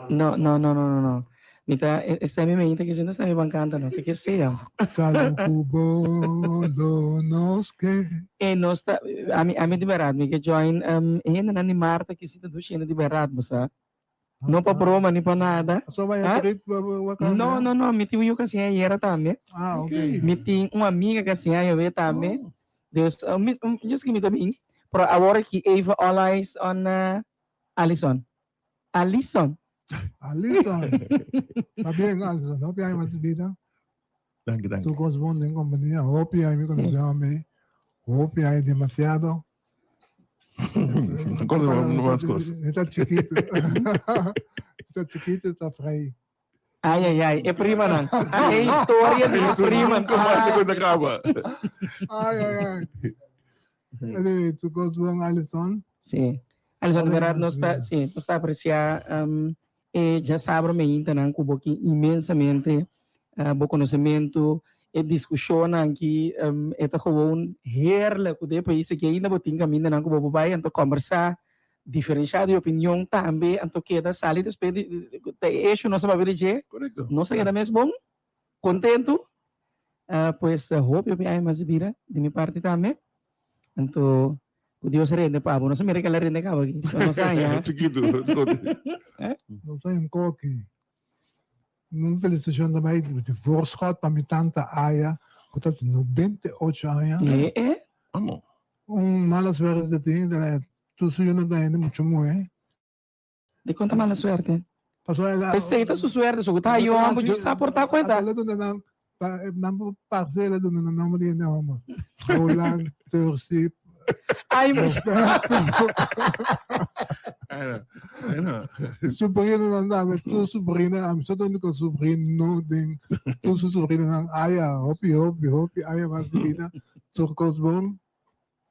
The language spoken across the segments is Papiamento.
No, no, no, no, no, no. Mi ta, esta mi mente que si no está mi bancanta, no, te que sea. Salu ku bolo nos ke. E nos ta, ami di berdad, mi ke join, e hendenan di Marta ki si ta dushi hende di berdad, bo sa. No pa broma ni pa nada. So bai Ah? treat wa No, no, no, mi tin un yu kasi ayera tambe. Ah, okay. Mi tin un amiga kasi ayowe tambe. Dus, mi, just ki mi ta bin. Pero awor aki even all eyes on Alison. Alison. Alison. Pabien Alison, hopi aña mas bida. Danki, danki. Tur cos bon den compania. Hopi aña mi conoce hombre. Hopi aña demasiado. Cos no mas cos. Está chiquito. Está chiquito, está vrij. Ai, ai, ai, e primanan. Ah, e historia di e prima. Nunca mais se conta acaba. Ai, ai, ai. Anyway, tur cos bon, Alison. Sí. Alison, de verdad, nos ta, sí, nos ta aprecia um, e djasabra meintanan ku bo ki inmensamente uh, bo konosementu, e diskushonnan ki um, e ta gewoon heerlijk ku den pais aki ainda bo tin kamindanan ku bo por bai anto kombersá, diferenshá di opinion tambe, anto keda sali despues di, ta e eshu nos a papia di dje, Korekto. nos a keda mes bon, kontentu, uh, pues hopi hopi aña mas di bida di mi parti tambe, anto Ku Dios rende pa bo. Nos a mira kela rende kaba aki. So nos haña. Chikitu. Nos haña un koki. Un felicitacion ta bai di voorschot pa mi tanta Aya, ku ta 98 aña. Eh, eh. Amo. Un mala suerte ta tin, tur su yunan ta hende mucho muhe. Dikon ta mala suerte? Pasobra el a. Esei ta su suerte, su ku ta hayo homber, Dios sa por ta kuenta. El a duna nan, nan parcela duna nan nomber di hende homber. Roland, Tursi. Ay, mi. Sobrino nan tambe, tur sobrino, ami so ta único sobrino den tur su sobrinonan. Aya, hopi, hopi, hopi aña mas di bida, tur kos bon.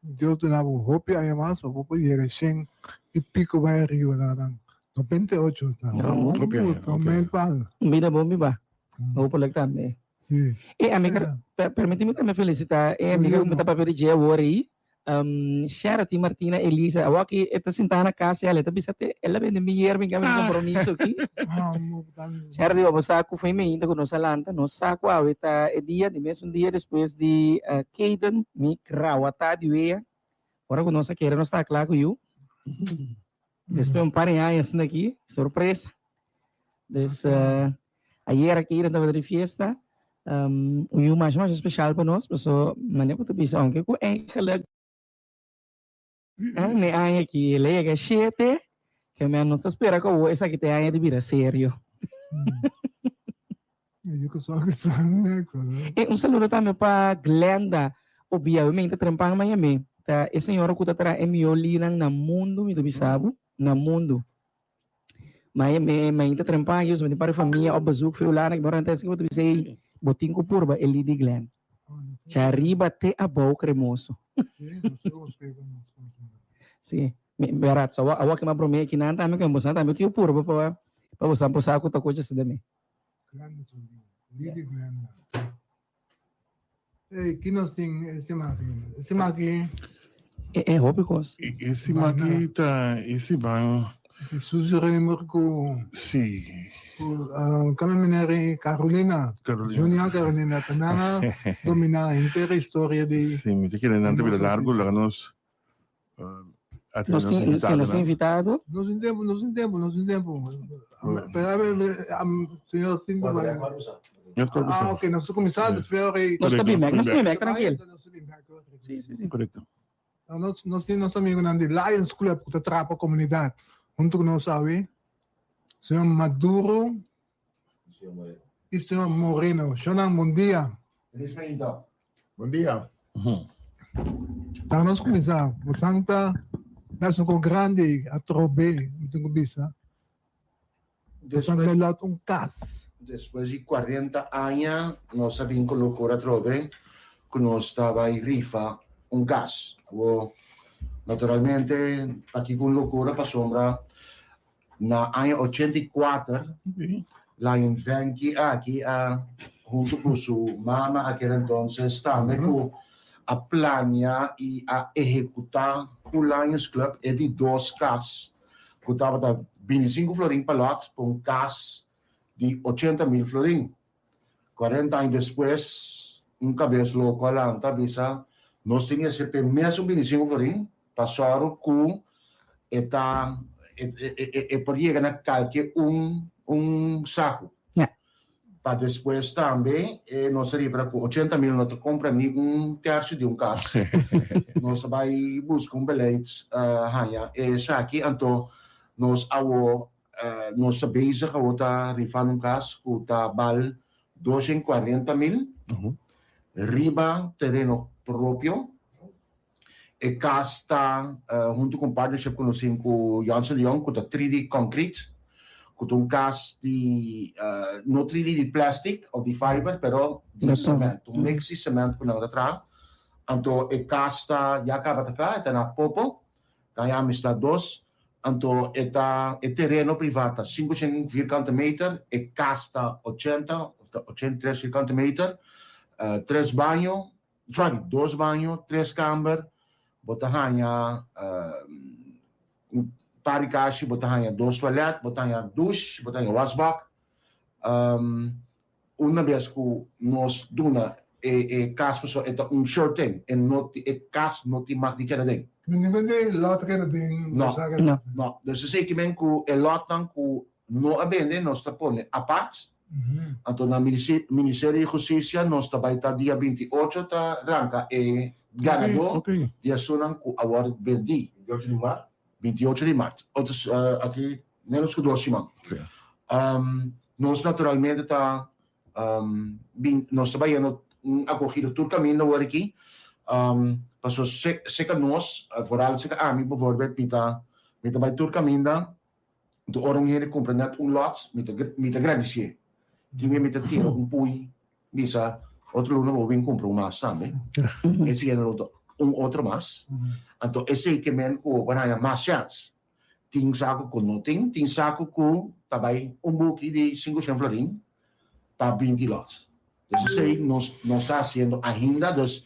Dios duna bo hopi aña mas pa bo por yega shen i piko bai ariba na nan 98 na Hopi aña, hopi aña. pal. Bida bon biba. Hopelijk tambe. Si. E amiga, permiti mi tambe felicita e amiga ku mi ta papia di dje awor ei, Sherati Martina Elisa. Awor aki e ta sinta na kas el e ta bisa te el a bende mi yerba i mi compromiso aki. Sherati bo sa ku foi meinta ku nos a lanta, nos sa ku awe ta e dia, di mes un dia despues di Kaden mi krawatá di wea, ora ku nos a kere nos ta kla ku yu. Despues un par di aña asina aki, sorpresa. Dus ayer aki nos tabata di fiesta, un yu masha masha speshal pa nos, paso manera ku ta bisa aunke ku eigenlijk Ne aña aki el a yega shete, ke men nos ta spera ku awor esaki ta e aña di bira serio. E un saludo tambe pa Glenda Obia, mi ta trempan Miami. Ta e señora ku ta traha e mihó linan na mundu, mi ta bisa bo, na mundu. Miami, mi ta trempan aki, mi tin par di famia op bezoek for Hulanda, ki bo renta esaki bo ta bisa ey, bo tin ku purba e li di Glen. Djariba te abou kremoso. Sí, mi berat. So awor ke mi a bromea kinan tambe ke bosan tambe tin purba pa pa bosan por sa ku ta kochi asina mi. Ey, ki nos tin e siman aki? E siman aki. E e hopi kos. E siman aki ta e siman. Jesus Remer ku. Sí. Ku kami meneer Carolina. Carolina. Junior Carolina ta nan a domina henter e historia di. Sí, mi ta kere nan ta bira largu laga nos Nos tin, sí, nos tin invitado. Nos tin tempu, nos tin tempu, nos tin tempu. Pero a ver, señor tin ku bai. Ah, ok, nos ta kuminsá despues ora ei. Nos ta bin bek, nos ta bin bek, trankil. Sí, sí, sí. Korekto. Nos, nos tin nos amigunan di Lions Club ku ta traha pa komunidat huntu ku nos awe. Señor Maduro i señor Moreno. Shonnan, bon dia. Feliz mainta. Bon dia. Ta nos kuminsá. Bosan ta bes un kon grandi atrobe, mi tin ku bisa. Bosan ta lòt un kas. Despues di 40 aña nos a bin ku lokura atrobe ku nos ta bai rifa un kas. Awor, naturalmente, pakiko un lokura? Pasobra Na aña 84, Lion Venky aki a hunto cu su mama aquel entonces tambe cu a plania y a ehecuta cu Lions Club e di dos cas. Ku tabata 25 florin pa lot pa un kas di 80.000 florin. 40 aña despues, un kabes loko a lanta a bisa, Nos tin esei p'e mesun 25 florin pa sòru ku e ta e por yega na kalke un un saku. Pa despues tambe nos a ripara ku 80.000 no ta kumpra ni un tèrsio di un kas. Nos a bai buska un beleids haña esaki, anto nos awo Nos ta bezig awor ta rifando un kas ku ta bal 240.000 riba tereno propio. E kas ta huntu ku un partnership ku nos tin ku Jansen de Jong ku ta 3D Concrete, ku ta un kas di no 3D di plastic of di fiber pero di cement, un mix di cement ku nan ta traha. Anto e kas ta ya kaba ta kla, e ta na Popo. Kaya Amistad dos, anto e ta e tereno priva ta 500 vierkante meter, e kas ta 80 of ta 83 vierkante meter, tres baño, sorry, dos baño, tres kamber, bo ta haña un par di kashi, bo ta haña dos toilet, bo ta haña douche, bo ta haña wasbak. Una bes ku nos duna e e kas pasobra e ta un sure thing, e no e kas no tin mag di keda den. Mi no bende lot keda den No, no. Dus esei ki men ku e lotnan ku no a bende nos ta pone apart. Anto na Ministerio di Hustisia nos ta bai ta dia 28 ta ranka e ganadó di esunnan ku a wòrdu bendí. 28 di mart? 28 di mart. Otus aki Menos ku dos siman. Nos naturalmente ta bin, nos ta bayendo un akogido tur kaminda awor aki, paso seka nos, vooral seka ami bijvoorbeeld, mi ta mi ta bai tur kaminda, anto ora un hende kumpra nèt un lòt, mi ta mi ta gradisié. Tin bia mi ta tira un pui, bisa otro luna bo bin kumpra un mas tambe, e siguiente luna un otro mas, anto esei ke men ku bo por haña mas chèns. Tin saku ku no tin, tin saku ku ta bai un buki di 500 florin pa 20 lots. Dus esei nos nos ta hasiendo ainda, dus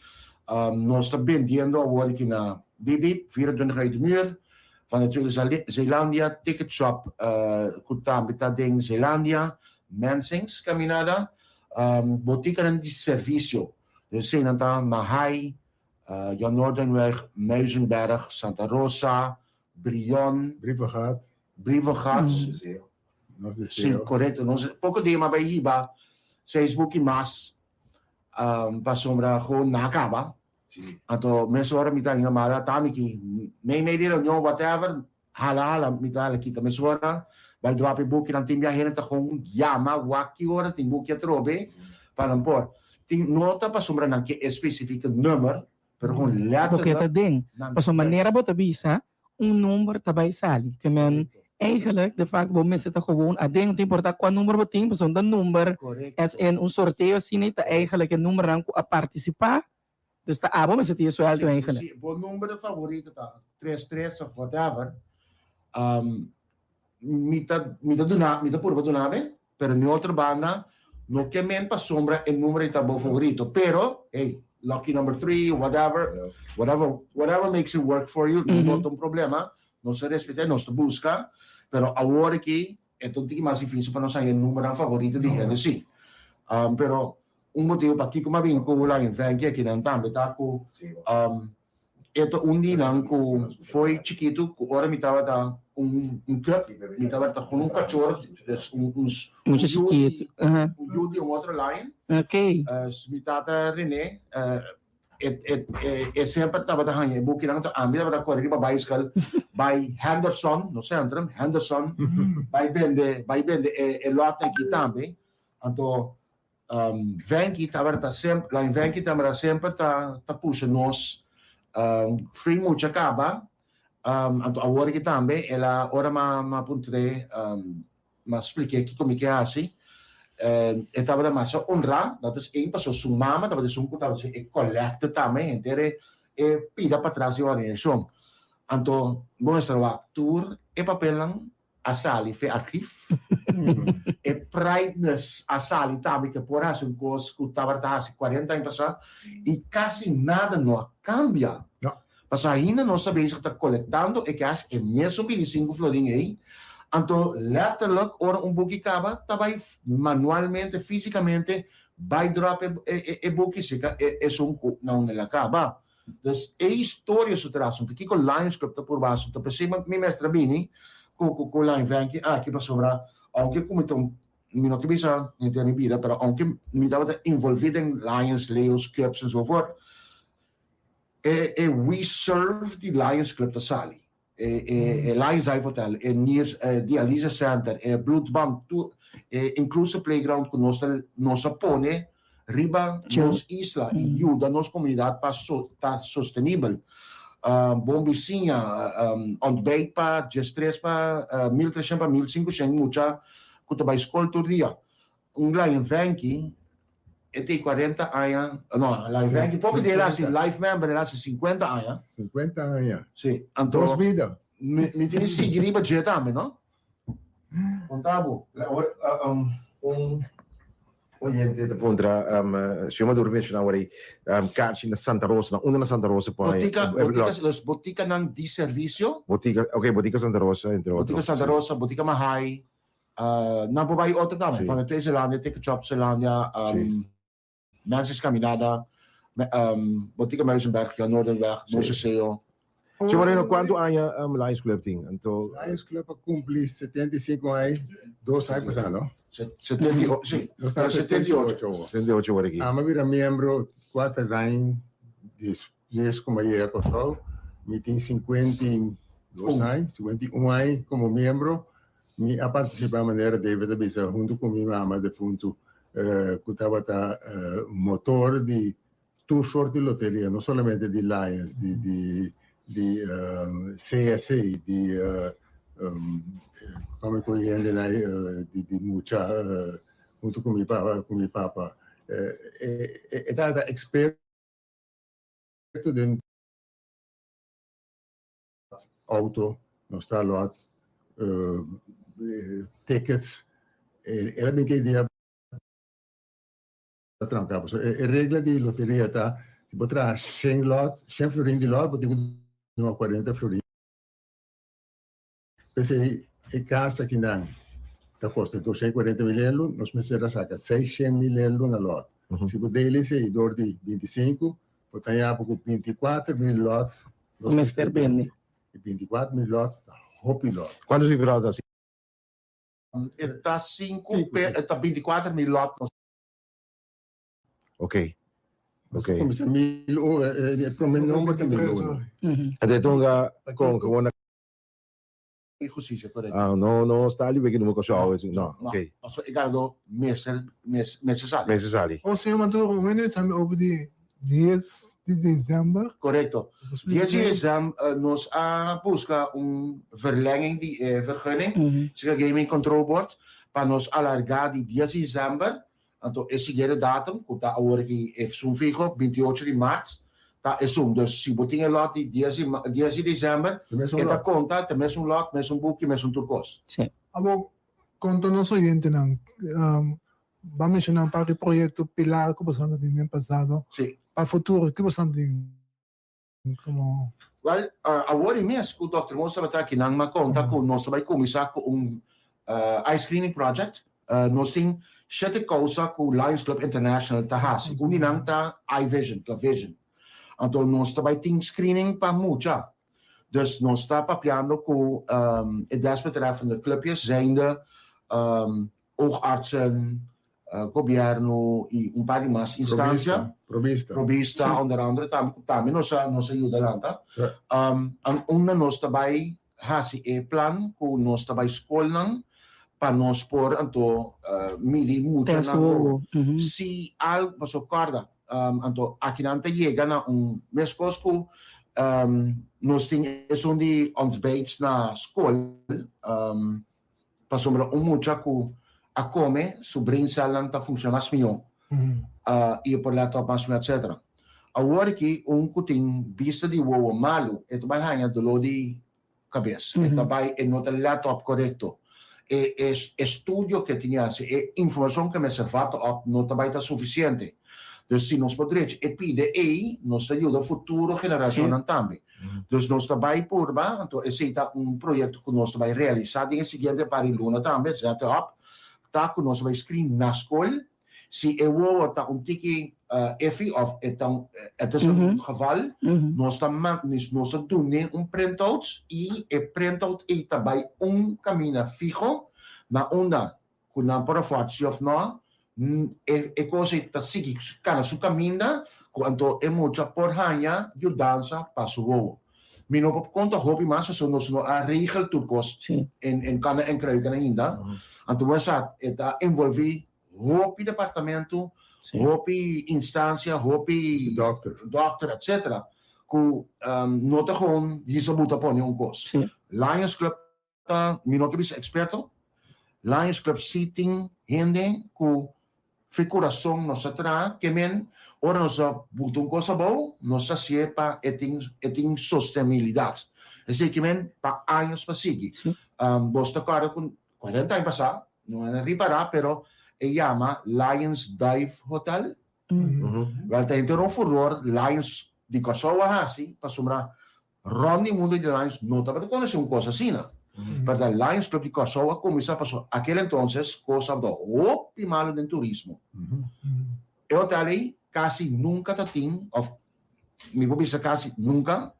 nos ta bendiendo awor aki na Bibib, 24 uit de muur, van de Tweede Zeelandia, Ticket Shop ku tambe ta den Zeelandia, Mensings Caminada, botikanan di servisio, dus eseinan ta Mahaai, Jan Noordenweg, Muizenberg, Santa Rosa, Brion. Brievengat. Brievengat. Nos Sí, deseo. korekto. Nos poko dia m'a bai hiba seis buki mas pasobra gewoon nan a kaba. Sí. Anto mesora mi ta yamada Tami ki mei mei di reunion whatever hala hala mi ta hala kita mesora bai drop e bukinan tin bia hende ta gewoon yama wak ki ora tin buki atrobe pa nan por tin no ta pasobra nan ke e specifieke nummer pero gewoon Bo ke ta letterlijk den. nan Pasobra manera bo ta bisa, un number ta bai sali. Ke men eigenlijk de facto bo mester ta gewoon aden. No ta importa kua number bo tin, pasobra un ta number Correcto. as in un sorteo asina ta eigenlijk e numbernan ku a partisipá. Dus ta abo mester tin e sueldo Si, eigenlijk. si bo number favorito ta tres tres of whatever, mi ta mi ta duna mi ta purba duna be, pero mi otro banda no ke men pasobra e number ei ta bo favorito, pero hey, lucky number three, whatever, whatever, whatever makes it work for you, no ta un problema, nos ta respeta y nos ta busca, pero awor aki e ta un tiki mas dificil pa nos haña e numbernan favorito di hende si. Pero un motibo pakiko mi a bin cu Lain Venky akinan tambe ta cu E ta un di nan ku foi chikitu ku ora mi tabata un un cup, mi tabata kon un kachor, dus un un un Mucha yu chikitu. di Aha. un yu di un otro lion. Ok. Mi tata Rene e e e e semper tabata haña e bukinan, anto ami tabata kore riba baiskel bai Henderson, no Centrum, Henderson, bai bende bai bende e e lòtnan aki tambe. Anto Venky tabata semper, Lion Venky tabata semper ta ta pusha nos free mucha kaba, anto awor aki tambe el a ora m'a m'a puntr'é m'a splik'é kiko mi ke hasi, e tabata masha honrá, dat is één pasobra su mama tabata esun ku tabata hasi e kolèkte tambe henter e e pida patras di organisashon. Anto bo mester wak tur e papelnan a sali fe archief. E prideness a sali tambe ke por hasi un kos ku tabata hasi 40 aña pasá i kasi nada no a kambia. No. Pasobra ainda nos ta bezig ta kolektando e cash, e mesun 25 florin ei, anto letterlijk ora un buki kaba ta bai manualmente, físikamente bai drop e buki seka esun ku na unda el a kaba. Dus e historia su tras un ta kiko Lions Club ta purba haci ta p'esei mi mester a bini cu cu Lion Venky aki pasobra aunke cu mi ta un mi no ke bisa henter mi bida pero aunke mi tabata involvi den Lions, Leos, Cubs enzovoort e e we serve di Lions Club ta sali. E Lions Eye Hotel, e Niers Dialyse Center, e Bloedbank, tur e inclusive playground ku nos ta nos a pone riba nos isla i yuda nos komunidat pa ta sostenibel. Bon bisiña, ontbijt pa diestres pa 1300 pa 1500 mucha ku ta bai skol tur dia. Un Lion Venky e tin 40 aña, no, Lion Venky poco di el a hasi life member, el a hasi 50 aña. 50 aña. Si, anto. Dos bida. Mi tin di sigui riba dje tambe, no? Conta bo. Un oyente ta puntra, señor Maduro menciona awor ei, karchi na Santa Rosa, na unda na Santa Rosa por haña? Botica, botica, los boticanan di servicio. Botica, ok, Botica Santa Rosa, entre otro. Botica Santa Rosa, Botica Mahaai, Nan por bai otro tambe, Van de Twee Zelandia, Ticket Shop Zelandia, Nancy's Caminada, Botica Muizenberg, Jan Noordenweg, Nos Deseo. Señor Moreno, cuanto aña Lions Club tin? Anto. Lions Club a cumpli 75 aña, dos aña pasa, no? Si, Nos ta 78 awor. 78 awor aki. Ami a bira miembro cuater aña despues cu mi a yega Corsou. Mi tin 52 aña, 51 aña como miembro. Mi a partisipá manera David a bisa huntu ku mi mama defuntu ku tabata motor di tur sort di loteria, no solamente di Lions, di di di CSA, di kome ku e hendenan di di mucha huntu ku mi papa ku mi papa. E tabata eksperto den auto, nos ta lot tickets, el a bin ke idea pa tranca, pasobra e regla di loteria ta si bo traha shen lot, shen florin di lot bo tin ku duna 40 florin. P'esei e kas akinan ta kosta 240 mil euro, nos mester a saka 600 mil euro na lot. Si bo dele esei dor di 25, bo ta haña bo ku 24 mil lot. Nos mester bende. E 24 mil lot ta hopi lot. Kuantu sifra ta? E ta sinku pe e ta 24 mil lot. Ok. Ok. Kuminsá mil u, e promé nomber ta 1001. Anto e tonga kon gewoon. Inhustisia, korekto. Ah, no, no sta ali wiki numa kosou, no, No, ok. paso e ganadó mester, mester sali. Mester sali. Oh, señor Maduro, wanneer zijn we over di 10 di december? Korekto. 10 di december nos a buska un verlenging di e vergunning, sika Gaming Control Board, pa nos alargá di 10 di december Anto e siguiente datum, ku ta awor aki esun fiho, 28 di mart, ta esun. Dus si bo tin e lòt di dies di dies di desèmber, e ta konta, ta mesun lòt, mesun buki, mesun tur kos. Sí. Abo konta nos oyentenan, bo a menshoná un par di proyekto pilar ku boso a tin den pasado. Sí. Pa futuro, ki boso a tin komo? Wèl, awor i mes ku Dòkter Moos tabata aki nan a konta ku nos ta bai kuminsá ku un eye screening project. Nos tin shete kousa ku Lions Club International ta hasi. Un di nan ta eye vision, ta vision. Anto nos ta bai tin screening pa mucha. Dus nos ta papiando ku e desbetreffende clubjes, zijnde oogartsen, gobierno y un par di mas instancia. Provista. Provista, onder andere, tambe, tambe nos a, nos a yuda lanta. Um, unda nos ta bai hasi e plan ku nos ta bai skolnan pa nos por anto midi muchanan ku si al, paso kòrda, anto akinan ta yega na un meskos ku nos tin esun di ontbijt na skol, Pasobra un mucha ku a kome, su braincelnan ta funciona mas mihó i e por let op mas mihó etcetera. Awor aki un ku tin bista di wowo malu e ta bai haña doló di kabes, e ta bai e no ta let op korekto, e estudio ku e tin hasi, e informashon ku e mester vata op no ta bai ta sufisiente. Dus si nos por drecha e pide ei, nos ta yuda futuro generashonnan tambe. Dus nos ta bai purba, anto esei ta un proyekto ku nos ta bai realisá den e siguiente par di luna tambe, zet op, ta ku nos ta bai screen na skol, si e wowo ta un tiki iffy of e ta un, het is een geval, nos ta nos ta dun'é un printout i e printout ei ta bai un kaminda fiho na unda ku nan por afòrt si òf nò, e e kos ei ta sigui kana su kaminda ku anto e mucha por haña yudansa pa su wowo. Mi no por konta hopi mas pasobra nos no a regel tur kos en en kana en kruiken ainda. Anto bo sa e ta envolví hopi departamento, hopi instansia, hopi Dòkter. dòkter etcetera ku no ta gewoon hisa buta pone un kos. Lions Club ta, mi no ke bisa eksperto, Lions Club si tin hende ku fe kurason nos ta traha, ke men ora nos ta buta un kos abou, nos ta hasié pa e tin e tin sostenibilidat. Esei ke men pa años pa sigui. Bos ta kòrda ku 40 aña pasá, no a ripará, pero e yama Lions Dive Hotel. Wèl ta henter un furor Lions di Kòrsou a hasi pasobra Rond di mundu di Lions no tabata konosé un kos asina. Pero ta Lions Club di Kòrsou a kuminsá pasobra akel entonces kos tabata hopi malu den turismo. E hotel ei kasi nunka ta tin òf mi por bisa kasi nunka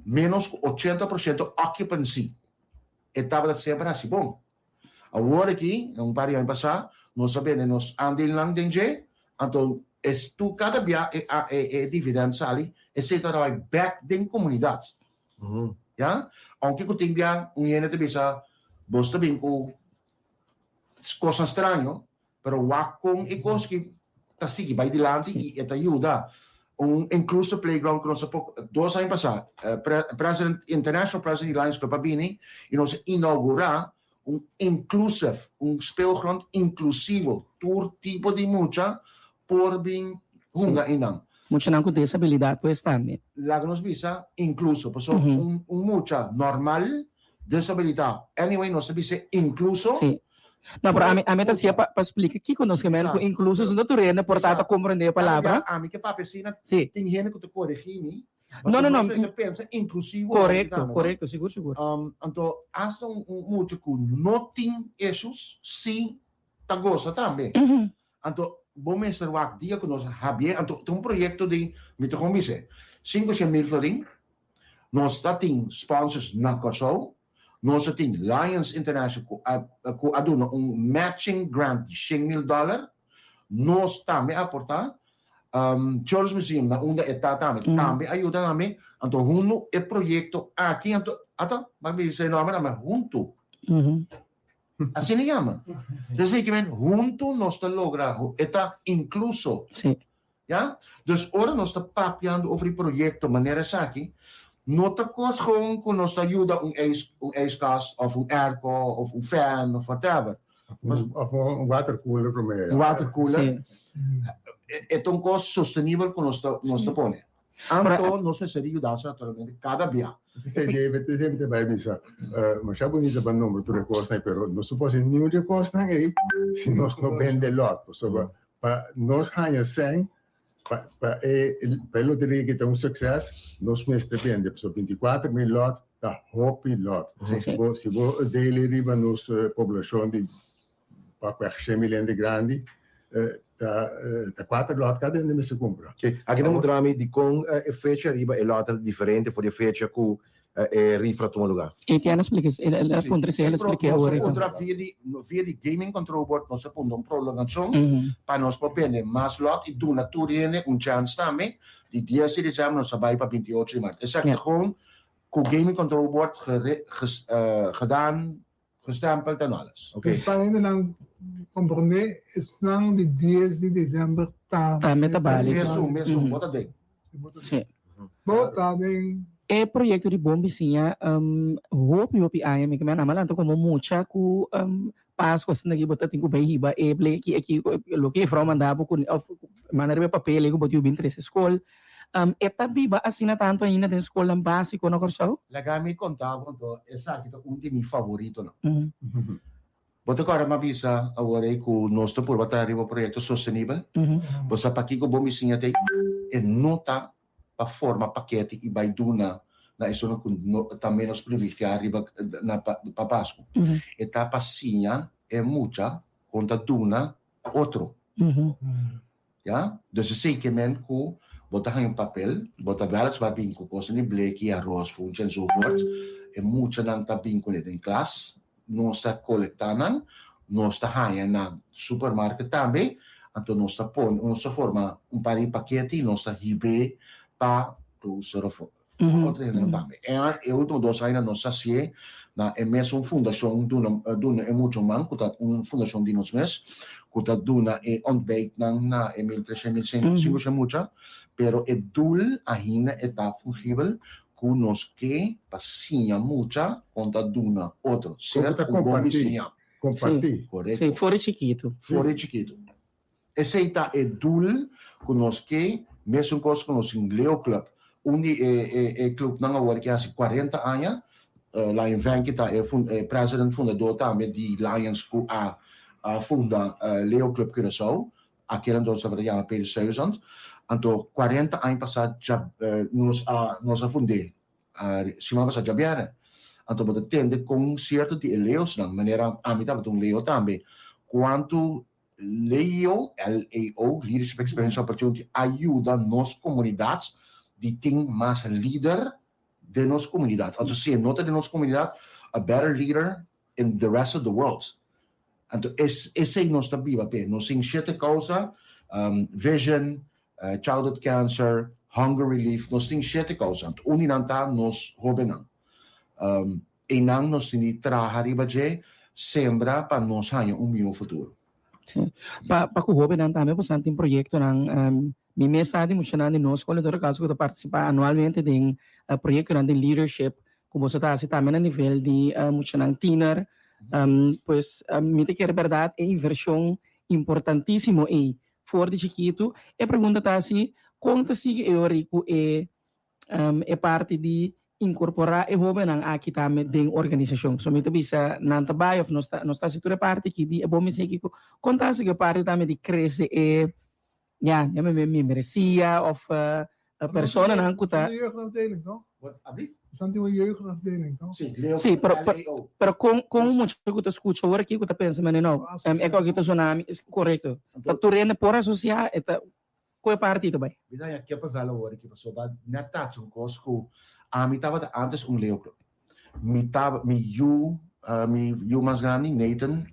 ménos ku 80% occupancy. E tabata semper hasi bon. Awor aki, un par di aña pasá, nos a bende nos aandeelnan den dje, anto es tur kada bia e e dividend sali, esei ta bai bek den komunidat. Ya? Ounke ku tin bia un hende ta bisa, bos ta bin ku kosnan straño, Pero wak kon e kos ki ta sigui bai dilanti i e ta yuda. Un inclusive playground ku nos a poko dos aña pasá president international president di Lions Club a bini i nos a inaugurá un inclusive un speelgrond inklusivo tur tipo di mucha por bin hunga einan. Muchanan ku desabilidat pues tambe. Laga nos bisa inkluso pasobra un mucha normal Desabilitá. Anyway, nos ta bisa inkluso. Sí. No, pero ami, ami ta hasié pa, pa splika kiko nos ke men ku inkluso, si no tur hende por ta ta komprendé e palabra. Ami ke papia asina, Sí. tin hende ku ta koregí mi. No, no, no. Nos mester pensa inklusivo hopi Korekto, tambe, no? korekto, sigur, sigur. Anto, asta un, un mucha ku no tin issues, sí ta gosa tambe. Anto, bo mester wak dia ku nos a habié, anto ta un proyekto di, mi ta kon bis'é, 500.000 florin, Nos ta tin sponsors na Kòrsou, nos ta tin Lions International ku a ku a duna un matching grant di 100.000 dòler, nos tambe a aportá, Children's Museum na unda e ta tambe tambe a yuda tambe, anto huntu e proyekto aki anto ata bo a bisa e nòmber tambe huntu, asina e yama, desde ki men huntu nos ta logra e ta inkluso. Ya? Dus ora nos ta papiando over di proyecto manera esaki, no ta cos gewoon cu nos ta yuda un ijs, un ijskast of un airco of un fan of whatever. Of un watercooler prome. Un watercooler. Sí. E ta un cos sostenibel cu nos ta, nos ta pone. Anto nos mester di yudansa naturalmente cada bia. P'esei David ta semper ta bai bisa, Masha bunita pa nombra tur e cosnan, pero nos no por haci niun di e cosnan ei si nos no bende lot, pasobra Pa nos haña sèn pa pa e pa e loteria ki ta un sukses, nos mester bende. Pasobra 24,000 lòt ta hopi lòt. Si bo si bo dele riba nos poblashon di pakweg 100,000 hende grandi, ta ta kuater lòt kada hende mester kumpra. Aki ta mutra mi dikon e fecha riba e lòt ta diferente for di e fecha ku e rifra a tuma lugá. Etienne a splika, el a puntra si el a splika awor. Nos a puntra via di, via di Gaming Control Board nos a puntra un prolongacion pa nos por bende mas lot y duna tur hende un chance tambe. Di dies di december nos a bay pa 28 di maart. Esaki ta gewoon cu Gaming Control Board gedaan, gestempeld en alles. Dus pa hendenan comprende, esnan di dies di december ta. Tambe ta balido. Mesun, mesun, bo ta den. Sí. Bo ta den. E proyecto di Bon Bisiña hopi hopi aña mi ke mi a lanta como mucha cu Pascua asina ki bo ta tin cu bay hiba e bleki aki loke e vrouw manda bo cu of manda riba e papel ey cu bo tin cu bin trece scol. E ta biba asina tanto ainda den scolnan basico na Corsou? Laga mi conta bo anto esaki ta un di mi favoritonan. Bo ta kòrda mi a bisa awor ei ku nos ta purba traha riba proyekto sostenibel? Bo sa pakiko bo misiña ta ei? E no ta pa forma pakete i bai duna na esunnan ku no ta ménos privilegiá riba na pa Pasku. E ta pa siña e mucha kon ta duna otro. Ya, dus esei ke men ku bo ta haña un papel, bo ta weliswaar bin ku kosnan di bleki, aros, funchi enzovoort. E muchanan ta bin kuné den klas, nos ta kolektá nan, nos ta haña na supermarket tambe, anto nos ta pone, nos ta forma un par di pakete i nos ta hib'é pa klooster of otro hendenan tambe. E ultimo dos añanan nos a hasié na e mesun fundashon duna duna e mucha man ku ta un fundashon di nos mes ku ta duna e ontbijtnan na e 1300 1500 mucha pero e doel ainda e ta fungibel ku nos ke pa siña mucha kon ta duna otro Kon ser ta un bon kompartí bisiña. kompartí. Korekto. Sí, for di chikitu. For di chikitu. Esei ta e doel ku nos ke, mesun kos ku nos tin Leo Club. Un di e e e clubnan awor ke hasi 40 aña, Lion Venky ta e e president fundador tambe di Lions ku a a funda Leo Club Curaçao, akela entonces tabata yama Peter Stuyvesant. Anto 40 aña pasá dja nos a nos a fund'é siman pasá djabièrnè. Anto bo ta tende kon sierto di e Leosnan, manera ami tabata un Leo tambe, kuantu Leo, LEO, Leadership Experience Opportunity, a yuda nos komunidat di tin mas lider den nos komunidat. Anto si e no ta den nos komunidat, a better leader in the rest of the world. Anto esei nos ta biba p'e. Nos tin shete kousa, vision, childhood cancer, hunger relief, nos tin shete kousa. Anto un di nan ta nos hobennan. Einan nos tin di traha riba dje, sembra pa nos haña un mihó futuro. Sí. Pa pa ku hóbennan tambe bosan tin proyektonan. Mi mes sa di muchanan di nos skol en todo kaso ku ta partisipá anualmente den proyektonan di leadership ku boso ta hasi tambe na nivel di muchanan tiner. Pues mi ta kere bèrdat e invershon importantísimo ei for di chikitu. E pregunta ta si kon ta sigui e ora ei ku e e parti di incorpora e hobennan aki tambe den organisacion. So mi ta bisa nan ta bay of nos ta nos ta haci tur e parti aki di e bon mester aki con ta haci cu e parti tambe di crece e ya yama mi membresia of personanan cu ta Een jeugdafdeling toch? Wat abi? Esnan tin un jeugdafdeling toch? Si, Leo Sí, pero pero LEO. pero con con un mucha cu ta scucha awor aki cu ta pensa mane no e cu aki ta sona mi es corecto. Ta tur hende por asocia e ta Ku e parti ta bai? Mi ta haña kippenvel awor aki pasobra net tachi un kos ku ami tabata antes un Leo Club. Mi taba mi yu mi yu mas grandi Nathan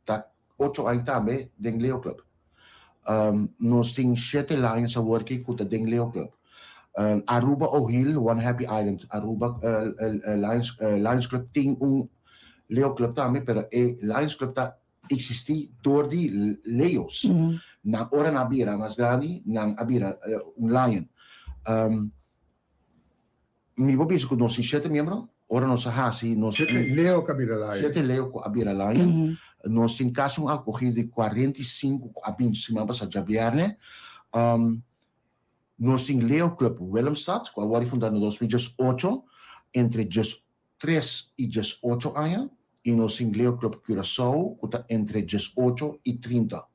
ta ocho aña tambe den Leo Club. Nos tin shete Lions awor aki ku ta den Leo Club. Aruba O'Hill One Happy Island Aruba Lions Lions Club tin un Leo Club tambe pero e Lions Club ta Existi door di leos. Nan ora nan a bira mas grandi, nan a bira un lion. Mi por bisa cu nos tin shete miembro, ora nos a haci nos. Shete leo cu a bira lion. Shete leo cu a bira lion. Nos tin casi un acogido di 45 cu a bin siman pasa djabierne. Nos tin Leo Club Willemstad cu a worde funda na 2018 entre 3 i 18 aña i nos tin Leo Club Curaçao ku ta entre 18 i 30.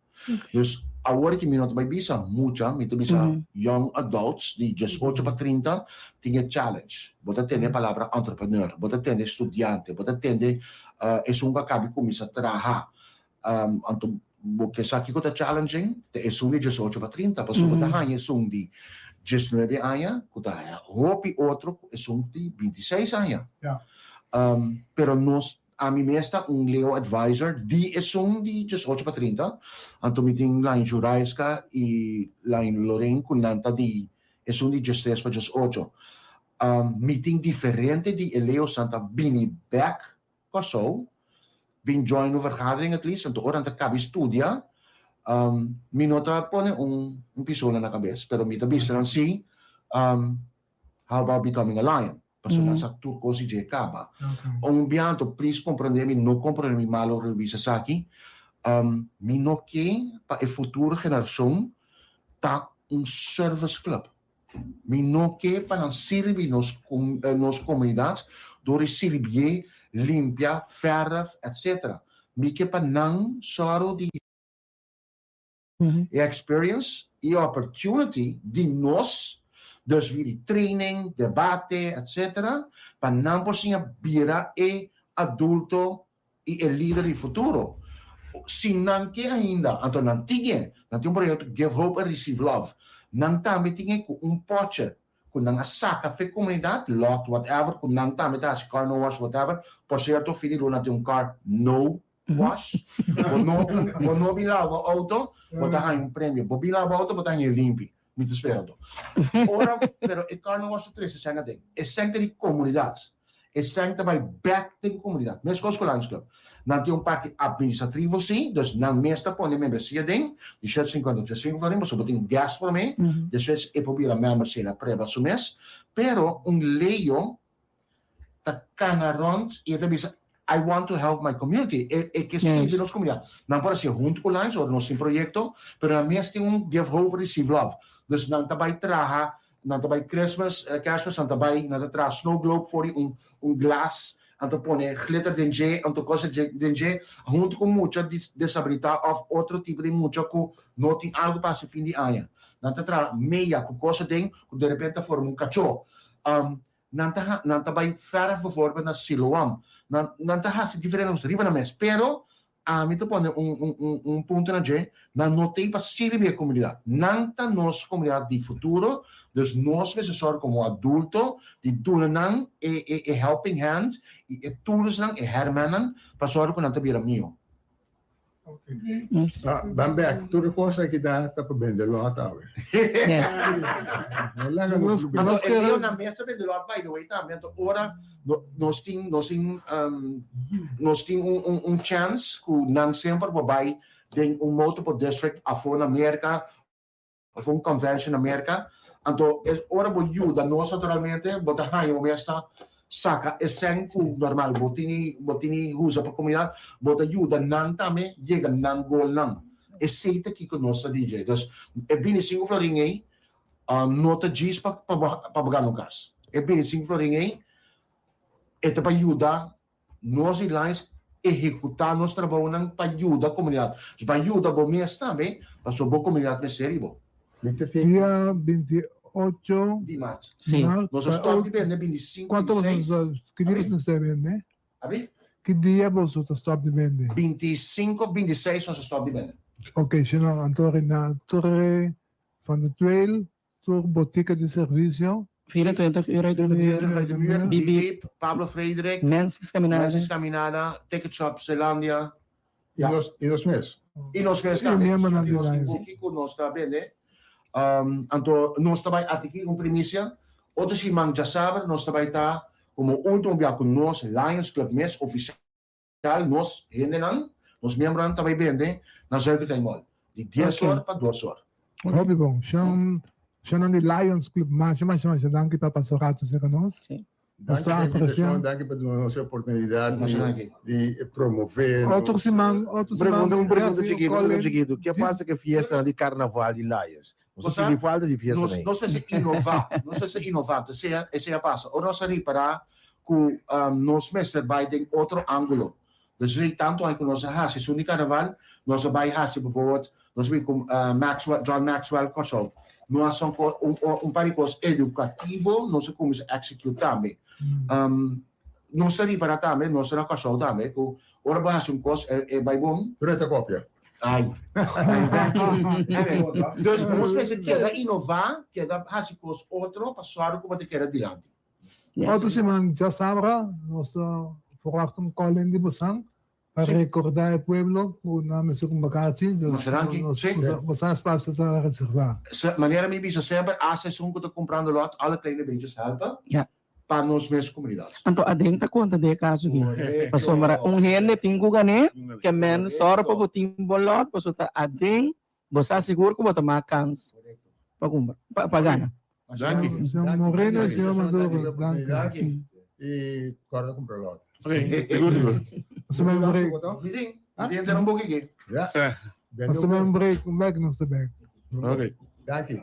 Dus awor ki mi no ta bai bisa mucha, mi ta bisa young adults di 18 pa 30 tin e challenge. Bo ta tende e palabra entrepreneur, bo ta tende studiante, bo ta tende esun ku a kabi kuminsá traha. Anto bo ke sa kiko ta challenging? Ta esun di 18 pa 30, pasobra bo ta haña esun di 19 aña ku ta haña hopi otro ku esun di 26 aña. Pero nos, ami mes ta un Leo advisor di esun di 18 pa 30, anto mi tin Lion Juraiska i Lion Lorraine ku nan ta di esun di 13 pa 18. Mi tin diferente di e Leosnan ta bini bèk Kòrsou, bin join un vergadering at least, anto ora nan ta kabi studia, mi no ta pone un pisola na kabes, pero mi ta bisa nan si, how about becoming a lion? Pasobra nan sa tur kos di dje kaba. Un bianto, please komprende mi, no komprende mi mal ora mi bisa esaki, mi no ke pa e futuro generashon ta un service club. Mi no ke pa nan sirbi nos nos komunidat dor di sirbié, limpia, fèrf, etc. Mi ke pa nan sòru di e experience i opportunity di nos, dus via di training, debate, etc. Pa nan por siña bira e adulto i e lider di futuro. Si nan ke ainda, anto nan tin e, nan tin un proyekto Give Hope and Receive Love, nan tambe tin e ku un potje ku nan a saka fe komunidat, lot, whatever, ku nan tambe ta hasi car no wash, whatever. Por sierto, fin di luna tin un car no wash. Bo no bin, bo no bin laba bo outo, bo ta haña un premio. Bo bin laba bo outo, bo ta haña e limpi. Mi ta spera anto. Ora, pero e car no wash ta trese sèn aden. E sèn ta di komunidat. E sèn ta bai bèk den komunidat. Meskos ku Lions Club. Nan tin un parti administrativo sí, dus nan mes ta pone membresia den, di shèt sinkuenta ocho sinku florin, pasobra bo tin guest promé, despues e por bira member si el a preba su mes. Pero un Leo ta kana rònt i e ta bisa, I want to help my community. E e ke sirbi nos komunidat. Nan por hasié huntu ku Lions ora nos tin proyekto, pero nan mes tin un Give Hope Receive Love. Dus nan ta bai traha Nan ta bai Christmas, Kerstmis, nan ta bai, nan ta traha snow globe for di un un glas, nan ta pone glitter den dje, anto cosa den dje, hunto cu mucha disabilita of otro tipo di mucha cu no tin algo pa haci fin di aña. Nan ta traha meya cu cosa den cu derepente ta forma un cacho. Nan ta nan ta bai verf bijvoorbeeld na Siloam. Nan nan ta haci diferente cos riba nan mes, pero Ami ta pone un un un un punto na dje, nan no t'ei pa sirbi e komunidat. Nan ta nos komunidat di futuro, dus nos mester sòru komo adulto di duna nan e e e helping hand i e toolsnan, e hèrmènnan pa sòru ku nan ta bira mihó. Ban bèk, tur e kos aki ta ta pa bende lòt awe. Yes. No laga nos Anto e leo nan mes ta bende lòt by the way tambe, anto ora Nos tin nos tin nos tin un un un chance ku nan semper por bai den un multiple district afó na Merka of un convention na Merka. Anto es ora bo yuda nos naturalmente bo ta haña bo mes ta saka e sèn ku normal bo tini bo tini usa pa komunidat bo ta yuda nan tambe yega nan goalnan. Esei ta kiko nos ta DJ. Dus e bini sinku florin ei No ta djis pa pa bo gana un kas. E 25 florin ei e ta pa yuda nos di Lions ehekutá nos trabounan pa yuda komunidat. Dus pa yuda bo mes tambe pasobra bo komunidat mester di bo. Mi ta tin. Dia 28 Di mart. Sí. Mart. Nos a stòp di bende 25, Kuantu boso 26. ki dia boso ta stòp di bende? Abri? Ki dia boso ta stòp di bende? 25, 26 nos a stòp di bende. Ok, sino anto na tur Van de Tweel, tur botica di servicio. 24 uur uit de muur. Uit de muur, Bip Bip, Pablo Frederik, Mensis Caminada. Mensis Caminada, Ticket Shop Zeelandia. I nos, i nos mes. I nos mes I tambe. miembronan di Nos tin Lions. buki ku nos ta bende. Anto nos ta bai atiki un primisia. Otro siman djasabra nos ta bai ta komo ultimo bia ku nos Lions Club mes ofisial. Tal nos hendenan, nos miembronan ta bai bende na Zuikertuin Mall di dies or pa dos or. Hopi bon. Shon, shonnan di Lions Club, masha, masha, masha danki pa pasa un rato serka nos. Sí. Nos Danki ta pa aprecia. invitacion, danki pa duna nos e oportunidad Masha danki. di promove nos. Otro siman, otro siman. Pregunta, un pregunta Jesse, un chiquito, un pregunta Colin. chiquito. Ke pasa ke fiestanan di carnaval di Lions? Nos a Bo sa, sinti falta di fiesta nos, nei. nos mester innová, nos mester innová. Entonces, esei, esei a pasa. Ora nos a ripará ku nos mester bai den otro ángulo. Dus esei tantu aña ku nos a hasi esun di karnaval, nos a bai hasi bijvoorbeeld, nos a bin ku Maxwell, John Maxwell Kòrsou. No a son ko un un par di kos edukativo nos a kuminsá eksekutá tambe. Nos ta ripará tambe, nos ta na Kòrsou tambe, ku ora bo hasi un kos e e bai bon. Pero e ta kopia. Ai. Dus nos mester keda inová, keda hasi kos otro pa sòru ku bo ta keda dilanti. Otro siman djasabra nos ta verwacht un call-in di bosan pa recorda e pueblo cu nan mester cu bakachi, dus bosan espacio ta reserva. Manera mi bisa semper, hasta esun cu ta cumprando lot, alle kleine beetjes helpen pa nos mes comunidad. Anto aden ta conta den e caso aki. Pasobra un hende tin cu gané, ke men sòru pa bo tin bo lot, pasobra ta aden bo sa sigur cu bo ta mak kans pa cumpra, pa gana. Danki. Señor Moreno y señor Maduro, danki. Y corda cumpra lot. Ok, sigur sigur. Nos ta bay un break. Mi tin, mi tin entera un boki aki. Ja. Nos ta bay un break, un bek nos ta bek. Ok. Danki.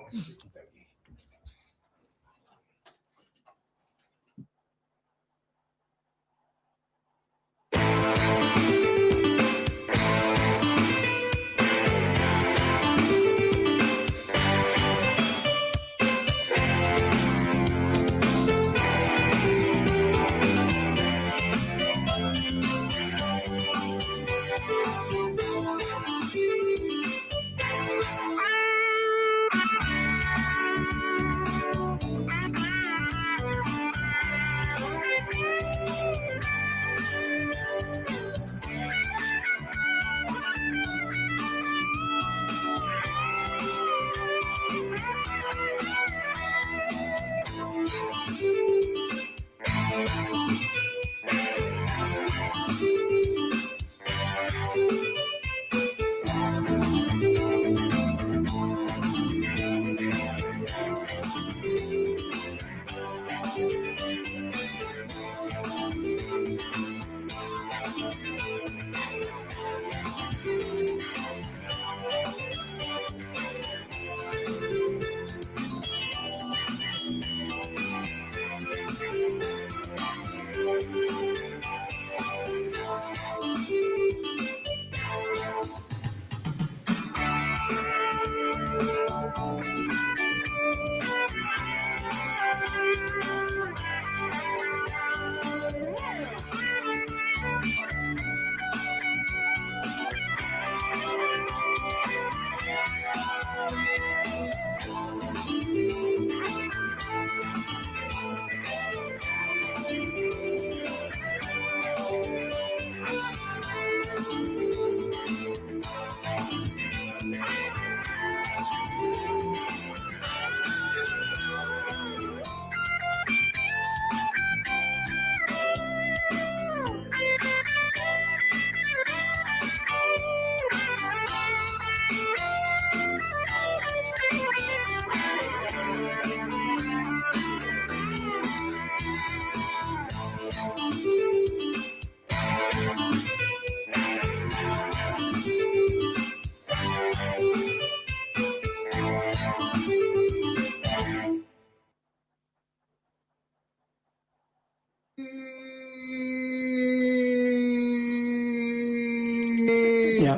Ja.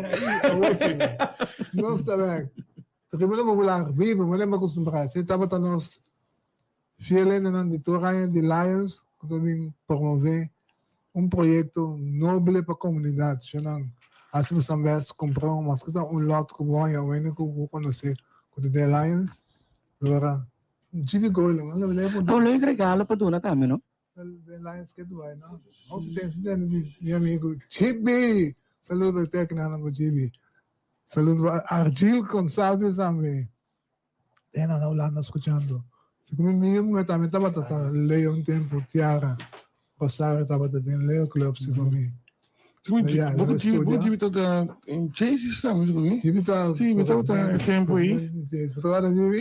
Awor sí. Nos ta bek. Tribuna Popular, viva, manera mi a kustumbrá. Esei tabata nos fiel hendenan di tur aña di Lions ku ta bin promové un proyekto noble pa komunidat. Shonnan hasi bosan bes kumpra un maske ta un lòt ku bo haña un hende ku bo konosé ku ta den Lions. Lora Jimmy Goylo, a Ta un leuk regalo pa duna tambe, no? Den Lions ke duai no. Hopi tempo sin tende di mi amigo Chibi. Saludo te akinan pa Chibi. Saludo pa Argil Gonsalves tambe. Tena na Hulanda skuchando. Si ku mi mi muher tambe tabata ta Leo un tempo, Tiara Rosario tabata den Leo Club si ku mi. Ja, bo Chibi, bo Chibi ta in Chase tambe si ku mi. Chibi ta Si, mi tabata e tempo ei. Si,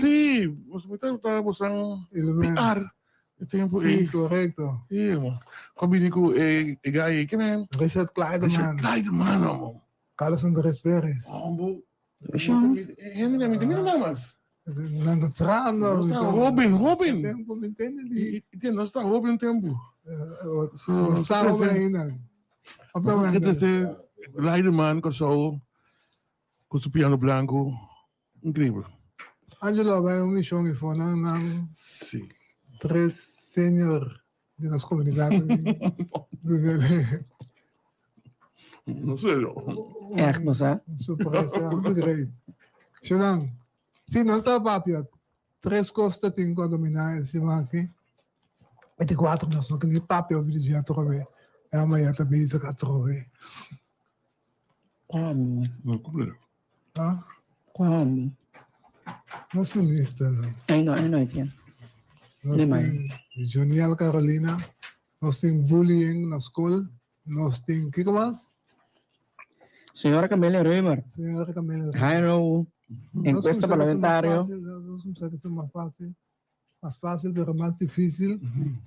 Si, mi tabata bosan PR. E tempo ei. Sí, correcto. Sí, man. Kon bini ku e e guy ei, ken Richard Kleiderman. Richard Kleiderman, man. Carlos Andrés Pérez. Hombo. Hende mi ta mira nada mas. Nan ta trahando. Nos ta hoben, hoben. Tempo, mi ntende di. Nos ta hoben tempo. Nos ta hoben ainda. Op Kleiderman, Kòrsou, ku su piano blanku. Increíbel. Angelo a bai un mishon i for nan nan Sí. tres senior di nos komunidat. No sé yo. Echt, bo sa? Sorpresa, hopi great. Shonan, si nos ta papia, tres kos ta tin ku a dominá e siman aki. E di kuater nos no kende papia hopi di dje atrobe. E ama ya ta bezig atrobe. Kwami. No, kumple. Ah? Kwami. Nos minister. No? Ay no, ay no, Etienne. Nos Nee, maar. tin Joniel Carolina, nos tin bullying na school, nos tin kiko mas? Señora Camelia Römer. Señora Camelia Römer. Jairo, encuesta parlamentario. Nos kumsa que mas fácil, mas fácil pero mas difícil,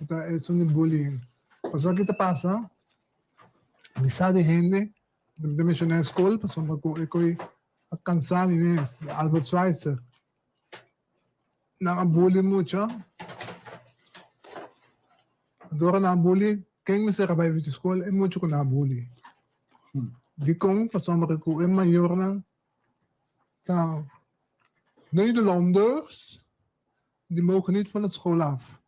ta esun di bullying. Pasobra ki ta pasa, mi sa di hende Mi ta menshoná e skol pasobra ku e koi a kansa mi mes, di Albert Schweitzer. Nan a bully mucha. Dora nan a bully, ken mester a bai wit skol? E mucha ku nan a bully. Dikon? Pasobra ku e mayornan ta Nederlanders, die mogen niet van het school af.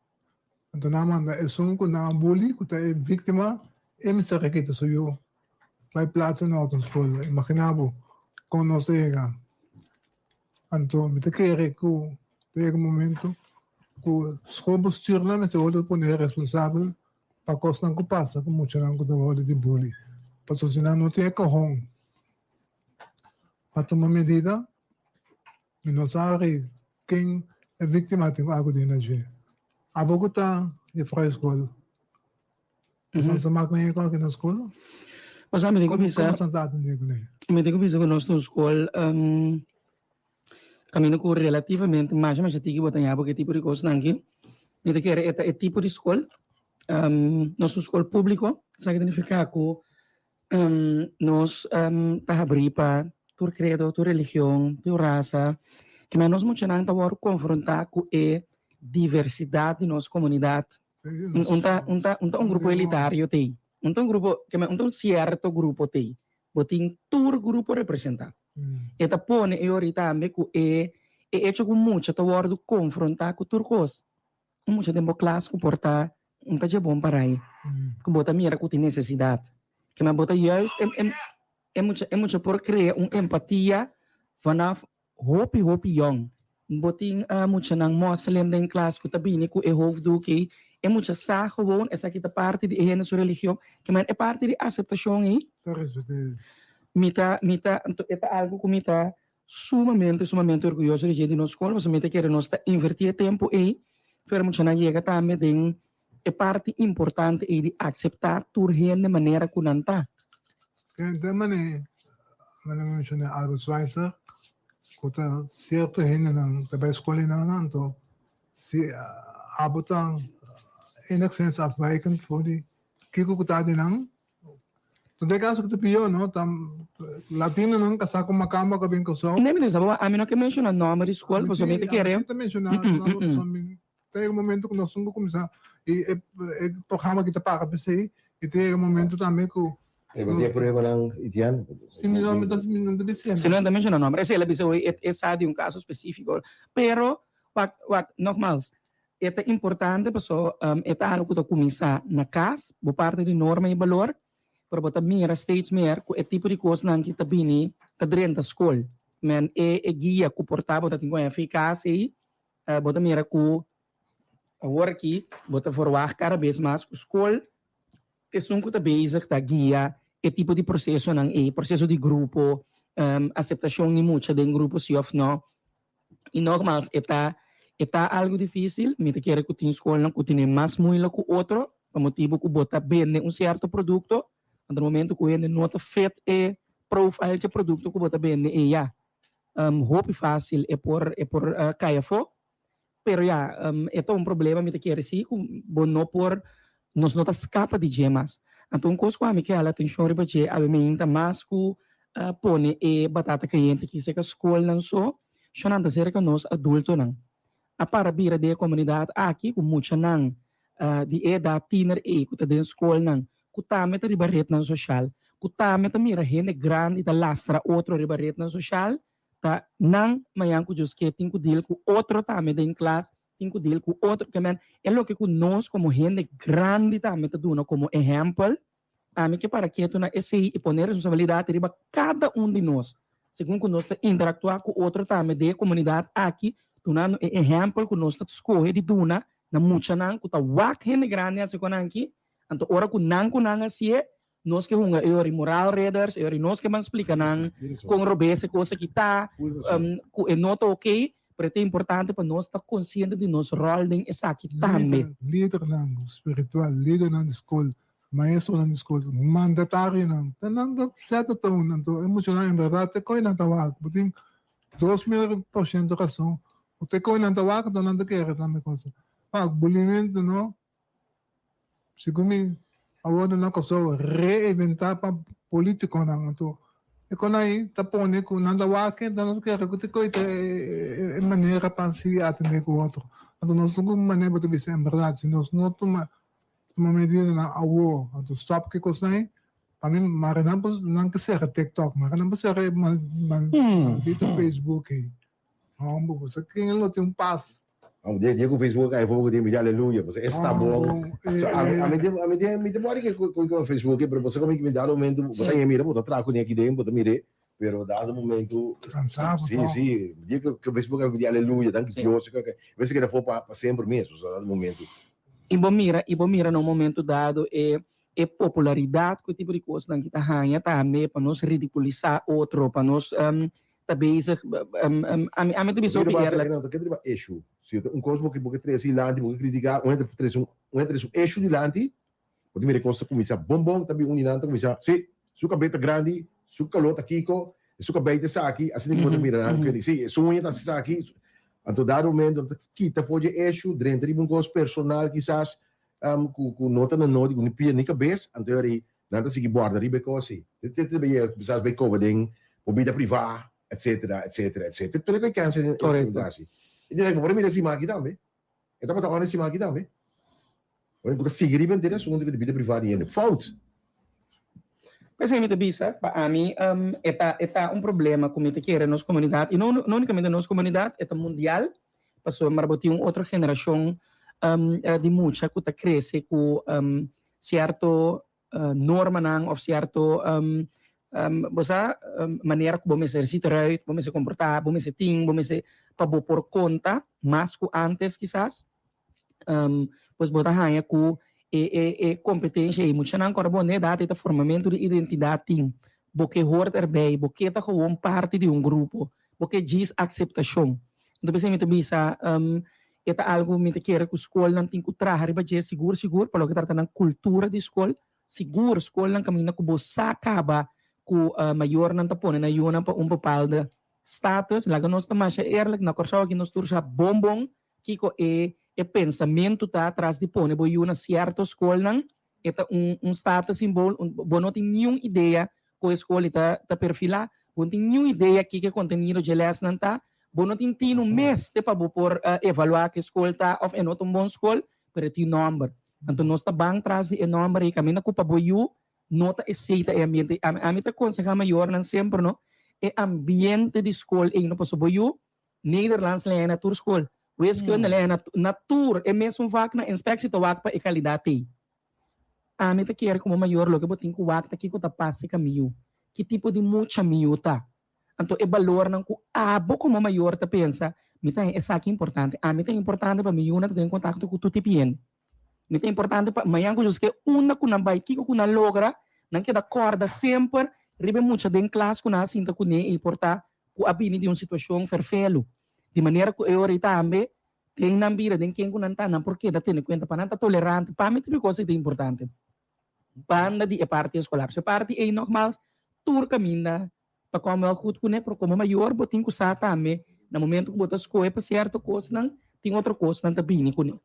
Anto nan a manda esun ku nan a bully, ku ta e víktima, e mester a kita su yu bai platsa na otro skol. Imagina bo kon nos ta yega. Anto mi ta kere ku ta yega un momento ku schoolbestuurnan mester wòrdu pone responsabel pa kosnan ku pasa ku muchanan ku ta wòrdu di bully. Pasobra si nan no tin e kohon pa tuma medida, Mi no sa ri ken e víktima tin ku akudí na dje. Abo ku ta juffrouw di skol, boso sa mak mei ku aki na skol? Pasobra mi tin ku bisa. Komo boso ta atendé kuné? Mi tin ku bisa ku nos ta un skol kaminda ku relativamente masha masha tiki bo ta ña bo ke tipo di kosnan aki. Mi ta kere e ta e tipo di skol. Nos ta un skol públiko, esaki ta nifiká ku Nos ta habrí pa tur kredo, tur religion, tur rasa. Kimen nos muchanan ta wòrdu konfrontá ku e diversidat di nos komunidat. Un ta un ta un ta un grupo elitario t'ei. Un ta un grupo, kimen un ta un sierto grupo t'ei. Bo tin tur grupo representá. E ta pone e ori tambe ku e e echo ku mucha ta wòrdu konfrontá ku tur kos. Un mucha den bo klas ku por ta un ta dje bon para ei, ku bo ta mira ku tin nesesidat. Kema bo ta juist e e e mucha e mucha por krea un empatia vanaf hopi hopi yòn. Bo tin muchanan moslim den klas ku ta bini ku e hoofddoek ei, e mucha sa gewoon esaki ta parti di e hende su religion. Kema e parti di aseptashon ei mi ta mi ta e ta algu ku mi ta Sumamente, sumamente orguyoso di dje di nos skol, pasobra mi ta kere nos ta invertí e tempu ei, pero muchanan yega tambe den e parti importante ei di akseptá tur hende manera ku nan ta. Den manera, manera mi menshoná Albert Schweitzer, ku ta sierto hendenan ta bai skol einan anto si abo ta enigszins afwijkend for di kiko ku ta di nan, Tot e kaso ku ta pió no ta latinonan kasá ku makamba ku a bin Kòrsou. Nee, mi ta bisa bo, ami no ke menshoná nòmber di skol pasobra mi ta kere. Ami si ta menshoná nòmber pasobra mi ta yega momento ku nos tin ku kuminsá i e programa aki ta para p'esei i ta yega momento tambe ku. E bo tin pruebanan, Itian? Si mi nomber ta, mi no ta bisa. Si no ta menciona nomber. Esei el a bisa hoy, e sa di un caso specifico. Pero, wak, wak, nogmaals, e ta importante paso e ta algo cu ta cuminsa na cas, bo parti di norma y balor, pero bo ta mira steeds meer cu e tipo di cosnan ki ta bini ta drenta scol. Men e e guia cu por ta bo ta tin cu haña FK ei, bo ta mira cu awor aki bo ta verwacht cada bes mas cu scol Esun ku ta bezig ta guia e tipo di prosesonan ei, proseso di grupo, aseptashon di mucha den grupo si òf nò. I nogmaals, e ta e ta algu difísil, mi ta kere ku tin skolnan ku tene mas muilik ku otro, pa motibu ku bo ta bende un sierto produkto, anto na momento ku hende no ta fit e profile dje produkto ku bo ta bende ei ya hopi fásil e por e por kai afó. Pero ya, e ta un problema, mi ta kere si ku bo no por, nos no ta skapa di dje mas. Anto un kos ku ami ke hala atenshon riba dje awe meinta mas ku pone e batata kayente aki serka skolnan so, shonnan ta serka nos adultonan. A para bira den e komunidat aki ku muchanan di e edat tiener ei ku ta den skolnan, ku tambe ta riba retnan soshal, ku tambe ta mira hende grandi ta lastra otro riba retnan soshal, Ta nan mañan ku Dios ke tin ku deal ku otro tambe den klas, tin ku deal ku otro. Ke men e loke ku nos komo hende grandi tambe ta duna komo ehèmpel, ami ke para ketu na esei i pone responsabilidat riba kada un di nos, segun ku nos ta interaktuá ku otro tambe den e komunidat aki, dunando e ehèmpel ku nos ta skohe di duna na muchanan ku ta wak hende grandi hasi ku nan aki, anto ora ku nan ku nan hasié, Nos ke hunga e ora i moraalridders, e ora i nos ke ban splika nan kon robes e kos aki ta, ku e no ta oké, pero e ta importante pa nos ta konsiente di nos ròl den esaki tambe. Lidernan spiritual, lidernan di skol, maestronan di skol, mandatarionan, ta nan ta set the tone, anto e muchanan en bèrdat te koe nan ta wak, bo tin 2000% rason, bo te koe nan ta wak anto nan ta kere tambe kos. Wak, bulimentu no. Segun mi a wordo na Kòrsou reinventá pa polítikonan anto e kon ei ta pone ku nan ta wak nan ta kere ku ta koita e manera pa sigui atendé ku otro. Anto nos no ku manera bo ta bisa en bèrdat si nos no tuma tuma medidanan awor anto stòp ku e kosnan ei pa mi mara nan por nan ke sera tiktok mara nan por sera e maldito facebook ei. Hombo bo sa ken lo tin un pas. Amo dia dia ku Facebook ai fogo di mi aleluya bo sa esta bon. So ami ami tin ami tin mi tin body ke ku ku Facebook pero bo sa komo mi dado momento bo ta mira bo ta traha kuné aki den bo ta mir'é pero dado momento Kansa bo si si dia ku ku Facebook ai mi di aleluya danki Dios mester keda afó pa pa semper mes bo sa dado momento. I bo mira i bo mira na un momento dado e e popularidat ku e tipo di kosnan ki ta haña tambe pa nos ridikulisá otro pa nos ta bezig ami ami ta bisa hopi eerlijk. No ta keda riba issue. Si ta un kos bo ke bo ke trese dilanti, bo ke kritiká, un hende trese un un hende trese un issue dilanti, bo ta mira e kos ta kuminsá bon bon, ta bin un di nan ta kuminsá, si, su kabei ta grandi, su kaló ta kiko, su kabei ta esaki, asina ku bo ta mira nan, si, su uña ta esaki. Anto dado momento nan ta kita for dje issue, drenta riba un kos personal kisas, ku ku no ta na nodi, ku ni pia ni kabes, anto e Nan ta sigui borda riba e kos ei. Te te te yega kisas bai koba den bo bida privá, etcetera, etcetera, etcetera. Tur e kos kènsel den Korekto. hasi. I di bo por a mira e siman aki tambe. E tabata on e siman aki tambe. Ora ku ta sigui riba henter e asuntu di bida privá di hende. Fout! P'esei mi ta bisa, pa ami e ta e ta un problema ku mi ta kere nos komunidat, i no no únikamente nos komunidat, e ta mundial, pasobra bo tin un otro generashon di mucha ku ta krese ku Cierto normanan of cierto bo sa manera cu bo mester zit eruit, bo mester comporta, bo mester tin, bo mester pa bo por conta mas cu antes kisas. Pues bo ta haya cu e e e competencia ey muchanan cu ora bo na edad ey ta formamento di identidad tin. Bo ke hoort erbij, bo ke ta gewoon parti di un grupo, bo ke djis aceptacion. Enton p'esei mi ta bisa e ta algu mi ta kere ku skolnan tin ku traha riba dje sigur sigur pa loke trata nan kultura di skol. Sigur skolnan kaminda ku bo sa kaba ku mayornan ta pone nan yunan pa un bepaalde status. Laga nos ta masha eerlijk, na Kòrsou aki nos tur sa bon bon kiko e e pensamentu ta tras di pone bo yu na sierto skolnan. E ta un un status symbol, bo no tin niun idea ku e skol ei ta ta perfilá, bo no tin niun idea kiko e kontenido dje lèsnan ta, bo no tin tinu mes te pa bo por evaluá ku e skol ta òf e no ta un bon skol, pero e tin nòmber. Anto nos ta ban tras di e nòmber ei kaminda ku pa bo yu. No ta esei ta e ambiente. Ami ami ta konsehá mayornan semper no, e ambiente di skol ei no pasobra bo yu Nederlands lei na tur skol, wiskunde lei na na tur e mesun vak na inspectie ta wak pa e kalidat ei. Ami ta kere komo mayor loke bo tin ku wak ta kiko ta pasa ka mi yu, ki tipo di mucha mi yu ta. Anto e balornan ku abo komo mayor ta pensa, mi ta haña esaki importante. Ami ta importante pa mi yunan ta den kontakto ku tur tipo hende. Mi ta importante pa mañan ku Dios ke unda ku nan bai, kiko ku nan logra, nan keda kòrda semper riba e mucha den klas ku nan a sinta kuné i por ta ku a bini di un situashon fèrfelu. Di manera ku e ora ei tambe den nan bida, den ken ku nan ta, nan por keda tene kuenta pa nan ta tolerante. Pa mi ta bikos ei ta importante. Banda di e parti eskolar. So e parti ei nogmaals tur kaminda ta kòm wèl gud kuné, pero komo mayor bo tin ku sa tambe na momento ku bo ta skohe pa sierto kosnan, tin otro kosnan ta bini kuné.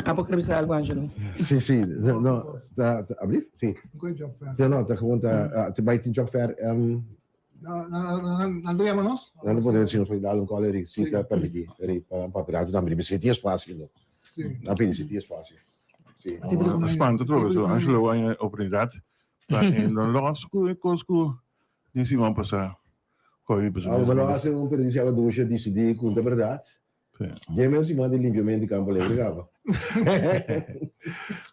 Abo kere bisa algu, Angelo? Sí, sí. No, no, ta, ta, alblief? Sí. Sí, no, ta gewoon ta, te bai tin job fair. Nan ta yama nos? Nan ta poder si nos por dal un call eri, si ta permití, eri, pa papia rato tambe, si tin espacio, no. Nan pidi si tin espacio. Sí. Spanta trobe, so Angelo a haña oportunidad pa e no los ku e kos ku di siman pasá. Koe mi Ah, pero hace un periodista a ducha disidí ku ta berdad. Dje mes siman di limpiamento di Campo Alegre kaba.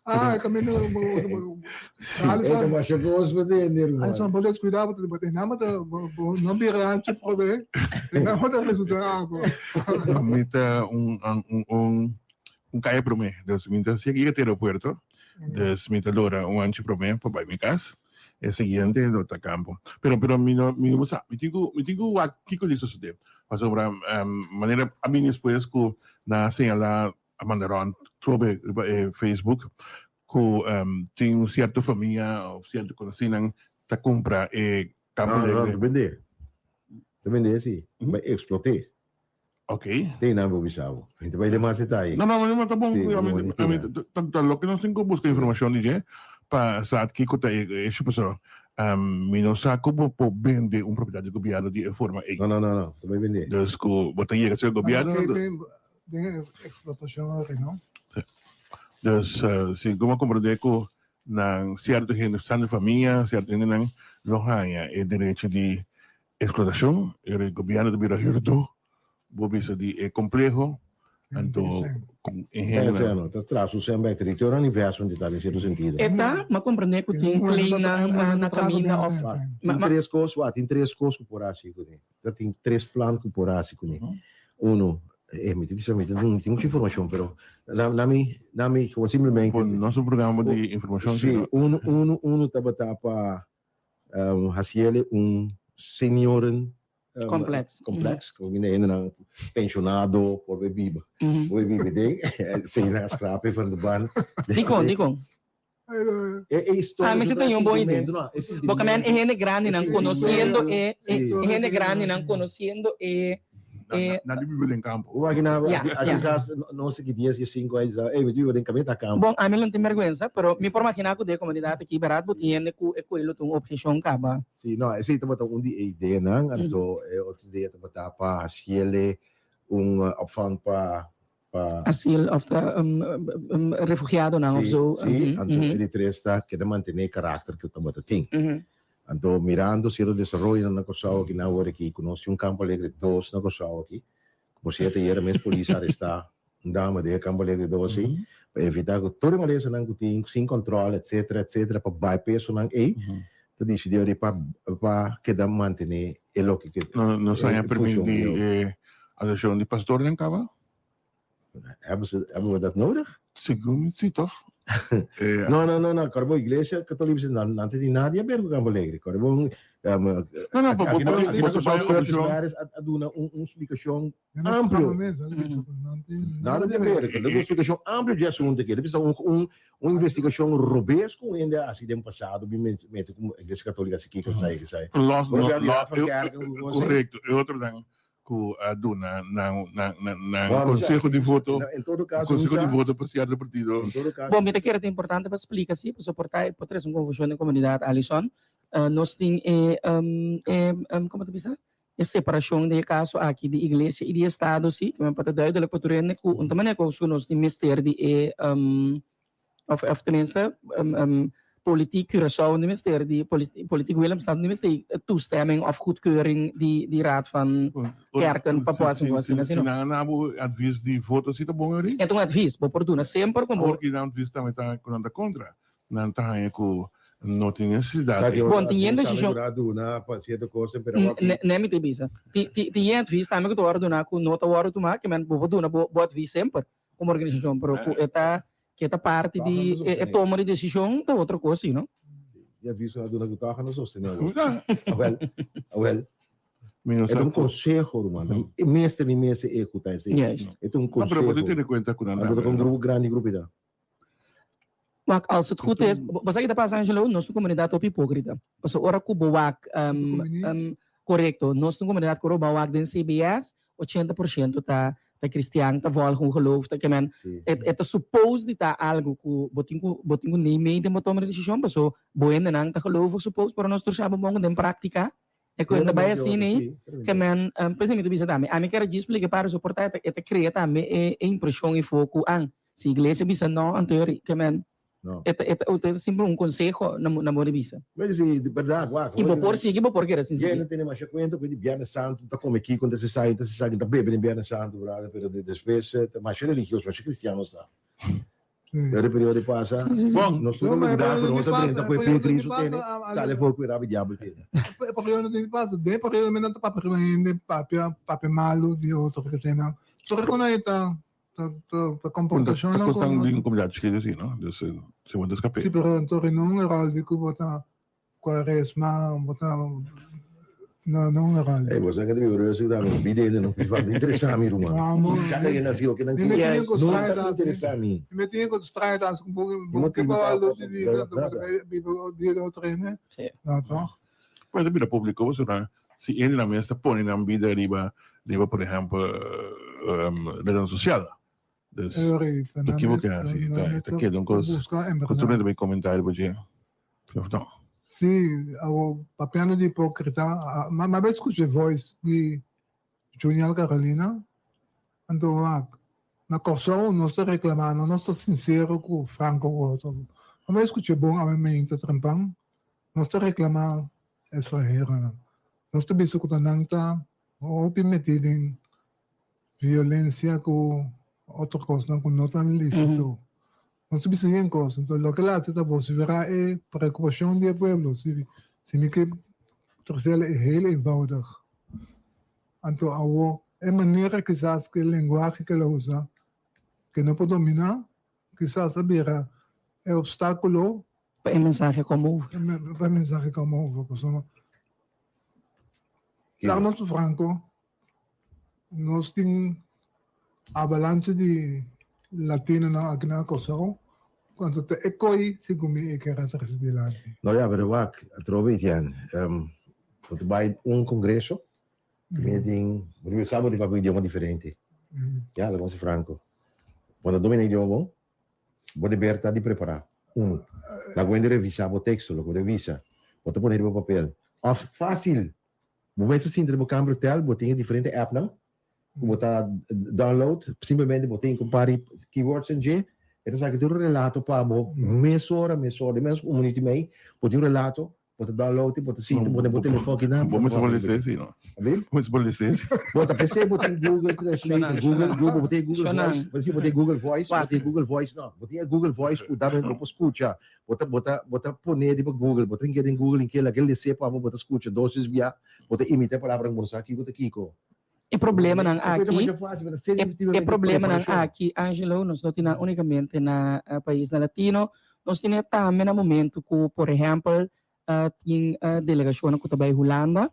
Ah, también Ey, ta masha kos pa tende, hermano. Alison, bo descuida, bo te nama ta no bira ancho prove, te nama ta resulta algo. Mi ta un un un un kaya prome, dus mi ta sigue yega te aeropuerto, dus mi ta lora un anchi prome pa bai mi kas, e siguiente lo ta campo. Pero pero mi no mi no sa, mi tin ku mi tin ku wak kiko di sosode, pasobra manera a bini despues ku nan a señala a manda rond trobe riba e Facebook ku tin un sierto famia of sierto konosinan ta kumpra e Campo No, no, Alegre. ta bende. Ta bende si, bai eksplote. Ok. Te nan bo bisa bo. Mi ta bai den mas detaye. No, no, no, ta bon. Sí, A mi, a mi, ta, ta loke nos tin ku buska informashon di dje pa sa kiko ta e issue pasobra mi no sa ku bo por bende un propiedat di gobièrnu di e forma ei. No, no, no, no, ta bai bende. Dus ku bo ta yega serka gobièrnu. Den eksplotashon ori, no? Sí. Dus si ku bo a komprendé ku nan sierto hende, sierto famia, sierto hendenan lo haña e derecho di Eksplotashon, e gobièrnu ta bira hürdó, bo bisa di e kompleho, anto ku e hendenan. Ta traha su sèn bèk, return on investment di ta den sierto sentido. E ta, m'a komprendé ku tin claimnan na kaminda òf. Tin tres kos, wak, tin tres kos ku por hasi kuné. Ta tin tres plan ku por hasi kuné. Uno, e mi ta bisa mi ta tin mucha informashon, pero na mi, na mi, simplemente. Nos un programa di informashon. Si, uno, uno, uno tabata pa Hasiele un senioren Complex. complex, ku mi hendenan pensionado por bay biba, por bay biba den, sena scrape van de ban. Dikon, dikon? E e historia Ah, mi su si tin un bon idea. sentimento, no, e Bo ka men e sentimento, hende grandinan e conociendo sentimento, e e sí. e hende grandinan conociendo e E Nan di biba den kampo. Bo imagina bo, Ya, aki ya. kisas no si ki dies i sinku ai sa, ey mi ta biba den kameta kampo. Bon, ami lo no tin bergwensa, pero mi por magina ku den e komunidat aki bèrdat bo tin hende ku e koe lo ta un obheshon kaba. Si, no, esei tabata un di e ideanan, anto e otro idea tabata pa hasiele un opvang pa pa. Asiel òf ta refugiadonan òf Si, zo. si, anto e di tres ta keda mantené e karakter ku tabata tin. Anto mirando cierto desaroyonan na Kòrsou aki nan awor aki ku nos tin un Campo Alegre dos na Kòrsou aki, ku por cierto ayera mes polis a arestá un dama den e Campo Alegre dos ei, pa evitá ku tur e malesanan ku tin sin kòntròl etcetera etcetera pa bai pesonan ei, ta disidí awor pa pa keda mantené e loke ke Nos a e haña funshon permiti di e asosiashon di pastornan kaba? Hebben ze, hebben we dat nodig? Segun mi si toch? Eh, No, no, no, no. Corbo Iglesia Católica nan nan te nada di haber cu Campo Alegre. Corbo um, No, no, aki, bo- aki, bo- aki, bo- na Curaçao bo- Curtis bo- Maris a, a duna un, un explicacion amplio. Nada di haber. Corbo un explicacion amplio di asunto aki. Bisa un, un, un investigacion robes cu hende a haci den pasado bi met, met cu Iglesia Católica si kiko sai, sai. Los, Bueno, no, ya di no, Raad van eh, Kerk, un cosa. correcto. E otro dan ku a duna nan nan nan nan Bueno, konseho di voto, En todo caso, konseho di misa, voto pa sierto partido. en todo caso, Bon, mi ta kere ta importante pa splika si, pasobra por ta por trese un konfushon den komunidat, Alison. Nos tin e e komo ta bisa? E separashon den e kaso aki di iglesia i di estado si, ke men pa ta duidelijk pa tur hende ku un ta manera ku nos tin mester di e òf òf tenminste. Politiek Curaçao no mester di Politiek Willemstad no mester di toestemming of goedkeuring di di Raad van Kerken pa por hasi un kos asina, Si sino. nan a na bo advies di voto si ta bon ori? E ta un advies, bo por duna semper ku bo. Awor ki nan advies tambe ta ku nan ta kontra, nan ta haña ku no tin nesesidat. Bon, tin yen desishon. Ku a duna pa sierto kos, pero awor ki. Ne mi ta bisa. Tin yen advies tambe ku ta wòrdu duna ku no ta wòrdu tuma, ke men bo por duna bo advies semper komo organisashon, pero ku e ta Ke ta parti di e toma di desishon ta otro kos si, no? Di aviso a duna ku tòg a no sostené awor. Awèl, awèl. E ta un konseho, ruman. E mester mi mester ehekutá esei. E ta un No, pero konseho. bo tin tene kuenta ku nan Anto ta tambe, un no? grupo grandi grupo ta. Wak, als het goed is, bo sa ki ta pasa, Angelo? Nos ta un komunidat hopi hipókrita. Pasobra ora ku bo wak, korekto, nos ta un komunidat ku ora bo wak den CBS, 80% ta ta cristian, ta volg un geloof, ta kemen e ta suppose di ta algo ku bo tin ku bo tin ku neem mee den bo toma di desishon paso bo hendenan ta gelovig suppose pero nos tur sa bo bon ku den praktika e ku ta bai asina ei kemen p'esei mi ta bisa tambe ami kier a djis splika para soporta e ta krea tambe e impreshon ifo ku an si iglesia bisa no anto kemen No. E ta, e ta, e ta simpel un conseho na, na modo di bisa. Pero si, di berdad, wak. Y bo por sigui, bo por keda sin Yo sigui. no tene masha cuenta cu di Biernes Santo ta come kico, ta se sa, ta se sa, ta bebe den Biernes Santo, brother, pero de, despues eh, ta masha religioso, masha cristiano sta. Sí. Pero e periodo di pasa, Sí, sí, sí. Bon. nos tur No, maar e olvidá periodo cu nos di a pasa, drenta e cu e pie periodo di Cristo pasa, tene, a- a- sale for cu e rabi diabel tene. E periodo di pasa, den periodo men ta papia riba hende, papia, papia malo di otro, que sea nan. Tur con ahí ta Ta Ta komportashonnan ku kosnan di un komunidat chikitu así, no? Dus se bo ta skap'é. Sí, pero anto no un heraldi ku bo ta kuaresma, bo ta no no un heraldi. Ey, bo sa ke ta biba rustig tambe, no pidi hende no pidi falta interesá mi ruman. Amo. Kada hende hasi loke nan Mi kier. tiene ku No strijd ta hasi. interesá mi. Mi tiene ku strijd hasi ku bo Mi bo ke motibu pa ta lus di vida, nada. bo ta biba bida otro hende. Sí. No, toch? Pues ta bira públiko pasobra si hende nan mes ta pone nan bida riba riba por ehempel redan sosial. Dus ta kibo ke hasi ta ta keda un kos ku tur hende ta bay komenta riba dje of no. Sí, awor papiando di hipokrita, mi a bay skucha e voice di Juniel Carolina, anto wak, na Kòrsou nos ta reklamá, nos ta sinsero ku franko ku otro. Mi a bay skucha bon awe mainta trempan, Nos ta reclama estranheronan. Nos ta bisa cu ta nan ta hopi meti den violencia cu otro cosnan cu no ta licito. Nos ta bisa yen cos. Enton loke la haci ta vocifera e preocupacion di e pueblo. Si si mi ke trece e heel eenvoudig. Anto awo e manera kisas cu e lenguahe cu el a usa ke no por domina Kisas a bira e obstáculo. Pa e mensahe kom over. Pa e mensahe kom over. Pasobra laga nos ta franco, nos tin avalancha di latinonan aki na Kòrsou, kuantu ta e koi segun mi e kere trese dilanti. No ya, pero wak, atrobe Etienne, bo ta bai un kongreso, mi tin, bo tin sa bo tin papia un idioma diferente. Ya, laga nos ser franco. Bo ta domina idioma bon, bo deber ta di prepara. Uno, laga bo hende revisa bo teksto, loke bo ta bisa, bo ta pone riba papel. Of facil, bo mester sinta den bo kamber hotel, bo tin e diferente appnan ku bo ta download, simplemente bo tin ku un par di keywords en dje, e ta saki tur un relato pa bo mesora, mesora, den menos ku un minuut i mei, bo tin un relato Bo ta download bo ta sinti bo den bo telefon aki nan. Bo mester por lesa esi no? Abi? Bo mester por lesa esi. Bo ta p'esei bo tin Google Translate, Google, Google, bo tin Google Voice, bo tin bo tin Google Voice, bo tin Google Voice no. Bo tin e Google Voice ku ta bo por skucha. Bo ta bo ta bo ta pone riba Google, bo ta hinka den Google hinka laga lese pa bo, bo ta skucha dos tres bia, bo ta imita e palabranan ku bo no sa kiko ta kiko. E problemanan aki, e problemanan aki, Angelo, nos no tin nan unicamente na paisnan latino, nos tin e tambe na momento cu, por ehempel, tin delegacionnan cu ta bay Hulanda,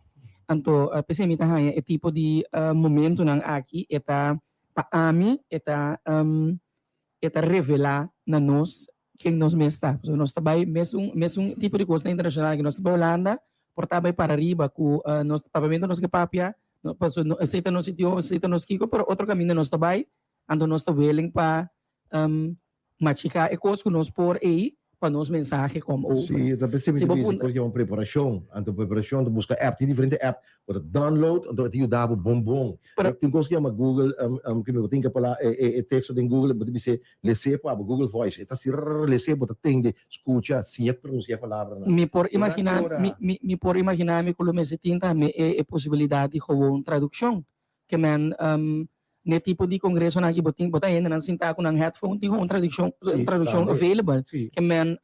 anto p'esey mi ta haya e tipo di momentonan aki e ta, pa ami, e ta e ta revela na nos ken nos mes ta. Pasobra nos ta bai mesun mesun tipo di kosnan internashonal ku nos ta bai Hulanda por ta bai para riba ku nos papiamentu nos ke papia, pasobra no esei ta nos idioma, esei ta nos kiko, pero otro kaminda nos ta bai, anto nos ta willing pa machiká e kos ku nos por ei. pa nos mensahe kom over. Sí, ta pensé Si bo mi puntra- kos yama preparashon. Anto preparashon ta buska app, tin diferente app ku ta download, anto e ta yuda bo bon bon. Pero- Tin kos ku yama Google, ku bo tin ke pala e e e teksto den Google, bo ta bis'é les'é pa bo, Google Voice. E ta hasi rrrr les'é, bo ta tende, skucha, siña pronunsia e palabranan. Mi por Ora imagina, ora. mi, mi, mi por imagina mi ku lo mester tin tambe e, e posibilidat di gewoon tradukshon. Ke men n'e tipo di kongresonan aki bo tin, bo ta hendenan sintá ku nan headphone, tin gewoon tradukshon, Sí, tradukshon tambe. available. Sí. Ke men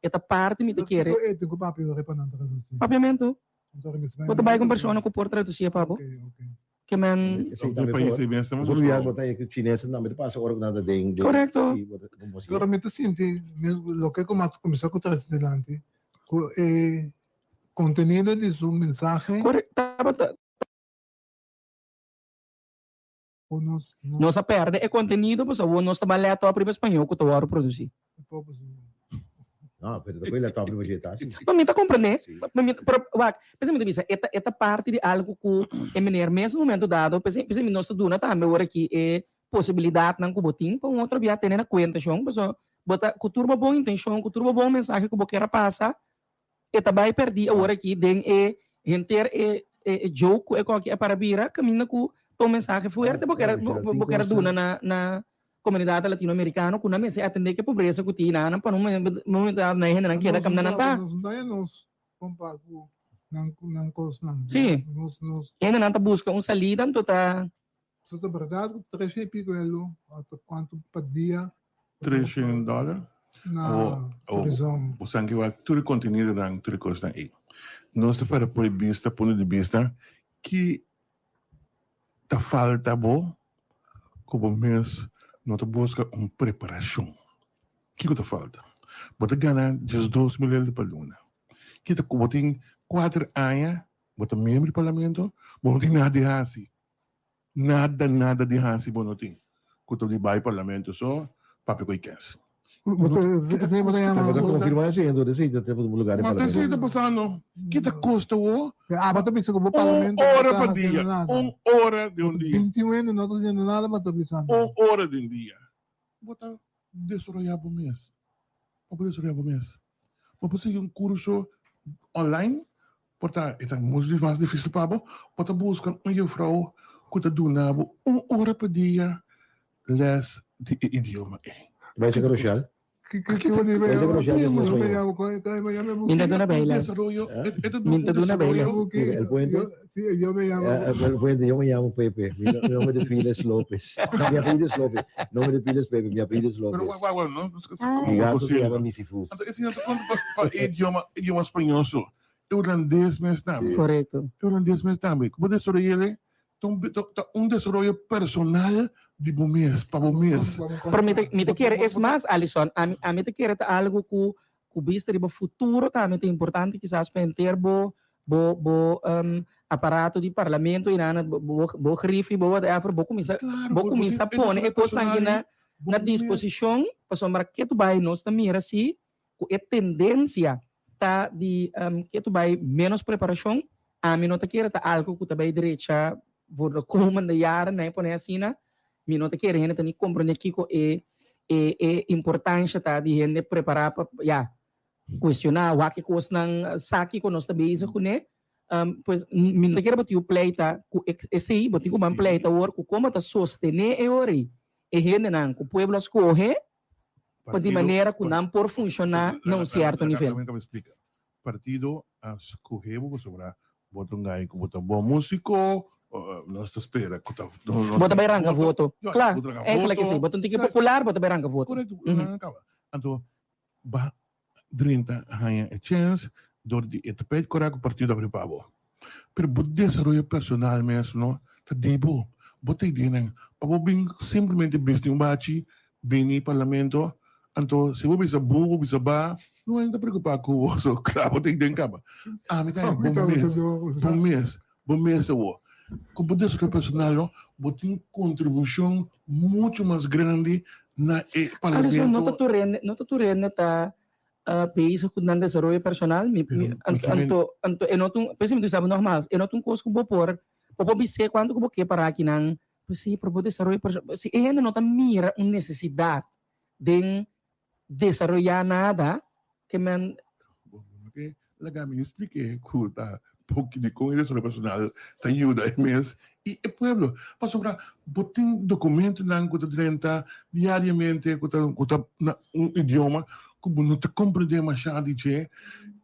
e ta parti mi ta kere. E tin ku papia ora pa nan tradusí. Papiamentu. Sorry, mi Bo ta bai ku un persona ku por tradusí e pa bo. Ok, ok. Ke men. Esei Otro tambe país por. ei mes ta Bo por bia bo ta e ku chinesenan tambe ta pasa ora ku nan ta den, den. Korekto. Sí, bo ta bo por Pero mi ta sinti, mi loke ku mi a kuminsá ku trese dilanti, ku e kontenido di su mensahe. Kore, tabata. Nos a perde e kontenido pasobra awor nos ta bai laptop riba spañó ku ta wòrdu produsí. No, pero ta koe laptop riba dje ta si. No, mi ta komprendé. Pero wak, p'esei mi ta bisa, e ta e ta parti di algu ku e meneer mes momento dado, p'esei p'esei mi nos ta duna tambe awor aki e posibilidatnan ku bo tin pa un otro bia tene na kuenta shon, pasobra bo ta ku tur bo bon intenshon, ku tur bo bon mensahe ku bo kier a pasa, E ta bai perdí awor aki den e henter e e joke ku e koki a para bira kaminda ku ta un mensahe fuerte bo kere bo kere duna na na komunidat latinoamerikano ku nan mester atendé ku e pobresa ku tin nan pa no momento dado nan e hendenan keda kaminda nan ta. Nos no ta nos kompa ku nan nan kosnan. Sí. Nos nos. Hendenan ta buska un salida anto ta. So ta berdad ku treshen y pico elo ota cuanto pa dia. Treshen dollar? Na prizon. Bo san ki wak tur e contenidonan, tur e cosnan ey. Nos ta para por e bista, punto di bista, ki ta falta bo cu bo mes no ta busca un preparacion. Kico ta falta? Bo ta gana diesdos mil eldo pa luna. Ki ta cu bo tin cuater aña, bo ta miembro di parlamento, bo no tin nada di haci. Nada nada di hasi bo no tin ku ta di bai parlamento so papia ku e kens. Bo ta esei bo ta yama. Bo ta konfirma esei enton esei ta tene lugar den Ma ta esei parlamento. ta pasando kita kosta wo Ah bo ta bisa ku bo un parlamento no ora ta pa hasiendo dia nada. un ora di un dia. 21 hende no ta hasiendo nada bo ta bisando. Un ora di un dia bo ta desaroya bo mes bo por desaroya bo mes bo por sigui un kurso online Por ta e ta mucho mas dificil pa bo, bo ta busca un juffrouw cu ta duna bo un ora pa dia les di e idioma ey. Bai checa Rochelle. Bai checa Rochelle di español. Mi ta duna bay les. Mi ta duna bay les. Mira, el puente. El puente, yo me llamo Pepe. Mi nombre de pila es López. No, mi apellido es López. Nombre de pila es Pepe, mi apellido es Pero López. wak, wak, wak, no? Mi gato se llama Misifus. Anto, esei no ta konta pa pa idioma, idioma spañol so. E hulandes mes tambe. Korekto. E hulandes mes tambe. Ku bo desaroy'e ta un ta un desaroyo personal di bo mes, pa bo mes. Pero mi ta mi ta kere, es mas Alison, ami ami ta kere ta algu ku ku bista riba futuro tambe ta importante kisas pa henter bo bo bo aparato di parlamento y nan bo bo griffie bo whatever bo kuminsa bo kuminsa pone e kosnan aki na na disposishon pasobra ke tu bai nos ta mira si ku e tendensia ta di ke tu bai menos preparashon ami no ta kere ta algu ku ta bai drecha voor de komende jaren nan e pone asina mi no ta kere hende ta ni komprende kiko e e e importansha ta di hende prepara pa ya cuestiona wak e cosnan sa kico nos ta bezig cune pues mi no ta kere bo tin pleita cu esey bo tin cu ban pleita awor cu como ta sostene e ora ey e hendenan cu pueblo a scoge pa di manera cu nan por funciona na un cierto nivel. Partido a scoge bo pasobra bo ta un guy cu bo ta bon musico, nos ta spera cu ta. Bo ta bay ranca voto. Cla, eigenlijk esey. Bo ta un tiki popular, bo ta bay ranca voto. Correcto, anto Ba drenta haña e chèns dor di e tapijt kòrá ku partido a abri pa bo. Pero bo desaroyo personal mes no ta di bo. Bo ta ideanan pa bo bin simplemente bisti un bachi, bini parlamento, anto si bo bisa bu, bo bisa ba, no hende ta preokupá ku bo, so kla bo ta idea kaba. Ami ta haña bo mes, bo mes, bo mes awor. Ku bo desaroyo personal no, bo tin kontribushon mucho mas grandi na e Alison, no ta parlamento. tur hende, no ta tur hende ta bezig ku nan desaroyo personal. Mi, mi, Pero, anto, mi ke men- anto, anto e no ta un, p'esei mi ta bisa bo nogmaals, e no ta un kos ku bo por, bo por bis'é kuantu ku bo ke para akinan, pues si, pero bo desaroyo personal, si e hende no ta mira un nesesidat den desaroyá nada. Ke men. Bo no ke laga mi explique ku ta poki di kon e desaroyo personal ta yuda e mes i e pueblo. Pasobra bo tin dokumentonan ku ta drenta diariamente ku ta ku ta na un idioma ku bo no ta komprendé masha di dje.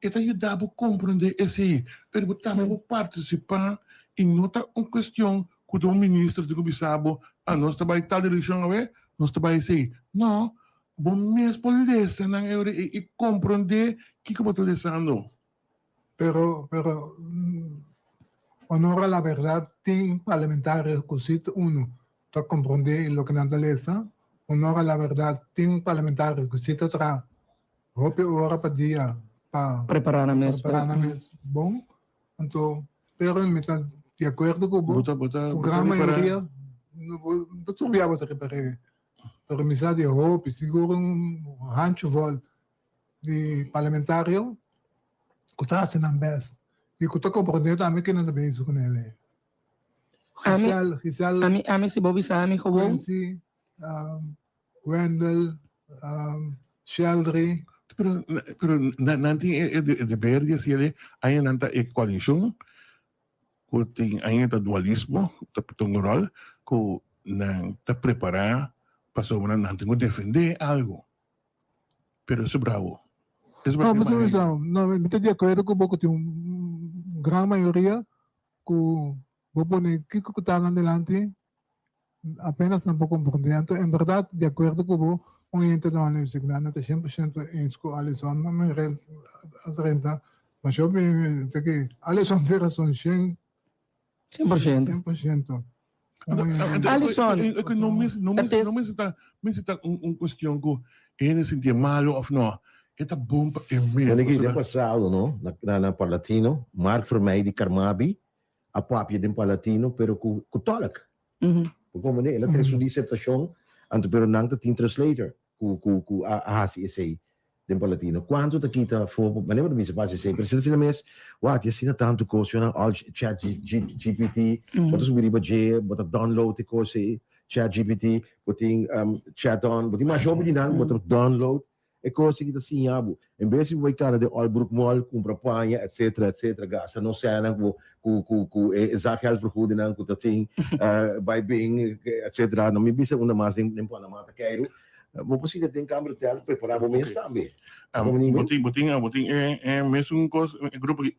E ta yuda bo komprendé esei, pero bo tambe bo partisipá i no ta un kuestion ku ta un minister tin ku bisa bo, ah nos ta bai tal direkshon awe, nos ta bai esei. No, Bo mes por lesa nan e ora ei i komprondé kiko bo ta lesando. Pero, pero, honor a la verdad, tin parlamentario ku si ta unu ta komprondé loke nan ta lesa. Honor a la verdad, tin parlamentario ku si ta traha hopi ora pa dia pa Prepará nan mes. prepará nan mes bon. Anto, pero mi ta di akuerdo ku bo, Bo ta, bo ta, ku bo ta gran ripará. mayoria no bo ta tur bia bo ta ripar'é. Pero mi sa di hopi, sigur un handjevol di parlamentario ku ta hasi nan best i ku ta komprondé tambe ke nan ta bezig ku nel. Ami, Giselle, Giselle ami, ami si bo bisa ami gewoon. Quincy, um, Wendell, um, Sheldry. Pero, pero nan, nan tin e, e, e deber di hasi ele, aña nan ta e koalishon, ku tin ainda ta dualismo ta tuma un ròl ku nan ta prepará pasobra nan tin ku defendé algu pero eso bravo eso No, no, no, mi ta di akuerdo ku bo ku tin un gran mayoria ku bo pone kiko ku ta nan dilanti apenas nan por komprondé. Anto en bèrdat di akuerdo ku bo un hende ta wòrdu designado nan ta 100% eens ku Alison mi renta masha hopi ta ke Alison tin rason shen 100%. 100%. Alison, No mester no mester no mester ta mester ta un un kuestion ku e hende sintié malu òf no. E ta bon pa e mes. Mane ki den pasado no na na Parlatino Mark Vermeij di Carmabi a papia den Parlatino pero ku ku tolk. Bo comprende? El a trece un disertacion, anto pero nan ta tin translator cu cu cu a a haci esey den Parlatino. Cuanto ta kita afo pa manera bo ta bisa pa haci esey? Pero si ta asina mes, wak, tin asina tanto cos, yo nan al chat GPT, bo ta subi riba dje, bo ta download e cos ey, chat GPT, bo tin chat on, bo tin masha hopi di nan, bo ta download E kos aki ta siña bo, en bes di bo bai kana den Albrook Mall, kumpra paña, etcetera, etcetera, gasta nos sènan ku ku ku ku e zakgeldvergoedingnan ku ta tin, bai bin, etcetera. No mi bisa unda mas den den Panama ta keiru. Bo por sinta den kamber hotel, prepará bo mes tambe. Bo tin bo tin bo tin e e mesun kos, e grupo di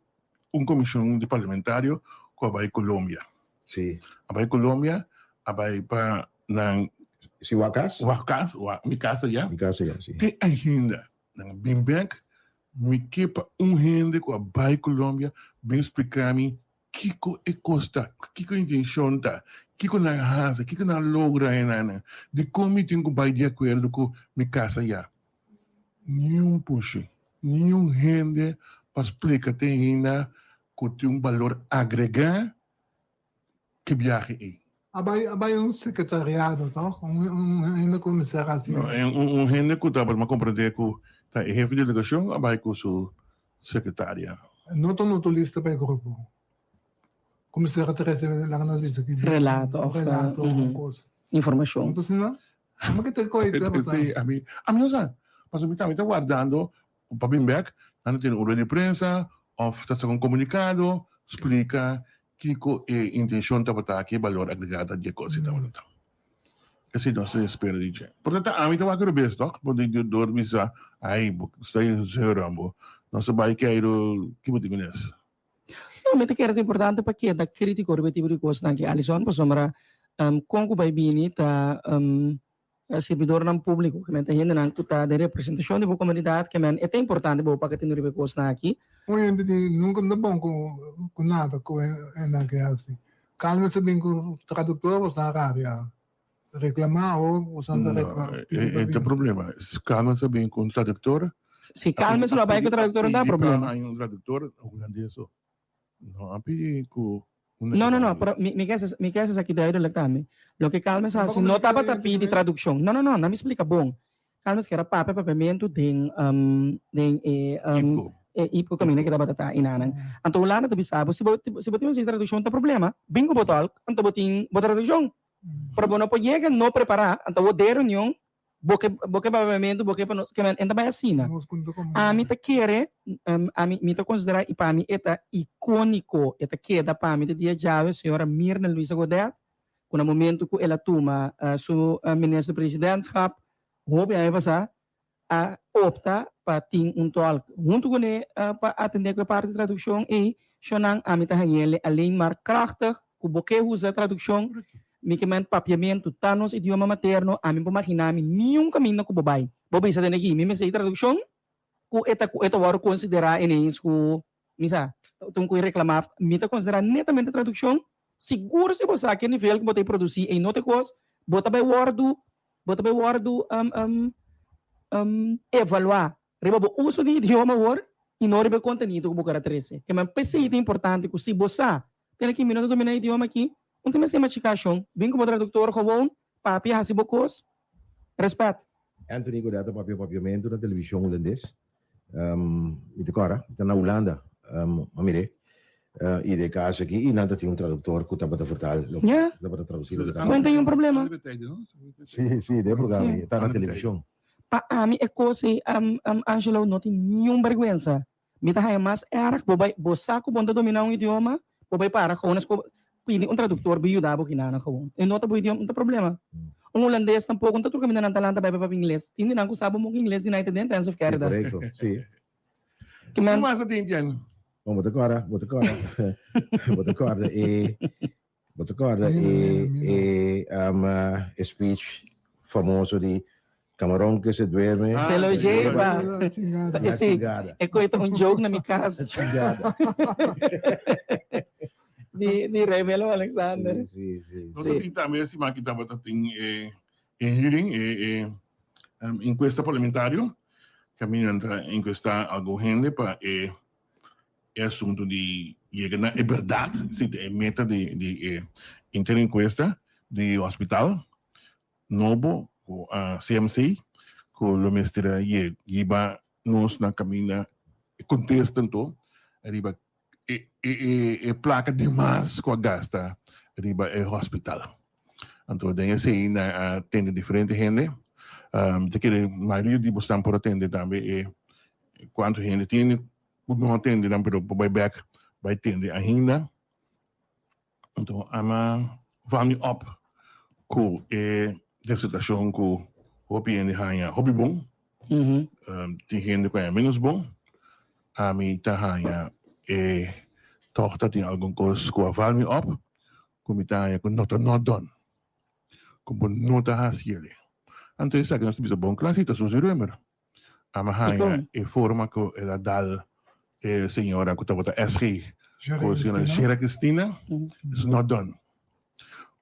un komishon di parlamentario ku a bai Colombia. Sí. A bai Colombia, a bai pa nan. Si wak kas? Wak kas, wak mi kas aya. Mi kas aya, si. Te ainda nan a bin bek, mi ke pa un hende ku a bai Colombia bin splika mi kiko e kos ta, kiko e intenshon ta, kiko nan a hasi, kiko nan a logra enanan, dikon mi tin ku bai di akuerdo ku mi kas aya. Niun pushi, niun hende pa splika te ainda ku tin un balor agregá ke biahe ei. A bai a bai un sekretariado toch? Un un hende ku mester hasi. No, un un hende ku tabata mas komprendé ku ta e hefe di delegashon a bai ku su sekretaria. No ta noto lista pa e grupo. Ku mester a trese laga nos bisa ki Relato of relato of kos. informashon. No ta asina? Amo ke ta koe tabata. Sí, ami ami no sa. Pasobra mi tambe ta wardando Pa bin bek, nan ta tene un rueda di prensa of ta saka un komunikado splika kiko e intenshon tabata, ki e balor agregá ta di e kos ei tabata ta. Esei nos ta espera di dje. Por ta ami ta wak robes tok, bo di dor bisa, ai bo sta e zeuran bo, nos ta bai keiru ki bo tin kunes. No, mi ta kere ta importante pa keda kritiko riba e tipo di kosnan aki, Alison, pasobra kon ku bai bini ta Sirbidornan públiko, ke men ta hendenan ku ta den representashon di bo komunidat, ke men e ta importante bo pa ke tene riba e kosnan aki. Un hende di nunka no ta bon ku nada ku e nan ke hasi. Kalma sa bin ku traduktor bo sa rabia, reklamá o bo sa ta reklamá. No, e ta problema. Kalma sa bin ku un traduktor. Si kalma sa lo bai ku traduktor no ta problema. A pidi pa un traduktor hulandes so. No a pidi ku un No, no, no, pero mi, mi ke mi ke esaki duidelijk tambe. Loke Calmes hasi no tabata pidi tradukshon. No, no, no, na mi splika bon. Calmes kier a papia papiamentu den, um, den e, um, e IPCO kaminda ke tabata ta inanan. Anto Hulanda ta bisa bo, si bo, si bo tin un tradukshon ta problema, bin ku bo tolk, anto bo tin bo tradukshon. Pero bo no por yega no prepará, anto bo den reunion. Bo ke bo ke papiamentu, bo ke pa nos, ke men e ta bai asina. Ami ta kere, ami mi ta konsiderá i pa mi e ta ikóniko, e ta keda pa mi te dia djawe, señora Mirna Luisa Godett, ku na momentu ku el a tuma su minister presidentschap hopi aña pasá, a opta pa tin un tolk huntu kuné pa atendé ku e parti tradukshon ei. Shonnan, ami ta hañ'el alleen maar krachtig ku bo ke usa tradukshon. Mi ke men papiamentu ta nos idioma materno, ami por maginá mi niun kaminda ku bo bai. Bo bisa den aki, mi mester e tradukshon ku e ta ku e ta wòrdu konsiderá ineens ku mi sa ta un ku e reklamá. Mi ta konsiderá netamente tradukshon. Sigur si bo sa ke nivel ku bo ta produsí ei no ta e kos, bo ta bai wòrdu Bo ta bai wòrdu evaluá riba bo uso di idioma awor i no riba e kontenido ku bo kere trese. Ke men p'esei ta importante ku si bo sa tene ki mi no ta dominá e idioma aki, un ta mester machikashon, bin ku bo traduktor gewon, papia hasi bo kos, rèspèt. Anthony Godett ta papia papiamentu na televishon hulandes. Mi ta kòrda, mi ta na Hulanda, a mir'é i den kas aki i nan ta tin un traduktor ku tabata vertaal loke tabata tradusí loke tabata. No tin un problema. Sí, sí, den e programa ei, e ta na televishon. Pa ami e kos ei, Angelo, no tin niun bèrgwensa. Mi ta haña mas erg, bo bai, bo sa ku bo no ta dominá un idioma, bo bai para gewoon esco pidi un traduktor bin yuda bo kinana gewoon. E no ta bo idioma, no ta problema. Un hulandes tampoko, no ta tur kaminda nan ta lanta bai papia ingles. Tin di nan ku sa bo moke ingles di nan e ta den intensive care da. Korekto, si. Ki men. Ki mas ta tin, Jen? Bon, bo ta kòrda, bo ta kòrda, bo ta kòrda e. Bo ta kòrda e e e speech famoso di Camarón que se duerme. Se lo lleva. La chingada. E koe ta un joke na mi kas. La chingada. Di di Rey Willem Alexander. Si, si, si. Nos ta tin tambe e siman ki tabata tin e e hearing, e e encuesta parlamentario, kaminda nan ta encuesta algun hende pa e E asuntu di yega na e berdad, si ta e meta di di e inter encuesta di hospital nobo cu CMC cu lo mester a yiba nos na caminda e contesta anto riba e e e placa demas cu a gasta riba e hospital. Anto den esey nan a tende diferente hende. Mi ta kere mayoria di bosnan por a tende tambe e cuanto hende tin. Bo no a tende nan pero bo bai bek bai tende ainda. Anto ama vang mi op ku e disertashon ku hopi hende haña hopi bon. Tin hende ku haña menos bon. Ami ta haña e tòg ta tin algun kos ku a val mi op ku mi ta haña ku no ta nòt done. Ku bo no ta hasi el'e. Anto esaki nos ta bisa bon kla si ta Suzy Römer. Ama haña e forma ku el a dal e señora ku tabata SG, ku señora Shera Cristina, is not done.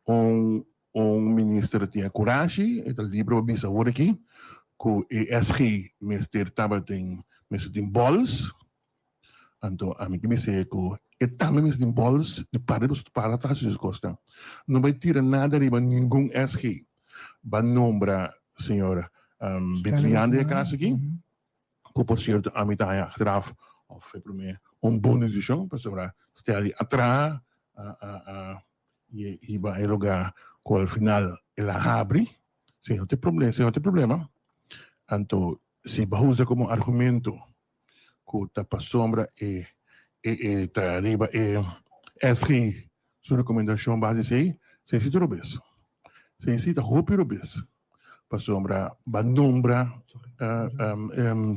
Un un minister tin e kurashi, e ta libre pa bisa awor aki, ku e SG mester tabatin mester tin bòls, anto ami ke bis'é ku e tambe mester tin bòls di para di para ta hasi su kosnan. No bai tira nada riba ningun SG. Ba nombra señor Betrian den e caso aki, cu por cierto ami ta haña achteraf of e prome un bon decision pasobra Stelly a traha a hiba e lugar cu al final el a habri, si no tin problema, si no tin problema, anto si bo usa como argumento cu ta pasobra e e ta riba e SG su recomendacion base esey, esey si ta robes. Esey si ta hopi robes. Pasobra ba nombra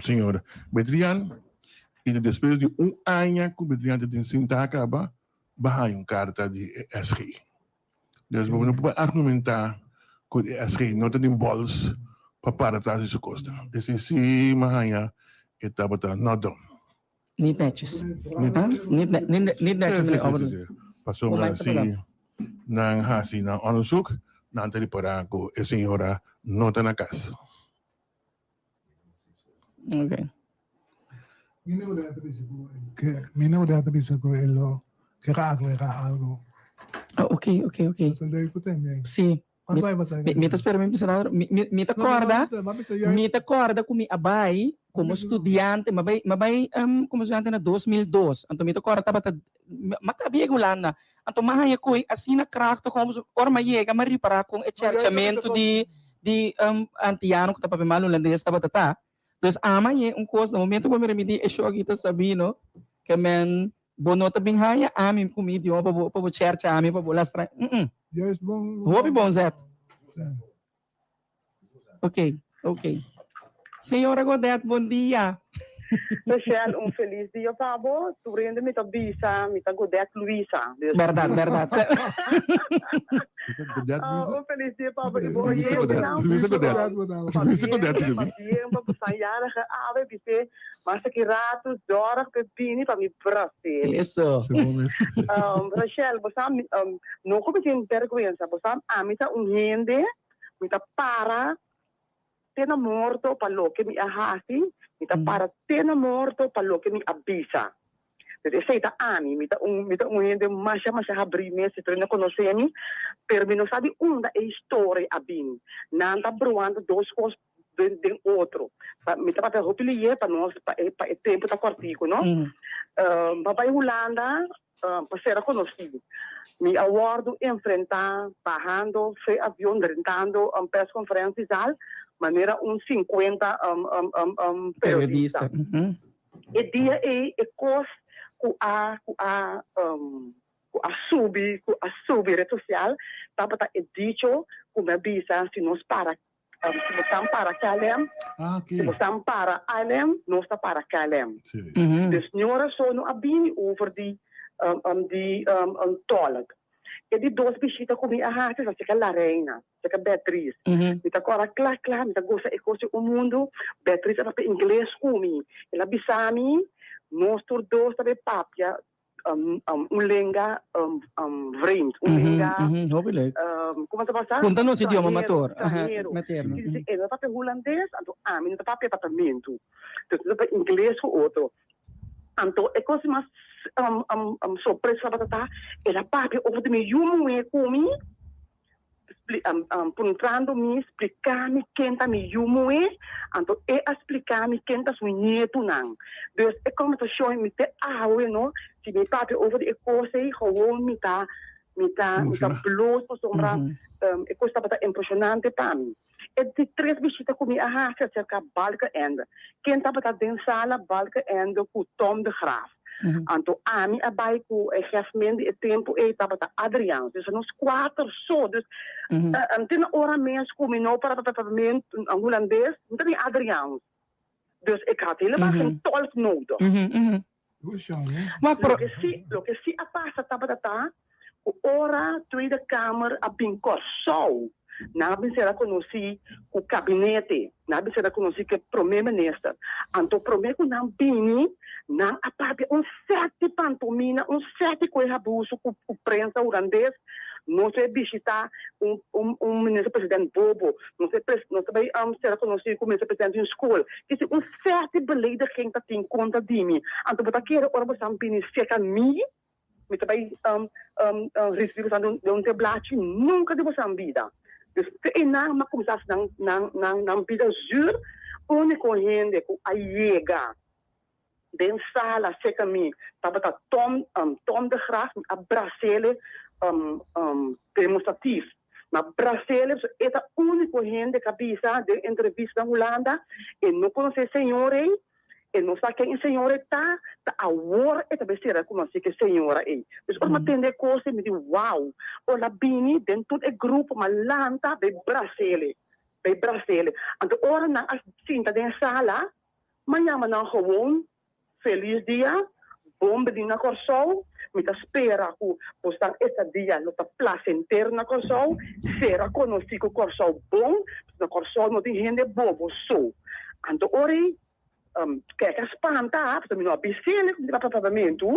señor Betrian y despues di un aña cu Betrian ta den sinta caba, ba haya un carta di e SG. Dus bo no por argumenta cu e SG no ta den bols pa para tras di su cosnan. Esey si mi haya e tabata not done. Niet netjes. Niet, niet, niet netjes, meneer Oberdorf. Pasobra si nan hasi nan onderzoek, nan ta ripara cu e señora no ta na cas. Okay. Mi no ta bisa cu e lo kier aclara algo. Ah, okay, okay, okay. Sí. Mi ta spera mi bisa nada. Mi ta corda, mi ta corda cu mi a bay como studiante, mi a bay, mi a bay como studiante na 2002. Anto mi ta corda tabata, mi a caba yega Hulanda. Anto mi a haya cu asina krachtig om, ora mi a yega mi a ripara con e cherchamento di. di antiano ku ta papia mal hulandes tabata ta. Dus ama ye un kos na momento ku mi remiti e show aki ta Sabino ke men bo no ta bin haña ami ku mi idioma pa bo pa bo chercha ami pa bo lastra mm Juist bon. Hopi bon zet. Ok ok Señora Godet bon dia. Michelle un felis dia pa bo. Tur hende mi ta bisa mi ta Godet Luisa. Dus. Berdad berdad. Un felis dia pa bo y bo oyentenan. Luisa Godet. Luisa Godet. Pabien pa bo sanjarige awe bis'é mas aki rato zorg p'e bini pa mi bras'é. Eso. Rachel bo sa no ku mi tin bergwensa bo sa ami ta un hende mi ta para te na morto pa loke mi a hasi, mi ta para te na morto pa loke mi a bisa. Dus esei ta ami, mi ta un mi ta un hende masha masha habrí mes, si tur hende konosé mi, pero mi no sa di unda e historia a bini. Nan ta bruando dos kos den den otro. Pa mi ta papia hopi liye pa nos pa e pa e tempu ta kòrtiku no. Pa bai Hulanda pa sera konosí. Mi a wòrdu enfrentá bahando fe avion drentando persconferentiezaal manera un sinkuenta periodista. E dia ei e kos ku a ku a ku a subi ku a subi red sosial tabata e dicho ku mi a bisa si nos para Si bo stan para KLM, si bo stan para ALM, nos ta para KLM. Dus ñora so no a bini over di di tolk. E di dos bishita ku mi a hasi ta seka La Reina, seka Beatriz. Mi ta kòrda kla kla, mi ta gosa e kos di un mundu. Beatriz a papia ingles ku mi. El a bisa mi, nos tur dos ta bay papia un lenga vreemd, un lenga, Hopi leuk. Como ta pasa? Conta nos idioma mator, Extranhero. materno. Si si e no ta papia hulandes, anto ami no ta papia papiamentu. Entonces no ta papia ingles cu otro. Anto e cosa mas sorpresa tabata ta, el a papia over di mi yu muhe cu mi. Puntrando mi, spliká mi ken ta mi yu muhé, anto e a spliká mi ken ta su nietunan. Dus e kòmbersashon mi te awe no, si mi papia over di e kos ei gewoon mi ta mi ta mi ta bloos pasobra e kos tabata impreshonante pa mi. E di tres bishita ku mi a hasi aserka Balkenende. Ken tabata den sala Balkenende ku Tom de Graaf. Anto ami a bai ku e hefmen di e tempu ei tabata Adriaan. Dus nos kuater so. Dus te na ora mes ku mi no para papia hulandes, mi ta bin Adriaan. Dus ik had helemaal geen tolk nodig. Loke si, loke si a pasa tabata ta ku ora Tweede Kamer a bin Kòrsou, nan a bin sera konosí ku kabinete, nan a bin sera konosí ku e promé minister. Anto promé ku nan bini, nan a papia un sèt di pantomina, un sèt di koe habusu ku prensa hulandes. Nos a bishita un un un minister president bobo, nos a nos a bai sera konosí ku minister president di un skol. Kisi un sèt di belediging ta tin kontra di mi. Anto bo ta kere ora bo san bini seka mi, mi ta bai risibí bo san den un teblachi? Nunka di bo san bida. Dus te einan mi a kuminsá hasi nan nan nan nan bida zür. Úniko hende ku a yega Den sala cerca mi tabata Tom, Tom de Graaf, mi a brasele demostratief. Mi a brasele pasobra e ta unico hende cu a bisa den entrevista na Hulanda, e no conoce e señor ey, e no sa ken e señor ey ta, ta awor e ta bay cera conoci cu e señora ey. Dus ora mi a tende e cos ey mi di wow, ora a bini den tur e grupo mi a lanta bay brasele, bay brasele. Anto ora nan a sinta den sala, M'a yama nan gewoon Felis dia, bon bini na Kòrsou. Mi ta spera ku bosnan estadia lo ta plasenter na Kòrsou. Sera konosí ku Kòrsou bon, pasobra na Kòrsou no tin hende bobo so. Anto ora ei kèk a spanta, pasobra mi no a bis'el ku mi ta papia papiamentu.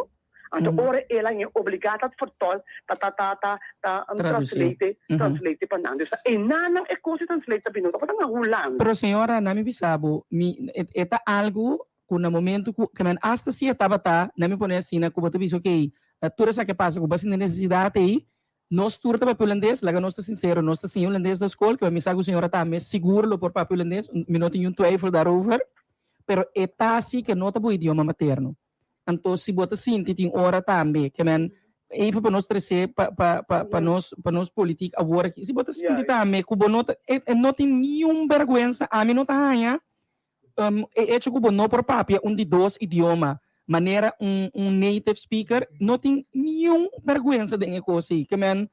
Anto ora el a obligá ta vertol, ta ta ta ta ta translate, translate pa nan. Dus ta einan nan e kos di translate ta bini, no tabata na Hulanda. Pero señora, na mi bisa bo, mi e ta algu ku na momento ku, ke men asta si e tabata, na mi pone asina ku bo ta bisa okey, tur esaki a pasa ku bo a sinti nesesidat ei, nos tur ta papia hulandes, laga nos ta sinsero, nos ta siña hulandes na skol, ke mi sa ku señora tambe sigur lo por papia hulandes, mi no tin niun twijfel daarover, pero e ta si ke no ta bo idioma materno. Anto si bo ta sinti tin ora tambe ke men Even pa nos trese pa pa pa pa nos pa nos politiek awor aki. Si bo ta sinti tambe ku bo no ta e e no tin niun bèrgwensa, ami no ta haña e echo ku bo no por papia un di dos idioma manera un un native speaker no tin niun bèrgwensa den e kos ei. Ke men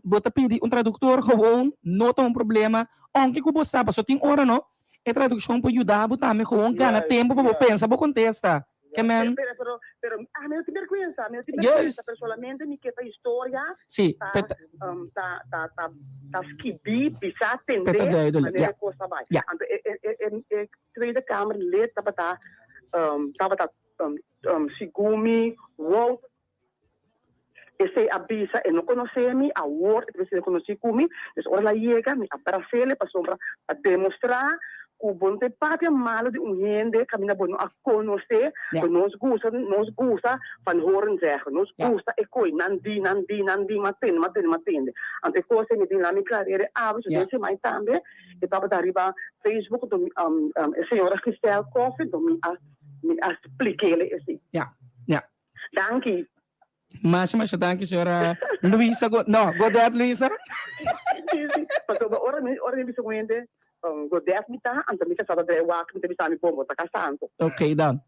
bo ta pidi un traduktor gewoon no ta un problema ounke ku bo sa pasobra tin ora no e tradukshon por yuda bo tambe gewoon gana tempu pa bo pensa bo kontesta. Ke men. Pero, pero, pero, ami no tin bergwensa, ami no tin bergwensa, pero solamente mi ke pa historia Sí, ta, peta. um, ta, ta, ta, ta skibí, bisa, tendé, Peta duidelijk, manera ja. kos ta bai. Ja. Anto e, e, e, e, e Tweede Kamer lid tabata, um, tabata, um, um, segun mi, Wouter Esei a bisa, e no konosé mi, awor e ta bisa konosí ku mi. Dus ora el a yega, mi a bras'el pasobra pa demostrá ku bo no ta e papia malu di un hende kaminda bo no a konosé. Ku nos gusta, nos gusta van horen zeggen, nos gusta e koi nan di, nan di, nan di, m'a tende, m'a tende, m'a tende. Anto e kos ei mi bin laat mi klarera e awe, so den semai tambe e tabata riba Facebook, anto mi e señora Giselle Coffie, anto mi a mi a splik'el esei. Danki. Masha masha danki señora Luisa Go no Godet Luisa. Sí sí pasobra ora mi ora mi bisa un hende Godet mi ta anto mi kasá ta drai wak mi ta bisa mi bon bo ta kasá anto. Ok dan.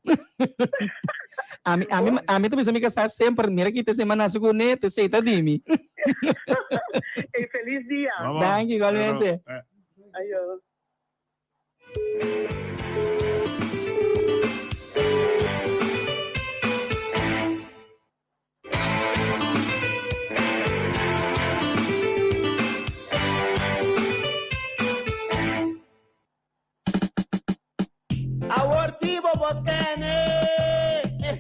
Ami ami ami ta bisa mi kasá semper mira ki te semana nase kuné te sei ta di mi. Ey feliz dia. Danki igualmente. Ayo. Awor sí bo por scan'e!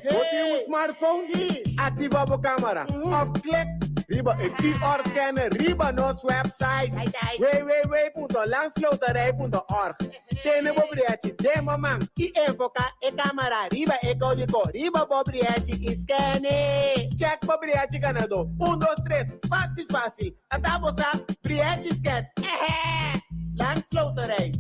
Bo tin un smartphone? Sí! Activa bo camara of click riba e QR scanner riba nos website www.landsloterij.org. Tene bo briechi den bo man y enfoca e camara riba e codigo riba bo briechi y scan'e! Check bo briechi ganador! Un, dos, tres, facil facil! Ata bo sa, briechi scan! Ehe! Landsloterij.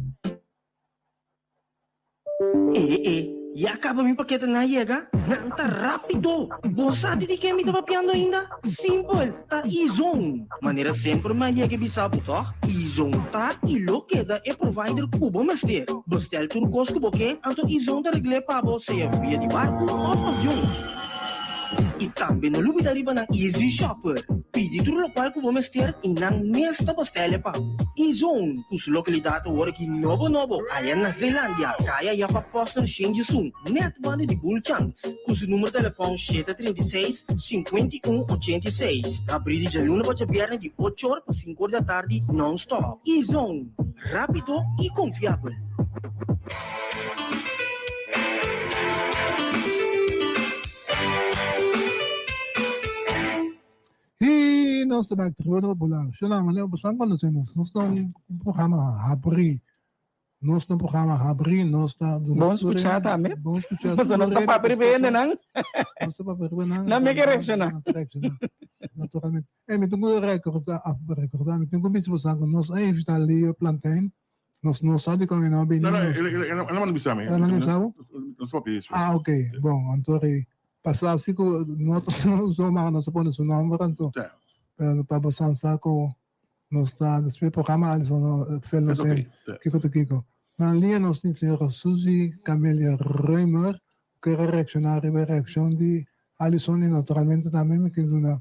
E e, ya kaba mi paketenan a yega? Nan ta rápido! Bo sa di di ken mi ta papiando ainda? Simpel, ta Izon! Manera semper mi a yega e bisa bo tòg? Izon ta i lo keda e provider ku bo mester. Bestel tur kos ku bo ke, anto Izon ta regl'é pa bo sea via di barku òf avion. I tambe no lubida riba nan Easy Shopper. Pidi tur lokual ku bo mester i nan mes ta bastele pa bo. Izone, ku su lokalidat awor aki nobo nobo aya na Zeelandia, kaya Jacob Posner Shenjisun, net banda di Bulchans. Ku su numero telefòn 736, 51 86. Habrí di djaluna pa djabièrnè di ocho or pa sinku or di atardi nònstòp. Izone, rápido i konfiabel. Y nos ta bek terug op Bola. Shona, wanneer we staan conocemos, nos ta un programa habri. Nos ta un programa habri, nos ta Bon escuchá tambe. Bon escuchá. Pasobra nos ta papia riba hendenan. Nos ta papia riba nan. Nan meke reacciona. Reacciona. Naturalmente. Ey, mi tin cu recorda, recorda, mi tin cu bisa boso cu nos a invita Leo Plantijn. Nos no sa dikon e no a bini. No, no, el, el, el, el a manda bisa mi. El a manda bisa bo? Nos papia despues. Ah, ok. Bon, anto rei. Pasa asi ku no zomaar nos a pone su nomber anto. Ja. Pero pa bosan sa ku nos ta despues programa Alison no fel nos Ok, in. ja. Kiko ta kiko. Na linea nos tin señora Suzy Camelia Römer ku a reakshoná riba e reakshon di Alison i naturalmente tambe mi ke duna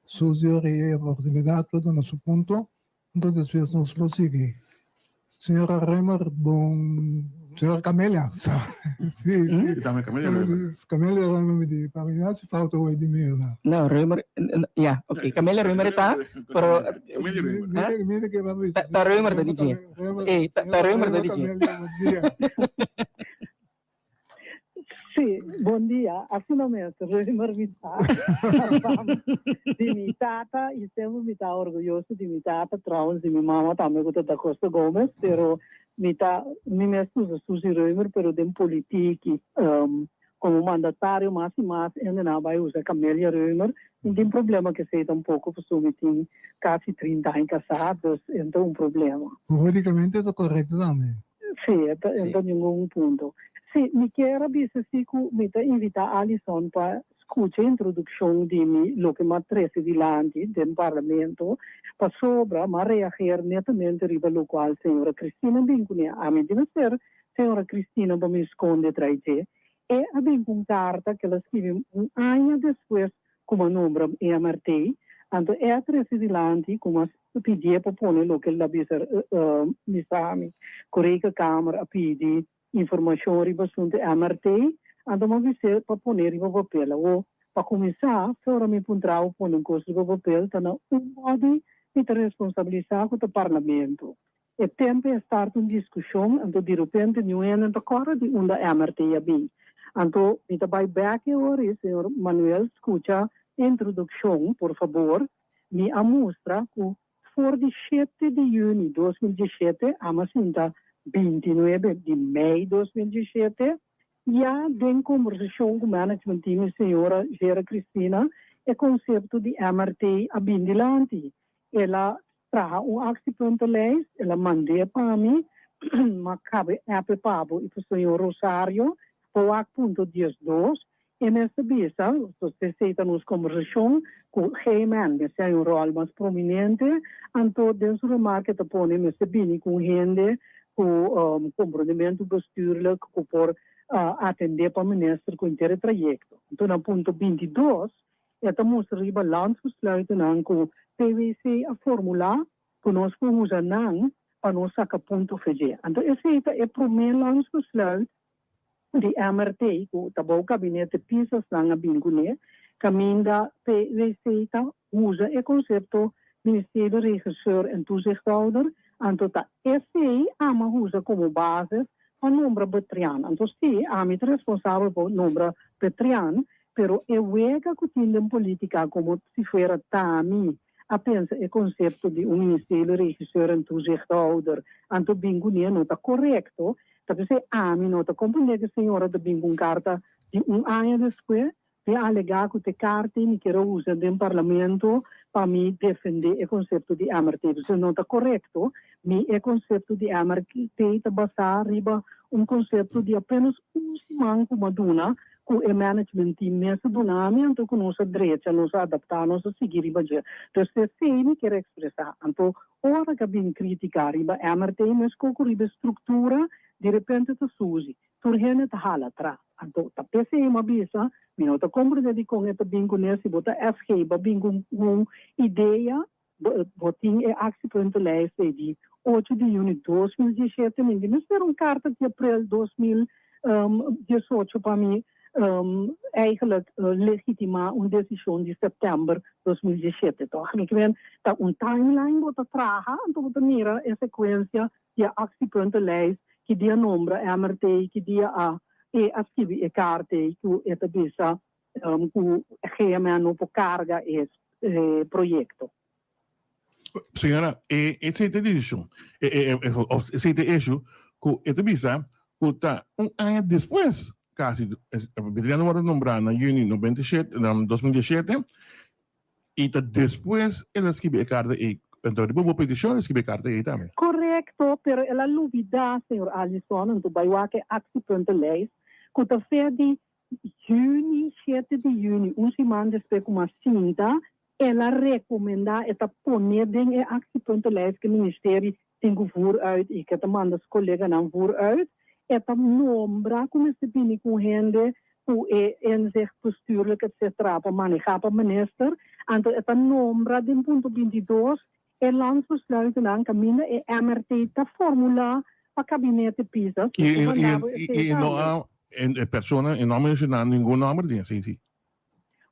Suzy ora e oportunidat pa duna su punto. Anto despues nos lo sigui. Señora Römer, bon, señora Camelia, sí, sí. Y tambe Camelia Römer. Camelia Römer mi di, pa mi haci falta hoy di mira. No, Römer, ya, ok, Camelia Römer ta, pero Camelia Römer. Mira, mira que va Ta, ta Römer ta DJ. Ey, ta, ta Römer ta DJ. Camelia, bon dia. Sí, bon dia. Asina mes, Römer mi ta. Di mi tata y semper mi ta orguyoso di mi tata, trouwens di mi mama tambe cu ta Da Costa Gomez, pero mi ta, mi mes usa Suzy Römer, pero den politiek y como mandatario mas y mas hende nan a bay usa Camelia Römer. No tin problema cu esey tampoco pasobra mi tin casi trinta aña casá, dus e no ta un problema. Juridicamente ta correcto tambe. Sí, e ta, e ta ningun punto. Sí, mi kier a bisa sí cu mi ta invita Alison pa. skucha introdukshon di mi loke m'a trese dilanti den Parlamento pasobra m'a reageer netamente riba lokual señora Cristina bin kuné. Ami di mester señora Cristina pa mi skonde trai dje. E a bin ku un karta ku el a skibi un aña despues ku m'a nombra EMRT. Anto e a trese dilanti ku m'a pidié pa pone loke el a bisa bisa mi ku Rekenkamer a pidi informashon riba asuntu MRT, anto m'a bis'é pa pone riba papel. Awor, pa kuminsá, ora mi puntra bo pone un kos riba papel, ta na un body mi ta responsabilisá ku ta Parlamento. E tempu e start un diskushon, anto direpente niun hende no ta kòrda di unda MRT a bin. Anto mi ta bai bèk e ora ei, señor Manuel, skucha e introdukshon, por fabor. Mi a mustra ku For di shete di yüni 2017 ama sinta 29 di mei 2017, ya den kombersashon ku management team i señora Gera Cristina e konsepto di MRT a bin dilanti. El a traha un actiepuntenlijst, el a mand'é pa mi, m'a kabe app pa bo i pa señor Rosario, pa wak punto 12. E mester bisa, esei ta nos kombersashon ku G-Man, mester hay un ròl mas prominente, anto den su remarke ta pone mester bini ku un hende ku komprondementu bestuurlijk ku por atendé pa minister ku henter e trayekto. Anto na punto 22 e ta mustra riba landsbesluitennan ku PWC a formulá ku nos por usa nan pa nos saka punto fedje. Anto esei ta e promé landsbesluit di MRT ku ta bou gabinete Pisas nan a bin kuné, kaminda PWC ta usa e konsepto Ministerio Regisseur en Toezichthouder, anto ta esei ama usa komo basis pa nombra Betrian. Anto si, ami ta responsabel pa nombra Betrian, pero e wega ku tin den politika komo si fuera t'ami a pensa e konsepto di un Ministerio Regisseur en Toezichthouder, anto bin kuné no ta korekto. Ta p'esei ami no ta komprendé ku e señora ta bin ku un karta di un aña despues di alegá ku t'e karta ei mi kier a usa den parlamento pa mi defendé e konsepto di MRT. P'esei no ta korekto. Mi e konsepto di MRT ta basá riba un konsepto di apenas un siman ku mi a duna ku e management team mes a duna mi anto ku nos a drecha, nos a adaptá, nos a sigui riba dje. Entonces esei mi kier ekspresá. Anto Ora ka bin critica riba MRT mesco cu riba e structura, di repente ta suzi. Tur hende ta hala atras. Anto ta p'esey mi a bisa, mi no ta comprende dicon e ta bin cu ne, si bo ta SG bo a bin cu un idea, bo tin e actiepuntenlijst ey di ocho di juni 2017, mi di mester un carta di april 2018 pa mi eigenlijk legitima un desishon di sèptèmber 2017 tòg. Mi kier ta un timeline bo ta traha anto bo ta mira e sekuensia di e actiepuntenlijst ki dia nombra MRT, ki dia a e a skibi e kaart ei ku e ta bisa ku GMN no por karga e proyekto. Señora, e esei ta e desishon, of esei ta e eshu ku e ta bisa ku ta un aña despues kasi, Betriano wòrdu nombrá na yüni 97, 2017, i ta despues el a skibi e karta ei. Anto riba bo petishon el a skibi e karta ei tambe. Korekto, pero el a lubidá, señor Allison, anto bai wak e actiepuntenlijst ku ta fe di yüni, shete di yüni, un siman despues ku mas sinta, El a recomenda, e ta pone den e actiepuntenlijst cu e ministerie tin cu voer uit y cu e ta manda su coleganan voer uit. E ta nombra cu mester bini cu un hende cu e inzicht bestuurlijk etc. Pa maneha pa minister. Anto e ta nombra den punto 22 e landsbesluitennan caminda e MRT ta formula pa kabinete Pisas. Y no a, e persona, e no a menciona ningun nomber den esey.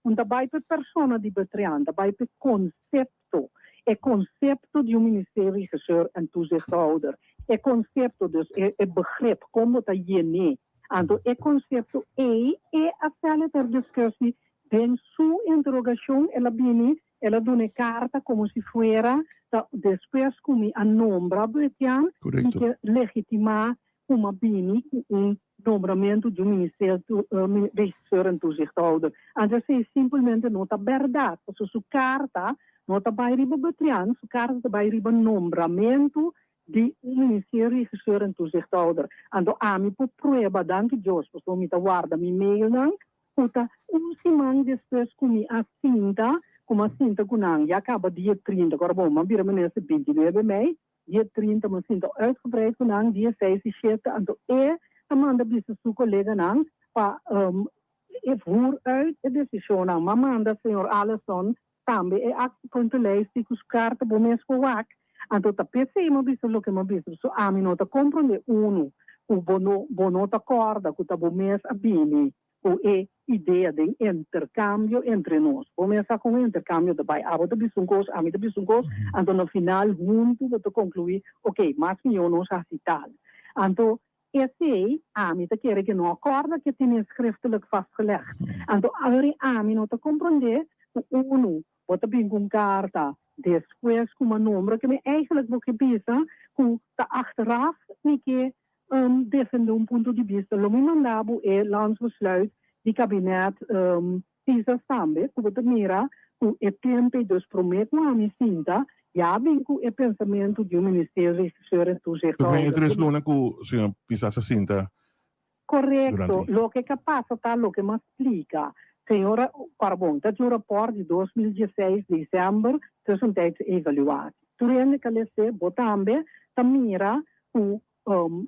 Un ta bai p'e persona di Betrian, ta bai p'e konsepto, e konsepto di un ministerio regisseur en toezichthouder. E konsepto, dus e e begrip, kon bo ta yen'é. Anto e konsepto ei e a stèl'e ter discussie den su interogashon, el a bini, el a duna e karta komo si fuera ta despues ku mi a nombra Betrian, mi ke legitimá Kuma bini ku un nombramentu di un minister regisseur en toezichthouder. Anto esei simpelmente no ta bèrdat, pasobra su karta no ta bai riba Betrian, su karta ta bai riba nombramentu di un minister regisseur en toezichthouder. Anto ami por prueba, danki Dios, pasobra mi ta warda mi mailnan. Ku ta un siman despues ku mi a sinta, ku mi a sinta ku nan, ya kaba dia 30, kòrda bon, mi a bira minister 29 mei, dia 30 mi a sinta uitgebreid ku nan, dia 6 i 7, anto e a manda bisa su koleganan pa e voer uit e desishonnan. Mi a manda señor Allison tambe e actiepuntenlijst di ku su karta bo mes por wak. Anto ta p'esei mi a bisa loke mi a bisa, pasobra ami no ta komprondé unu ku bo no bo no ta kòrda ku ta bo mes a bini ku e idea den interkambio entre nos. Bo mes sa kon e interkambio ta bai. Abo ta bisa un kos, ami ta bisa un kos, anto na final huntu bo ta konkluí, oke, mas mihó nos hasi tal. Anto esei ami ta kere ke no a kòrda ke tene schriftelijk vastgelegd. Anto awor ami no ta komprondé ku unu bo ta bin ku un karta despues ku mi a nombra ke mi eigenlijk bo ke bisa ku ta achteraf mi ke defende un punto di bista. Lo mi manda bo e landsbesluit di kabinet Pisas tambe ku bo ta mira ku e tempe dus prome ku ami sinta ya bin ku e pensamentu di un ministerio regisseur en Dus men e toezichthouder. tres luna ku señor Pisas a sinta Korekto. durante. Loke ka pasa ta loke m'a splika. Señora Parbon ta djun rapòrt di 2016 december tussentijdse evaluatie. Tur hende ka les'é, bo tambe ta mira ku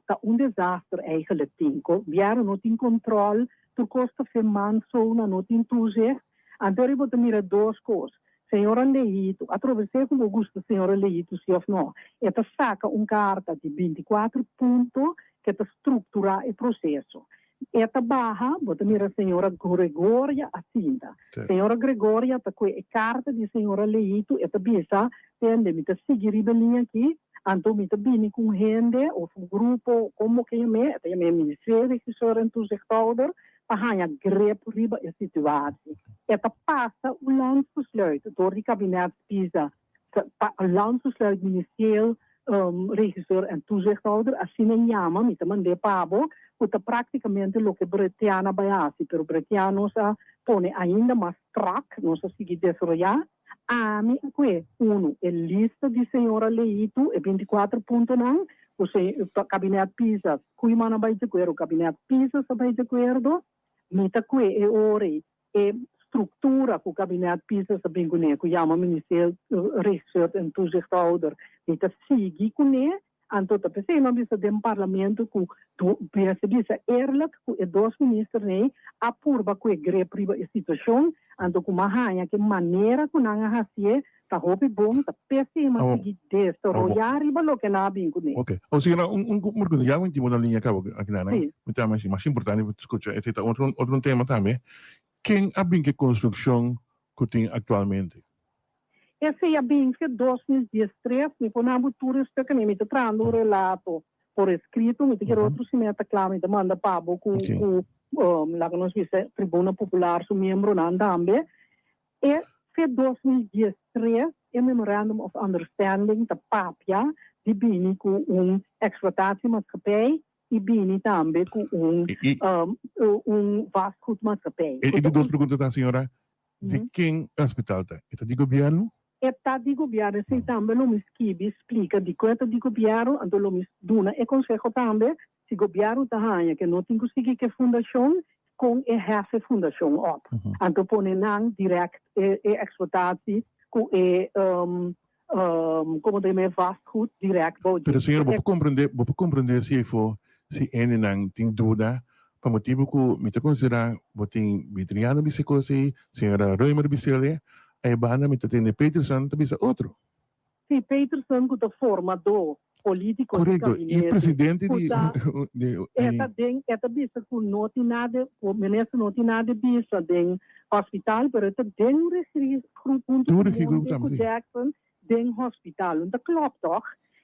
ta un desaster eigenlijk tin. Gobièrnu no tin control, tur kos ta fe man zona, no tin toezicht. Anto ri bo ta mira dos kos. Señora Leito, atrobe sea ku bo gusta señora Leito si of no, e ta saka un karta di 24 punto ke ta strukturá e proseso. E ta baha, bo ta mira señora Gregoria a sinta. Señora Gregoria ta kue e karta di señora Leito, e ta bisa, tende, mi ta sigui riba e liña aki, anto mi ta bini ku un hende of un grupo, kon bo ke yam'é, e ta yam'é ministerie regisseur en toezichthouder, pa haña grip riba e situatie. E ta pasa un landsbesluit dor di kabinet Pisa, pa un landsbesluit ministerieel regisseur en toezichthouder, asina yama, mi ta mand'é pa bo, ku ta praktikamente loke Bretiana bai hasi, pero Bretiana nos a pone ainda mas strak, nos a sigui desaroyá. Ami a kue, unu, e lista di señora Leito, e 24 puntonan, ku kabinet Pisas, Koeiman a bai di akuerdo, kabinet Pisas a bai di akuerdo, mi ta kue e ora ei e struktura ku kabinet Pisas a bin kuné, ku yama Ministerio Regisseur en Toezichthouder, mi ta sigui kuné, anto ta p'esei mi a bisa den parlamento ku mester bisa eerlijk ku e dos ministernan ei a purba ku e grip riba e situashon, anto ku mi a haña ku e manera ku nan a hasié ta hopi bon, ta p'esei mi a sigui desaroyá riba loke nan a bin kuné. Oke. O señora, un un pregunta, ya mi tin bo na liña kaba akinan, mi ta mas importante pa skucha, esei ta otro otro tema tambe. Ken a bin ku e konstrukshon ku tin aktualmente? Esei a bin fe 2013, mi por nan bo tur e stuknan, mi ta trahando un relato por eskrito, mi ta kere otro siman ta kla, mi ta manda pa bo ku ku laga nos bisa Tribuna Popular su miembronan tambe. E fe 2013 e Memorandum of Understanding ta papia di bini ku un exploitatiemaatschappij i bini tambe ku un un vastgoedmaatschappij. E di dos pregunta ta, señora, di ken e hospital ta? E ta di gobièrnu? E ta di gobièrnu, esei tambe lo mi skibi splika dikon e ta di gobièrnu, anto lo mi duna e konseho tambe si gobièrnu ta haña ke no tin ku sigui ku e fundashon, kon e hef e fundashon op. Anto pone nan dirèkt e eksplotatie ku e komo ta yama e vastgoed dirèkt bou Pero señora, bo por komprendé, bo por komprendé si efo si hendenan tin duda pa motibu ku mi ta konsiderá bo tin Bitriano bisa e kos ei, señora Römer bisa el, ei banda mi ta tende Peterson ta bisa otro. Sí, Peterson ku ta formadó polítiko di Korekto, i gabinete, presidente ku di ta di e ta den e ta bisa ku no tin nada ku minister no tin nada bisa den hospital, pero e ta den un regigroep huntu Tur ku regigroep Monte tambe, ku sí. Jackson den hospital. Un ta klòp tòg?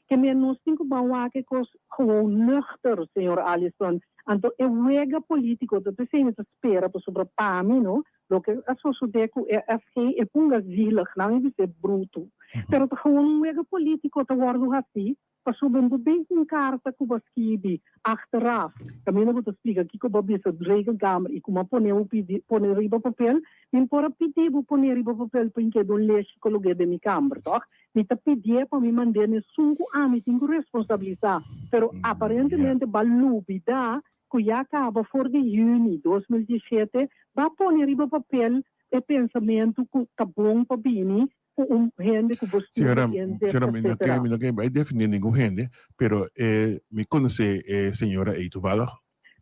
Ke men nos tin ku ban wak e kos gewoon nuchter, señor Allison. Anto e wega polítiko ta p'esei mi ta spera pasobra pa mi no, Loke a sosodé ku e SG e punga zielig, nan e bis'é brutu. Pero ta gewoon un wega polítiko ta wòrdu hasí pasobra bo bin ku un karta ku bo a skibi achteraf kaminda bo ta splika kiko bo a bisa rekenkamer i kuma pone bo pidi pone riba papel. Mi por a pidi bo pone riba papel pa inkeda un leshi kolog'é den mi kamber, tòg? Mi ta pidié pa mi mand'é n'esun ku ami tin ku responsabilisá, pero aparentemente bo a lubidá. ku ya kaba for di yüni 2017 ba pone riba papel e pensamentu ku ta bon pa bini ku un hende ku bo stima Señora, inzicht señora, mi no ke, etcetera. mi no ke bai defendé ningun hende, pero eh, mi konosé e señora ei toevallig.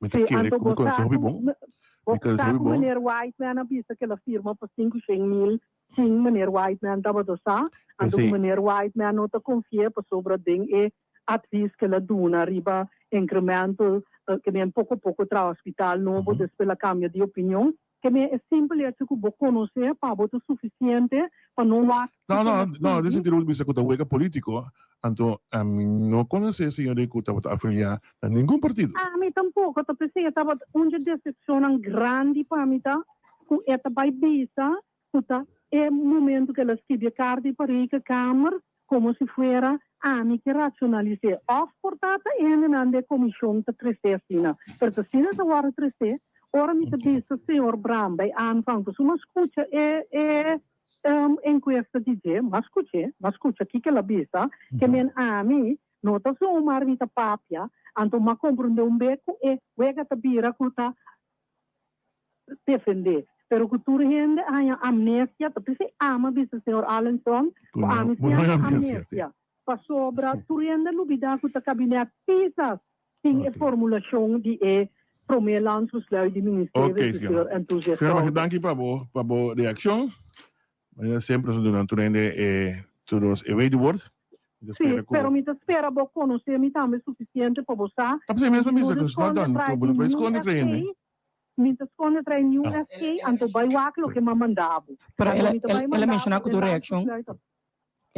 Mi ta Sí, kere anto ku mi bo konosé sa hopi ku bon. bo Mi konosé sa hopi ku bon. meneer Whiteman a bisa ku el a firma pa sinku shen mil sin meneer Whiteman tabata sa, anto ku Esei. meneer Whiteman no ta konfi'é pasobra den e advies ku el a duna riba incremental ke men poko poko traha hospital nobo despues el a kambia di opinion. Ke men e simpel hecho ku bo konosé pa bo ta sufisiente pa no wak No, kiko no, el a no, den skibi. sentido bo ta bisa ku ta wega polítiko, anto ami no konosé e señor ei ku tabata afiliá na ningun partido. Ami tampoko ta p'esei e tabata un dje desepshonnan grandi pa mi ta ku e ta bai bisa ku ta e momento ku el a skibi e karta i pa Rekenkamer komo si fuera ami ke racionalis'é òf por ta ta e hendenan den e komishon ta tres'é asina. Pero ta asina ta wòrdu tres'é ora mi ta bisa señor Braam bai aanvang pasobra mi a skucha e e enkuesta di dje, mi a skuch'é, mi a skucha kiko el a bisa, ke men ami no ta zomaar mi ta papia, anto mi a komprondé un be ku e wega ta bira ku ta defendé, pero ku tur hende a haña amnesia, ta p'esei ama bisa señor Allenson ku ami si haña amnesia, pasobra tur hende a lubidá ku ta kabinet Pisas tin e formulashon di e promé landsbesluit di Ministerio Oké, Regisseur en señora. Señora Masha, danki pa bo pa bo reakshon. Manera semper nos ta duna tur hende e tur nos e wederwoord. Mi ta Sí, spera ku. pero mi ta spera bo konosé mi tambe sufisiente pa bo sa Ta p'esei mes mi mi no bisa ta ku skonde done, trai ku bo no di por niun skonde trai hende. SK, mi ta skonde trai niun Ah. SK, anto bai wak loke mi a manda bo. Pero Anto el a, mi ta el, bai el a manda menshoná bo ku e tur reakshon. landsbesluit.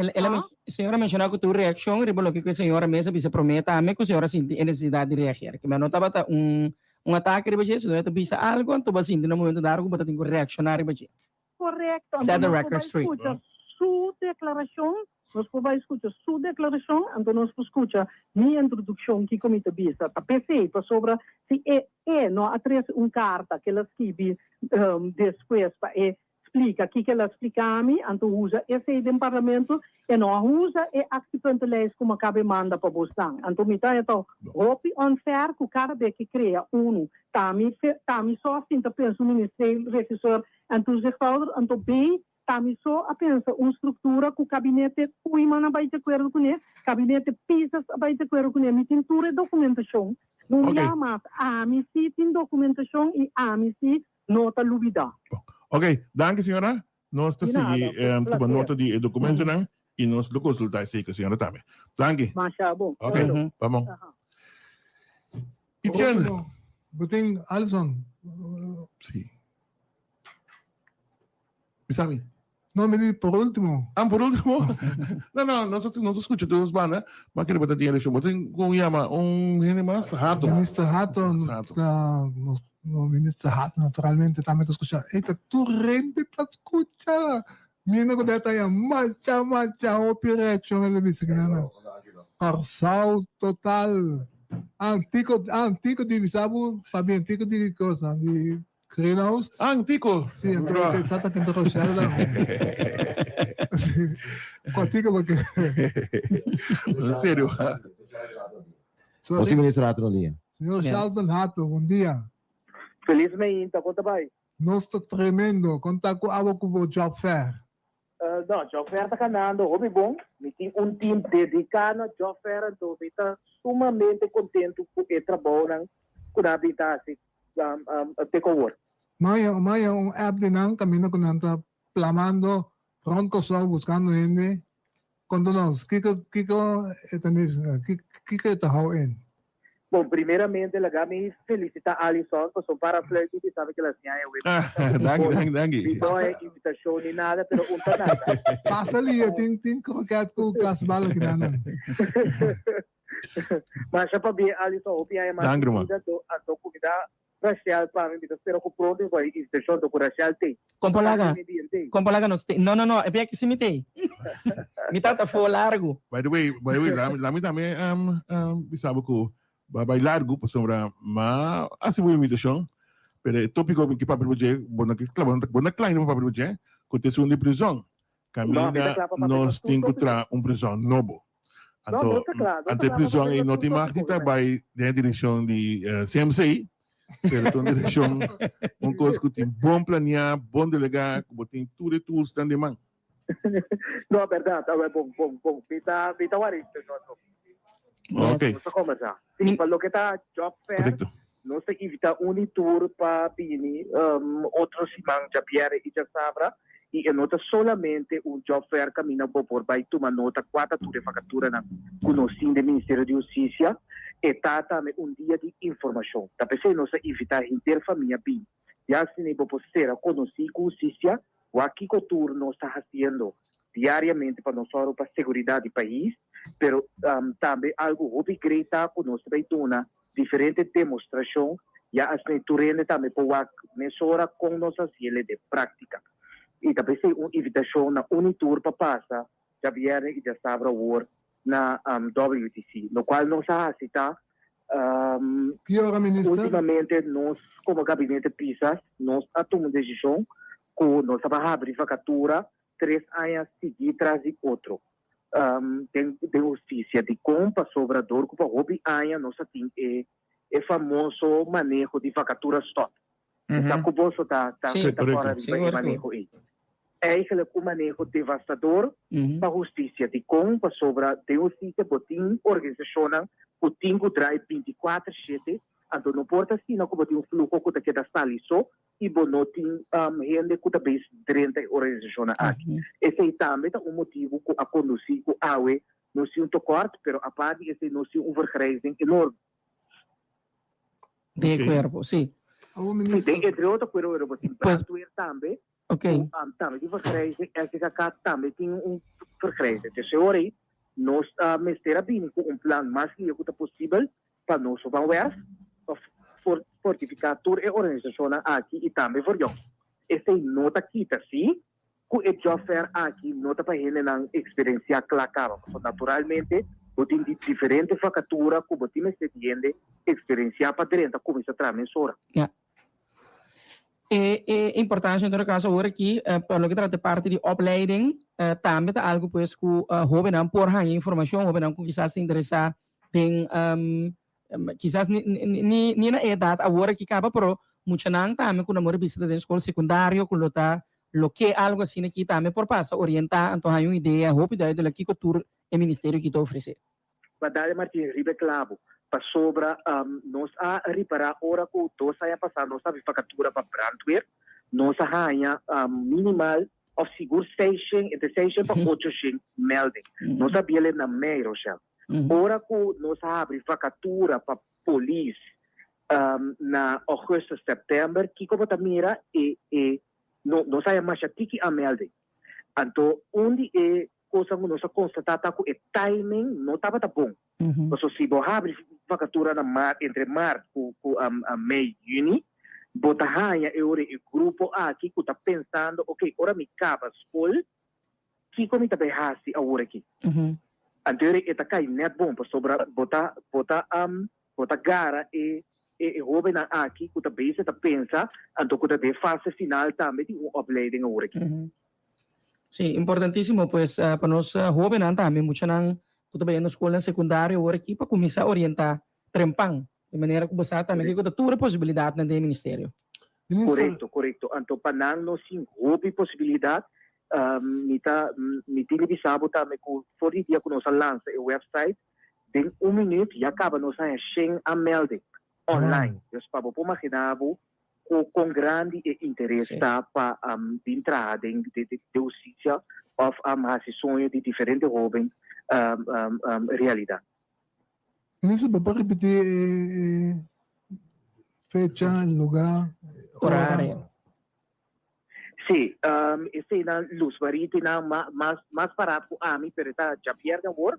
El, el a Ah? men, señora a menshoná ku tur reakshon riba loke ku e señora mes a bisa promé tambe ku señora a sinti e nesesidat di reageer. Ke men no tabata un, un atake riba dje, sino e ta bisa algu anto bo a sinti na momento dado ku bo ta tin ku reakshoná riba dje. Correcto. Set Anto the nos por record bai straight. scucha su declaracion, nos por bai scucha su declaracion, anto nos por scucha mi introduccion kico mi ta bisa. Ta p'esey, pasobra si e e no a trece un carta cu el a skibi despues pa e splica kico el a splica mi, anto usa esey den Parlamento, e no a usa e actiepuntenlijst cu mi a caba manda pa bosnan. Anto mi ta e ta hopi unfair cu cada bes cu crea uno ta mi ta mi so a sinta pensa un ministerieel regisseur en toezichthouder, anto B, ta mi so a pensa un struktura ku kabinete Koeiman a bai di akuerdo kuné, kabinete Pisas a bai di akuerdo kuné, mi tin tur e dokumentashon. No Ok. ya mas, ami si tin dokumentashon i ami si no ta lubidá. Ok, danki señora. Nos ta Di nada, sigui un tuma placer. nota di e dokumentonan i nos lo konsultá esei ku señora tambe. Danki. Masha bon. Ok, Bueno. pamon. Aha. Etienne. Último, bo tin Alison. Sí. Bisa mi. No, mi di por último. Ah, por último? No, no, nos ta, nos ta scucha tur nos banda, ma kere bo ta tin eleccion. Bo tin con yama un hende mas? Hato. Minister Hato, Hato. ta, nos, no, Minister Hato naturalmente tambe ta scucha. Ey, ta tur hende ta scucha. Miendo cu ta ya macha, macha, hopi reaccion el a bisa ki nan. Kòrsou total. Antico, antico di bisa bo, Fabian, antico di cosa, di Greenhouse. Ah, antico. Sí, antico, que tata que entró Rochelle. Sí. Antico porque. En serio. Sorry. Osi minister Hato na linea. Señor Yes. Sheldon Hato, bon dia. Feliz meinta, kon ta bai? Nos ta tremendo. Kon ta ku abo ku bo job fair? No, job fair ta kanando hopi bon. Mi tin un team dediká na job fair, anto mi ta sumamente kontentu ku e trabounan ku nan a bin ta hasi te ku awor. Maya, maya un app di nan kaminda ku nan ta plamando rònt Kòrsou buskando hende. Konta nos, kiko kiko e ta nifiká? Kiko e ta hou in? Bon, primeramente laga mi felicita Alison pasobra para fluit mi bisa mi ke la siña e web. Danki, danki, danki. Mi no e invitacion ni nada, pero un ta nada. Pasa lia, tin tin kroket ku kasbal aki nan nan. Masha pabia Alison, hopi aña mas Danki, ruman. bida anto anto kumida Rachel pa mi, mi ta spera ku pronto mi por hay invitacion to ku Rachel tei. Kompalaga, Mi bien tei. kompalaga nos tei. No, no, no, e bia ki si mi tei. Mi tata fo largu. By the way, by the way, la, la mi tambe um, um, bisa bo ku ba bai largu pasobra ma hasi bo invitacion, pero e topico mi ke papia riba dje, bo no ke kla, bo no ta, bo no klein pa papia riba dje, ku ta esun di prizon. No, mi ta Kaminda kla pa papia nos pa tur tin ku tópiko. traha un prizon nobo. Anto, anto e prison ei no tin mag di ta bai den e direkshon di CMC, pero ta un direkshon, un kos ku tin bon planeá, bon delegá, ku bo tin tur e toolsnan den man. No, bèrdat. Awor, bon, bon, bon. Mi ta, mi ta wak inspekshon anto. Ok. Nos ta kombersá. Sí, pa loke ta job fair, Korekto. nos ta invitá un di tur pa bini otro siman djabièrnè i djasabra. I e no ta solamente un job fair kaminda bo por bai tuma nota kua ta tur e vakaturanan ku nos tin den Ministerio di Hustisia. E ta tambe un dia di informashon. Ta p'esei nos ta invitá henter famia bin. Ya asina bo por sera konosí ku hustisia wak kiko tur nos ta hasiendo diariamente pa nos sòru pa seguridat di pais. Pero tambe algu hopi great ta ku nos ta bai duna diferente demostrashon ya asina tur hende tambe por wak mesora kon nos hasiel den práktika. I ta p'esei un invitashon na un i tur pa pasa djabièrnè i djasabra awor na WTC. Lokual nos a hasi ta Ki ora minister? Ultimamente nos komo gabinete Pisas nos a tuma un desishon ku nos ta bai habri vakatura tres aña sigui tras di otro den den hustisia. Dikon? Pasobra dor ku pa hopi aña nos a tin e e famoso maneho di vakatura stòp. Mi sa ku boso ta ta ta kòrda riba e maneho ei. Eigenlijk un maneho devastador pa hustisia. Dikon? Pasobra den hustisia bo tin organisashonnan ku tin ku drai bintikuater shete, anto no por ta asina ku bo tin un fluho ku ta keda sali so i bo no tin hende ku ta bes drenta e organisashonnan aki. Esei tambe ta un motibu ku a kondusí ku awe nos tin un tekort, pero apart di esei nos tin un vergrijzing enorme. Den e kuerpo, sí. Sí, den entre otro kuerpo, pero bo tin brandweer tambe, ku tambe tin vergrijzing, SDKK tambe tin un vergrijzing. Dus e ora ei nos mester a bini ku un plan mas lihe ku ta posibel pa nos van werf pa fortifiká tur e organisashonnan aki i tambe Verjong. Esei no ta kita sí ku e job fair aki no ta pa hendenan eksperensiá kla kaba, pasobra naturalmente bo tin di diferente vakatura ku bo tin mester di hende eksperensiá pa drenta kuminsá traha mesora. Ya. E e importancia en todo caso awor aki pa loke trata e parti di opleiding tambe ta algo pues ku hobennan por haña informacion, hobennan ku kisas ta interesa den kisas ni ni ni na e edat awor aki kaba pero muchanan tambe ku nan por bisa ta den skol sekundario ku lo ta lo ke algo asina aki tambe por pasa orienta anto haña un idea hopi duidelijk kiko tur e ministerio aki ta ofrece. Badale Martin riba e clabo pasobra nos a ripara ora ku dos aña pasa nos a habi vakatura pa brandweer nos a haña minimal of sigur seishen, entre seishen pa ochoshen melding. Nos a biel e na mei, Rochelle. Ora ku nos a habri vakatura pa polis na augustus, september, kiko bo ta mira? E e no nos haya masha tiki aanmelding. Anto un di e kosnan ku nos a konstatá ta ku e timing no tabata bon. Pasobra si bo habri vakatura na maart, entre maart ku ku mei, yüni, bo ta haña e ora e grupo aki ku ta pensando, oke, ora mi kaba skol, kiko mi ta bai hasi awor aki? Anto e ta kai nèt bon pasobra bo ta bo ta bo ta gara e e hóbennan aki ku ta bezig ta pensa anto ku ta den fase final tambe di un opleiding awor aki. Sí, importantísimo pues pa nos hóbennan tambe, muchanan ku ta bayendo skolnan sekundario awor aki pa kuminsá orientá trempan, di manera ku bo sa tambe kiko ta tur e posibilidatnan den e ministerio. Korekto, korekto. Anto pa nan nos tin hopi posibilidat. Mi ta mi tin di bisa bo tambe ku for di dia ku nos a lansa e website, den un minüt ya kaba nos haña shen aanmelding online. Dus pa bo por maginá bo ku kon grandi e interes ta pa bin traha den de hustisia òf hasi soño di diferente hóben realidat. Minister, bo por ripití e fecha, lugá, ora? Sí, eseinan Luz Marie tin nan mas mas barat ku ami, pero e ta djabièrnè awor,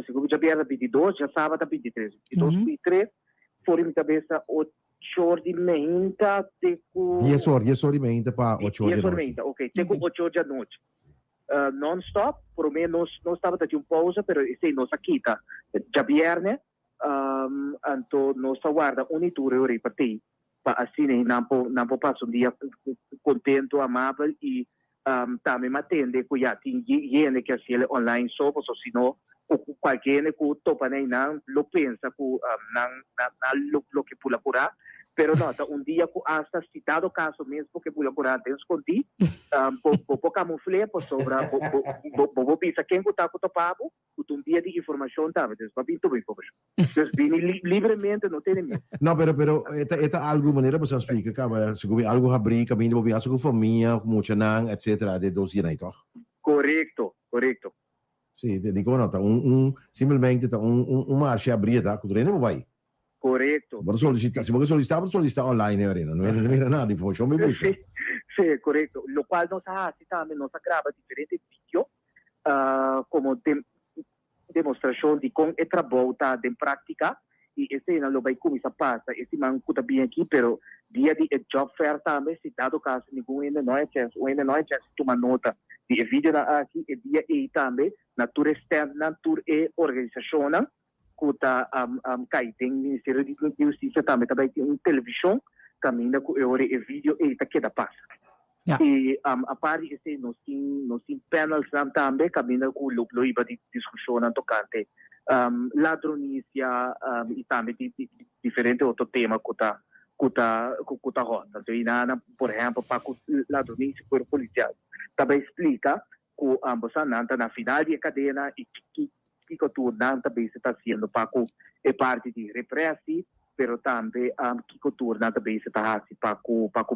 segun mi djabièrnè bintidos, djasaba ta bintitres, bintidos bintitres, for di mi kabesa ocho or di meinta te ku. Dies or, dies or di meinta pa ocho or di Dies or anochi. meinta, ok, te ku ocho or di anochi. Non stop, promé nos nos tabata tin un pousa, pero esei nos a kita djabièrnè, anto nos ta warda un i tur e ora ei pa tei. pa asina i nan por nan por pasa un dia contento, amabel i tambe mi a tende cu ya tin hende ke haciele online so pasobra si no Ku kualke hende ku topa na einan lo pensa ku nan nan lo lo ke bula kurá, pero no, ta un dia ku asta si dado kaso mes bo ke bula kurá den skondí, bo bo por kamufl'é pasobra bo bo bo bo por bisa ken ku ta ku topa bo ku ta un dia di informashon tambe, dus bo a bin tuma informashon. Dus bini libremente no tene miedu. No, pero pero e ta e ta algu manera bo sa splika kaba, segun mi algu habrí kaminda bo biaha ku famia, ku muchanan etcetera den dos dianan ei tòg? Korekto, korekto. Sí, te dico no, ta un, un, simplemente ta un, un, un marcha abrí ta, cu tur hende por bay. Correcto. Bo ta solicita, si bo ke solicita, bo ta solicita online e arena, no hende no mira nada, informacion bo busca. Sí, sí, correcto. Locual nos a haci tambe, nos a graba diferente video, como dem, demostracion di con e trabou ta den practica, y eseinan lo bay cuminsa pasa e siman cu ta bini aki, pero dia di e job fair tambe, si dado caso ningun hende no a chens, un hende no a chens di tuma nota di e videonan aki, e dia ey tambe na tur e standnan, tur e organisacionnan cu ta cay den Ministerio di Husticia tambe ta bay tin un television caminda cu e ora e video ey ta keda pasa. Y apart di esey nos tin nos tin panelsnan tambe caminda cu lo lo hiba di discusionnan tocante ladronicia y tambe di diferente otro tema cu ta cu ta cu ta hot. Anto y nan por ehempel pa cu ladronicia cuerpo policial ta bay splica cu bosa nan ta na final di e cadena y Kiko tur nan ta bezig ta hasiendo pa ku e parti di represi, pero tambe kiko tur nan ta bezig ta hasi pa ku pa ku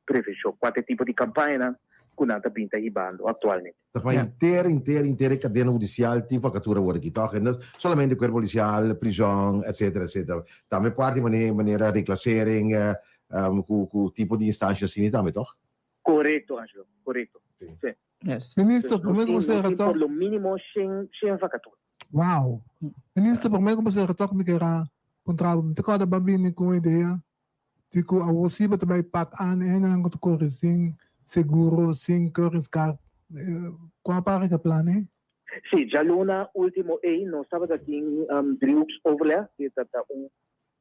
prevenshon? Kua ta e tipo di kampañanan ku nan ta bin ta hibando aktualmente? Ta pa henter, henter, henter e kadena hudisial tin vakatura awor aki, tòg? No solamente kuerpo polisial, prizòn, etsetera, etsetera. Tambe parti manera manera reklasering, ku ku tipo di instansha asina tambe, tòg? Korekto, Angelo, korekto. Sí. Yes. Minister, prome ku Nos bo sera tin tok. por lo minimo shen vakatura. Wow. Minister, prome ku bo sera tok mi kera puntra bo. Mi ta kòrda bo a bini ku un idea di ku awor si bo ta bai pak aan e hendenan ku ta kore sin seguro, sin keuringskaart. Kua para ke plan ei? Sí, djaluna ultimo ei nos tabata tin driehoeksoverleg, di ta un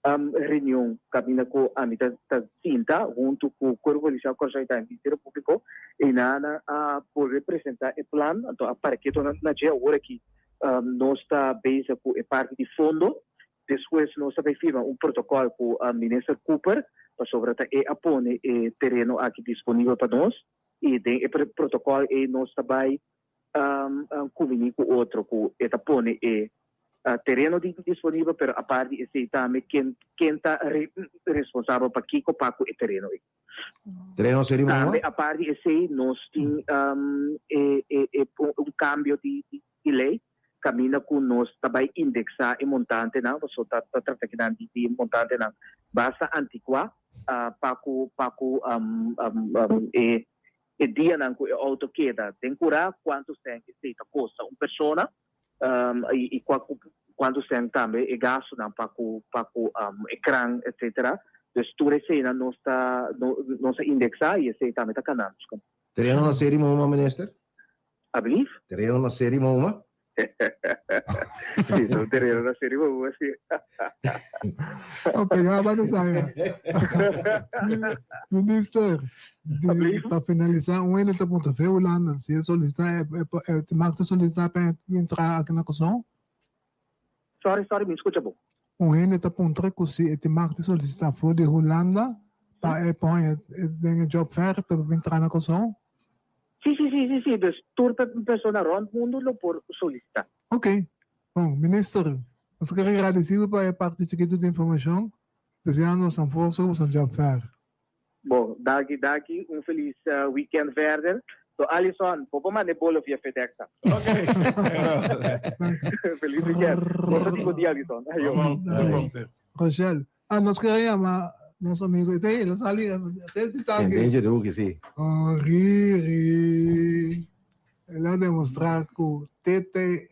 reunion caminda cu ami ta ta sinta hunto cu Cuerpo Policial Corsou y tambe Ministerio Publico y nan a bolbe presenta e plan anto a para keto na dje awor aki nos ta bezig cu e parti di fondo despues nos ta bay firma un protocol cu Minister Cooper pasobra ta e a pone e tereno aki disponibel pa nos y den e protocol ey nos ta bay cumbini cu otro cu e ta pone e tereno di disponibel pero apart di esey tambe ken ken ta responsabel pa kico pa cu e tereno ey. Tereno seri moa? Tambe apart di esey nos tin e e e un cambio di di ley caminda cu nos ta bay indexa e montantenan pasobra ta trata kinan di di montantenan basta anticua pa cu pa cu e E dianan ku e outo keda den kurá, kuantu sèn esei ta kosta un persona i kuantu sèn tambe e gastunan pa ku pa ku e kran etsetera. Dus tur eseinan nos ta nos a indeksá i esei tambe ta kana. Tereno na seri Mahuma, Minister? Ablief? Tereno na seri Mahuma? Sí, son tereno na seri Mahuma, sí. Oh, pega ba na saya. Minister, di, pa finalisá, un hende ta puntra fe Hulanda, si e solicita, e, e, e, e mag ta solicita pa entra aki na Kòrsou? Sorry, sorry, mi skucha bo. Un hende ta puntra ku si e tin mag di solisitá for di Hulanda pa e por haña den e job fair pa e por bin traha na Kòrsou? Sí, sí, sí, sí, sí. Dus tur persona rònt mundu lo por solisitá. Ok. Bon, Minister, nos ta kere gradisí bo pa e parti chikitu di informashon. Deseando nos nan forsa ku boso job fair. Bon, danki, danki. Un felis weekend verder. So Alison, bo por manda e bolo via FedEx ta. Ok. Felis weekend. Bo ta di bo dia, Alison. Ayo. Rochelle, ah, nos kere yama nos amigo. E ta el a sali, e ta En aki. danger hoek, sí. Oh, Riri. El a demostra ku tete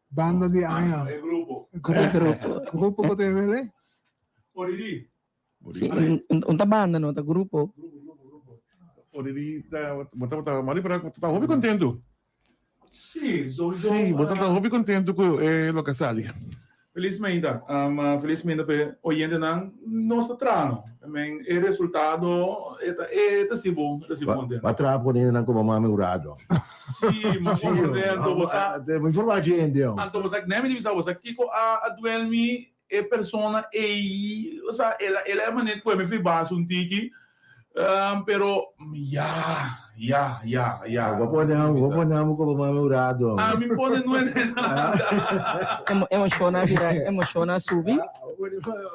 banda di aña. E grupo. Grupo. Grupo ku ta e Oriri. Sí, un ta banda, no ta grupo. Oriri ta, bo tabata mali para bo ta hopi contento. Sí, sowieso. Sí, bo tabata hopi contento cu e loke a sali. Felis mainta. Um, felis mainta pa e oyentenan. Nos ta traha no. I mean, e resultado e ta e ta si bon, e ta si bon. Ba traha por hendenan como mami Hurado. Sí, ma Sí, comprende. Anto bo sa. Bo informa gente, hombre. Anto bo sa, nee mi di bisa bo sa kiko a a duel mi e persona ei, o sea, el a el a manera cu mi fibas un tiki, um, pero ya, ya, ya, ya. Bo pone amo, bo pone amo como mami Hurado. A mi pone no es nada. Emo emociona bira emociona subi.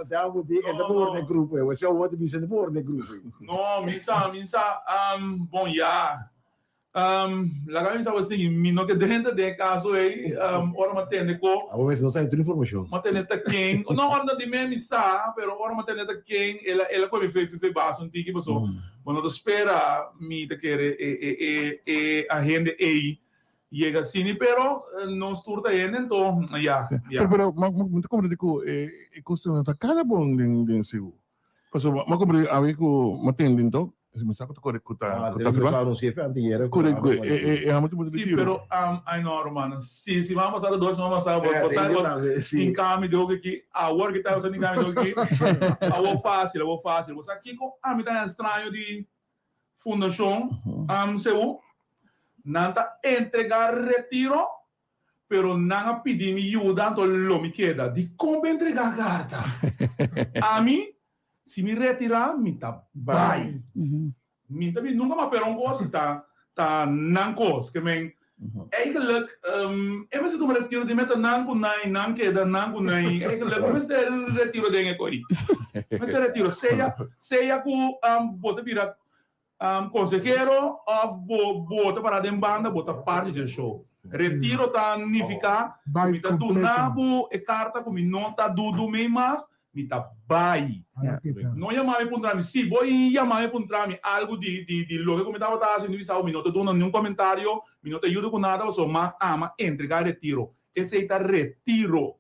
Damo di, e ta por den grupo, e. Você o bisa por den grupo. No, mi sa, mi sa, um, bon ya. Um, laga mi bisa bo sigui, mi no ke drenta den e kaso ei, um, ora mi a tende ko. Abo mes no sa tur informashon. Mi a tende ta ken, no, ora ta di me mi sa, pero ora mi a tende ta ken, el a, el a kohe mi fe, fe, fe bas un tiki, paso bo no ta spera mi ta kere e, e, e, e agente ei yega asini, pero nos tur ta hende, anto, ya, ya. Pero, pero, ma, ma, mi ta komprende ku e, e kosnan no ta kada bon den, den Seú. Pasobra mi a komprende awe ku mi a tende anto, mi sa ku ta kore ku ta ku ta afirmá. Kore ku e e e hòmber tin Sí, pero ai no rumannan, si siman pasá ta dos siman pasá bo sa bo tin kami di hopi aki, awor ki ta bo sa tin kami di hopi aki, awor fásil awor fásil. Bo sa kiko ami ta haña straño di fundashon Seú? Nan ta entregá retiro Pero nan a pidi mi yuda, anto lo mi keda. Dikon bo entregá karta? Ami, si mi retirá, mi ta bai. Mi ta bin nunka mas pero un kos si ta ta nan kos. Ke men, eigenlijk, e mester tuma retiro di meta nan ku nai, nan keda, nan ku nai. Eigenlijk, e mester retiro den e koi. Mester retiro. Sea, sea ku bo ta bira Consehero of bo bo ta para den banda bo ta parti dje show. Retiro ta nifica cu mi ta duna bo e carta cu mi no ta dudu mei mas, mi ta bay. No yama mi puntra mi, si bo yama mi puntra mi algo di di di loke cu mi tabata haci mi bisa bo mi no ta duna niun comentario, mi no ta yuda cu nada pasobra mi ama entrega retiro. Esey ta retiro.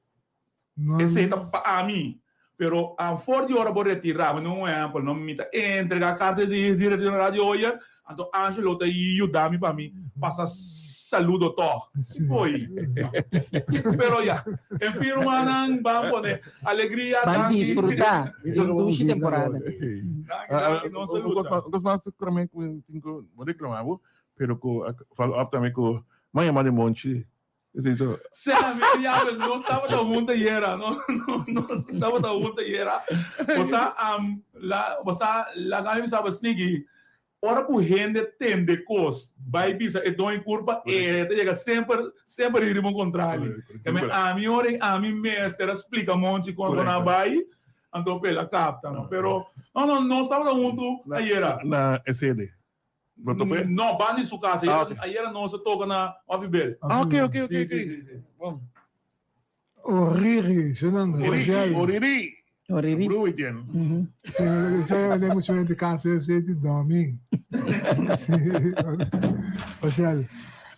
Esei ta pa ami. Pero for di ora bo retirá, bo un ehèmpel, no, mi ta entregá karta di retiro na Radio Hoyer, anto Angelo ta yuda mi pa mi pasa saludo tòg. Oy. Pero ya. En fin rumannan, ban pone alegria, Ban danki. disfrutá di un dushi temporada. Danki, danki, nos ta lucha. Un kos mas promé ku tin ku bo reklamá bo, pero ku a follow up tambe ku m'a yama di Monchi. Sea, mi diabel, nos tabata hunta ayera, no, no, nos tabata hunta ayera. Bo sa, um, la, bo sa, laga mi bisa bo snigi, ora ku hende tende kos, bai bisa e doño kurpa, e ta yega semper, semper riba un kontrali. Ke men ami ora i ami mester a splika Monchi kon kon a bai, anto p'el a kapta, no. Pero, no, no, nos tabata huntu ayera. Na e sede. Bo tope? No, ban di su casa. Ah, ok. Ayera nos a toca na Offie Ah, ok, ok, ok, Sí, ok. sí, sí, sí. Bon. Oriri, su nombre, Oriri, Rochelle. Oriri. Oriri. Broer tien. Rochelle, le mucho de casa, se di dormi. Rochelle.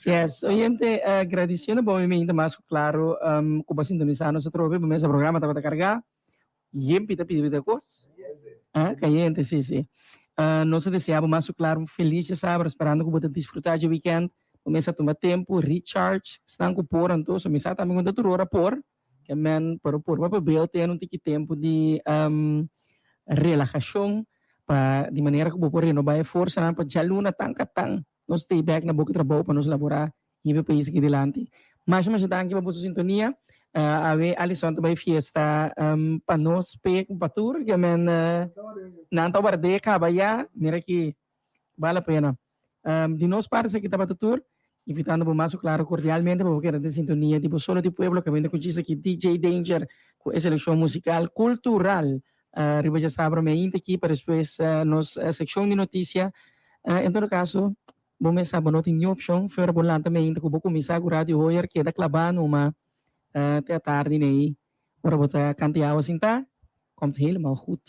Yes, oyente, agradeciendo bo mi ainda mas claro, um, ku bo sintonisa nos atrobe, bo mesa programa tabata carga. Yempi ta pidi bida kos. Ah, cayente, sí, sí. Ah, nos ta desea bo mas su claro un feliz djasabra, esperando cu bo ta disfruta dje weekend. Bo mester tuma tempo, recharge, esnan cu por anto, so mi sa tambe cu no ta tur ora por, ke men pero por pa bel tene un tiki tempo di um, relajacion, pa di manera cu bo por renoba e forsanan pa djaluna tan ka tan nos stay back na boca trabou pa nos labora Hiba e pais aki dilanti. Masha masha danki pa boso sintonia. Awe Alison ta bai fiesta pa nos pe ku pa tur ke men nan ta ward'é kaba ya. Mira ki bal la pena. Di nos parti esaki tabata tur. Invitando bo mas klaro kordialmente pa bo keda den sintonia di bo Solo di Pueblo kaminda ku djis aki DJ Danger ku e selekshon musikal kultural riba djasabra meinta aki pa despues nos sekshon di notisia. En todo kaso Bo mes sa bo no tin niun opshon fuera bo lanta meinta ku bo kuminsá ku Radio Hoyer keda klabá numa te atardi nei ora bo ta kanta awa sintá komt helemaal goed.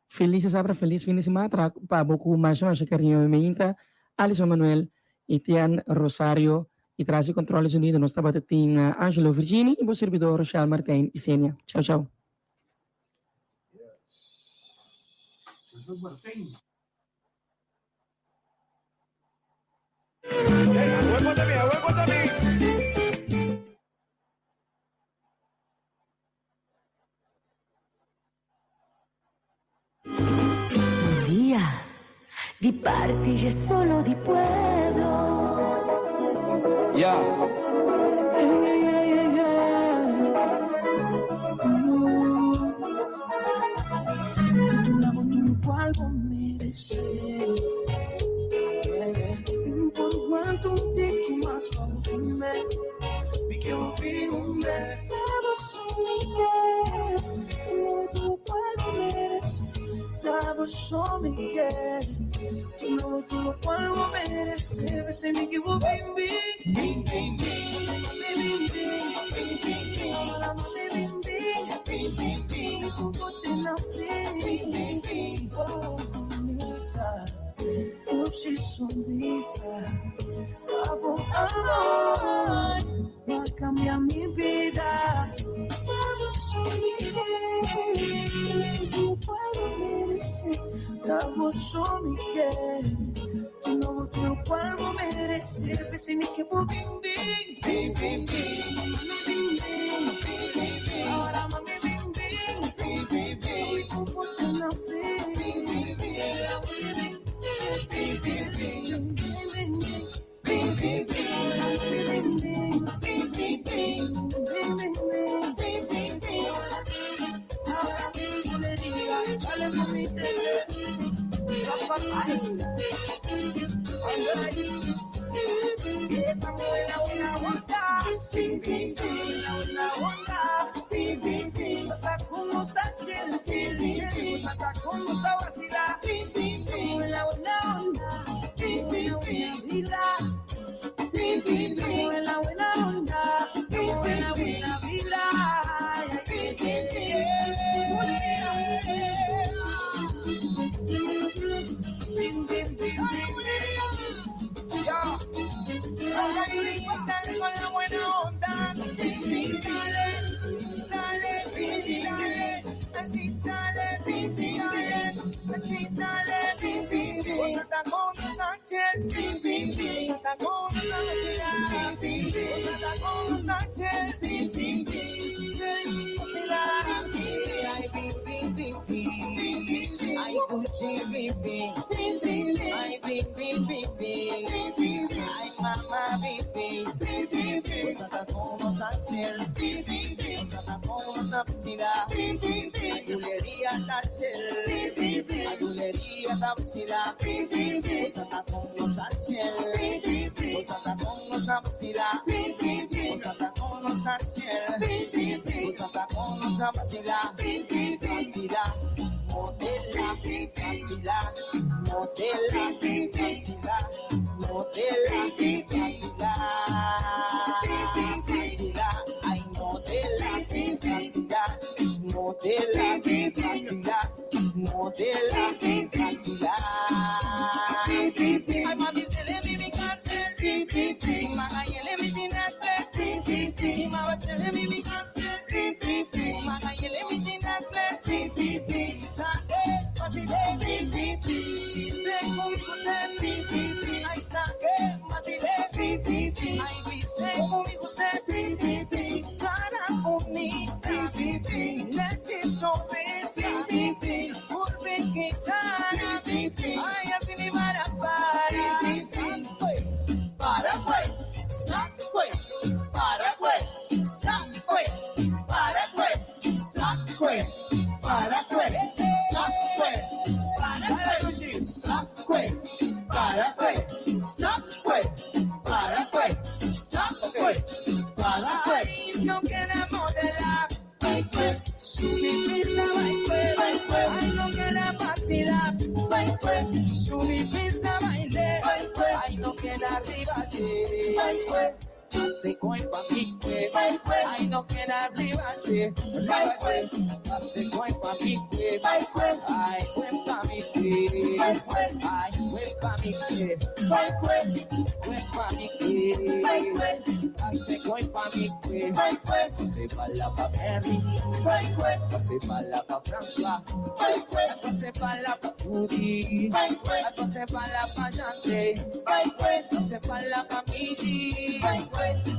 Felis djasabra felis fin di siman traha pa bo ku masha masha kariño mi meinta Alison Manuel, Etienne Rosario y tras di control di sonido nos tabata tin Angelo Virgini y bo sirbidor Rochelle Martijn Isenia. Chao chao. Di parti dje solo di pueblo. Ya.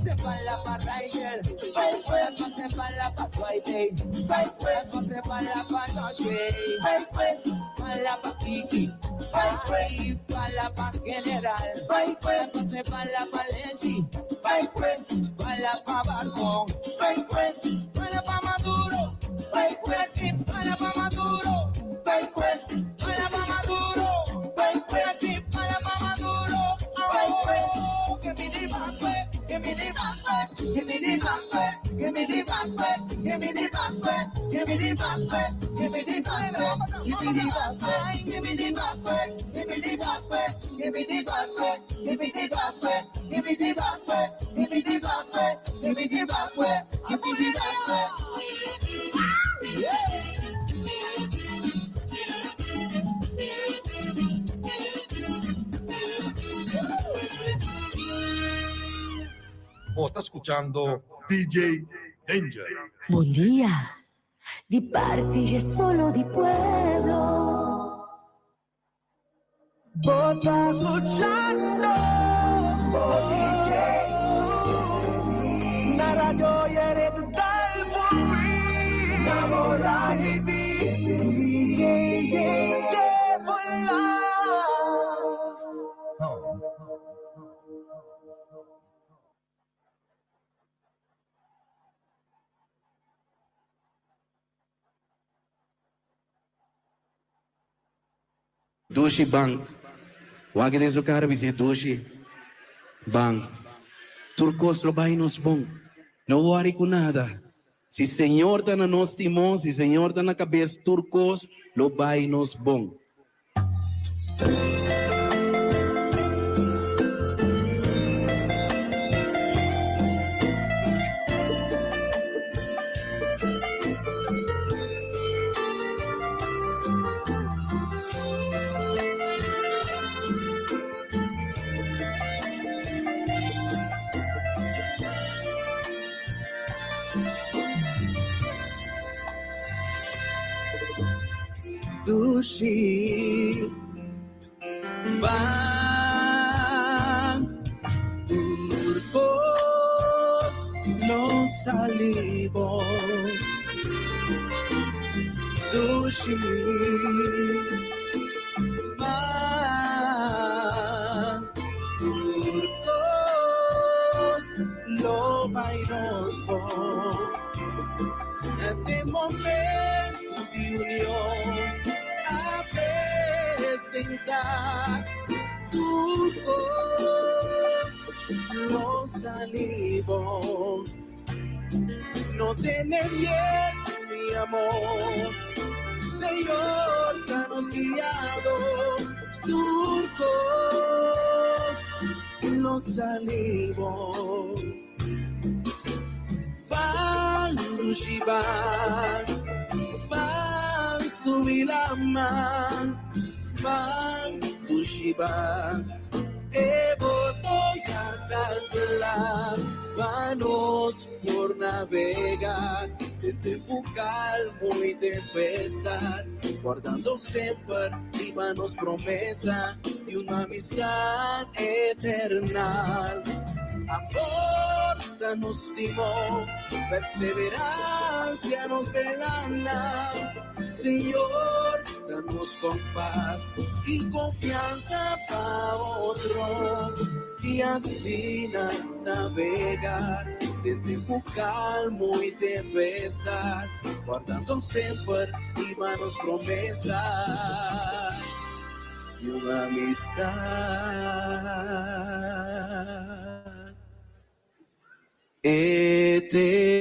Pase bala pa Rigel, pase bala pa Dwight, pase bala pa Joshua, bala pa Kiki, bala pa General, pase bala pa Lenchi, bala pa Barcón, bala pa Maduro, bala pa Maduro, bala pa Maduro, bala pa Maduro, oh, give me the banquet, give me the banquet, give me the banquet, give me the banquet, give me the banquet, give me the banquet, give me the banquet, give me the banquet, give me the banquet, give me the banquet, give me the banquet, give me the banquet, give me the banquet, give me the banquet, give me the banquet, give me the banquet. Yeah. Bo ta skuchando DJ Danger. Bon dia. Di parti e solo di pueblo. Bo ta skuchando bo DJ na radio yere dal por Namora di DJ Danger Vola. Dushi ban. Wak den su kara bis'é, Dushi, ban. Tur kos lo bai nos bon. No wòri ku nada. Si Señor ta na nos timon, si Señor ta na kabes, tur kos lo bai nos bon. Dushi ban tur kos lo sali bon. Dushi ban tur kos lo bai nos bon. Na te momento di union a presentá tur kos lo sali bon. No tene miedo, mi amor, Señor ta nos guiado. Tur kos lo sali bon. Ban dushi ban, ban subi laman, ban dushi ban. E boto ya ta kla pa nos por navegá den tempu kalmu i tempestat, guardando semper riba nos promesa di un amistat eternal. Amor ta nos timon, perseverancia nos velana, Señor ta nos kompas i konfiansa pa otro, i asina navegá den tempu kalmu i tempestat, guardando semper riba nos promesa di un amistad eterna.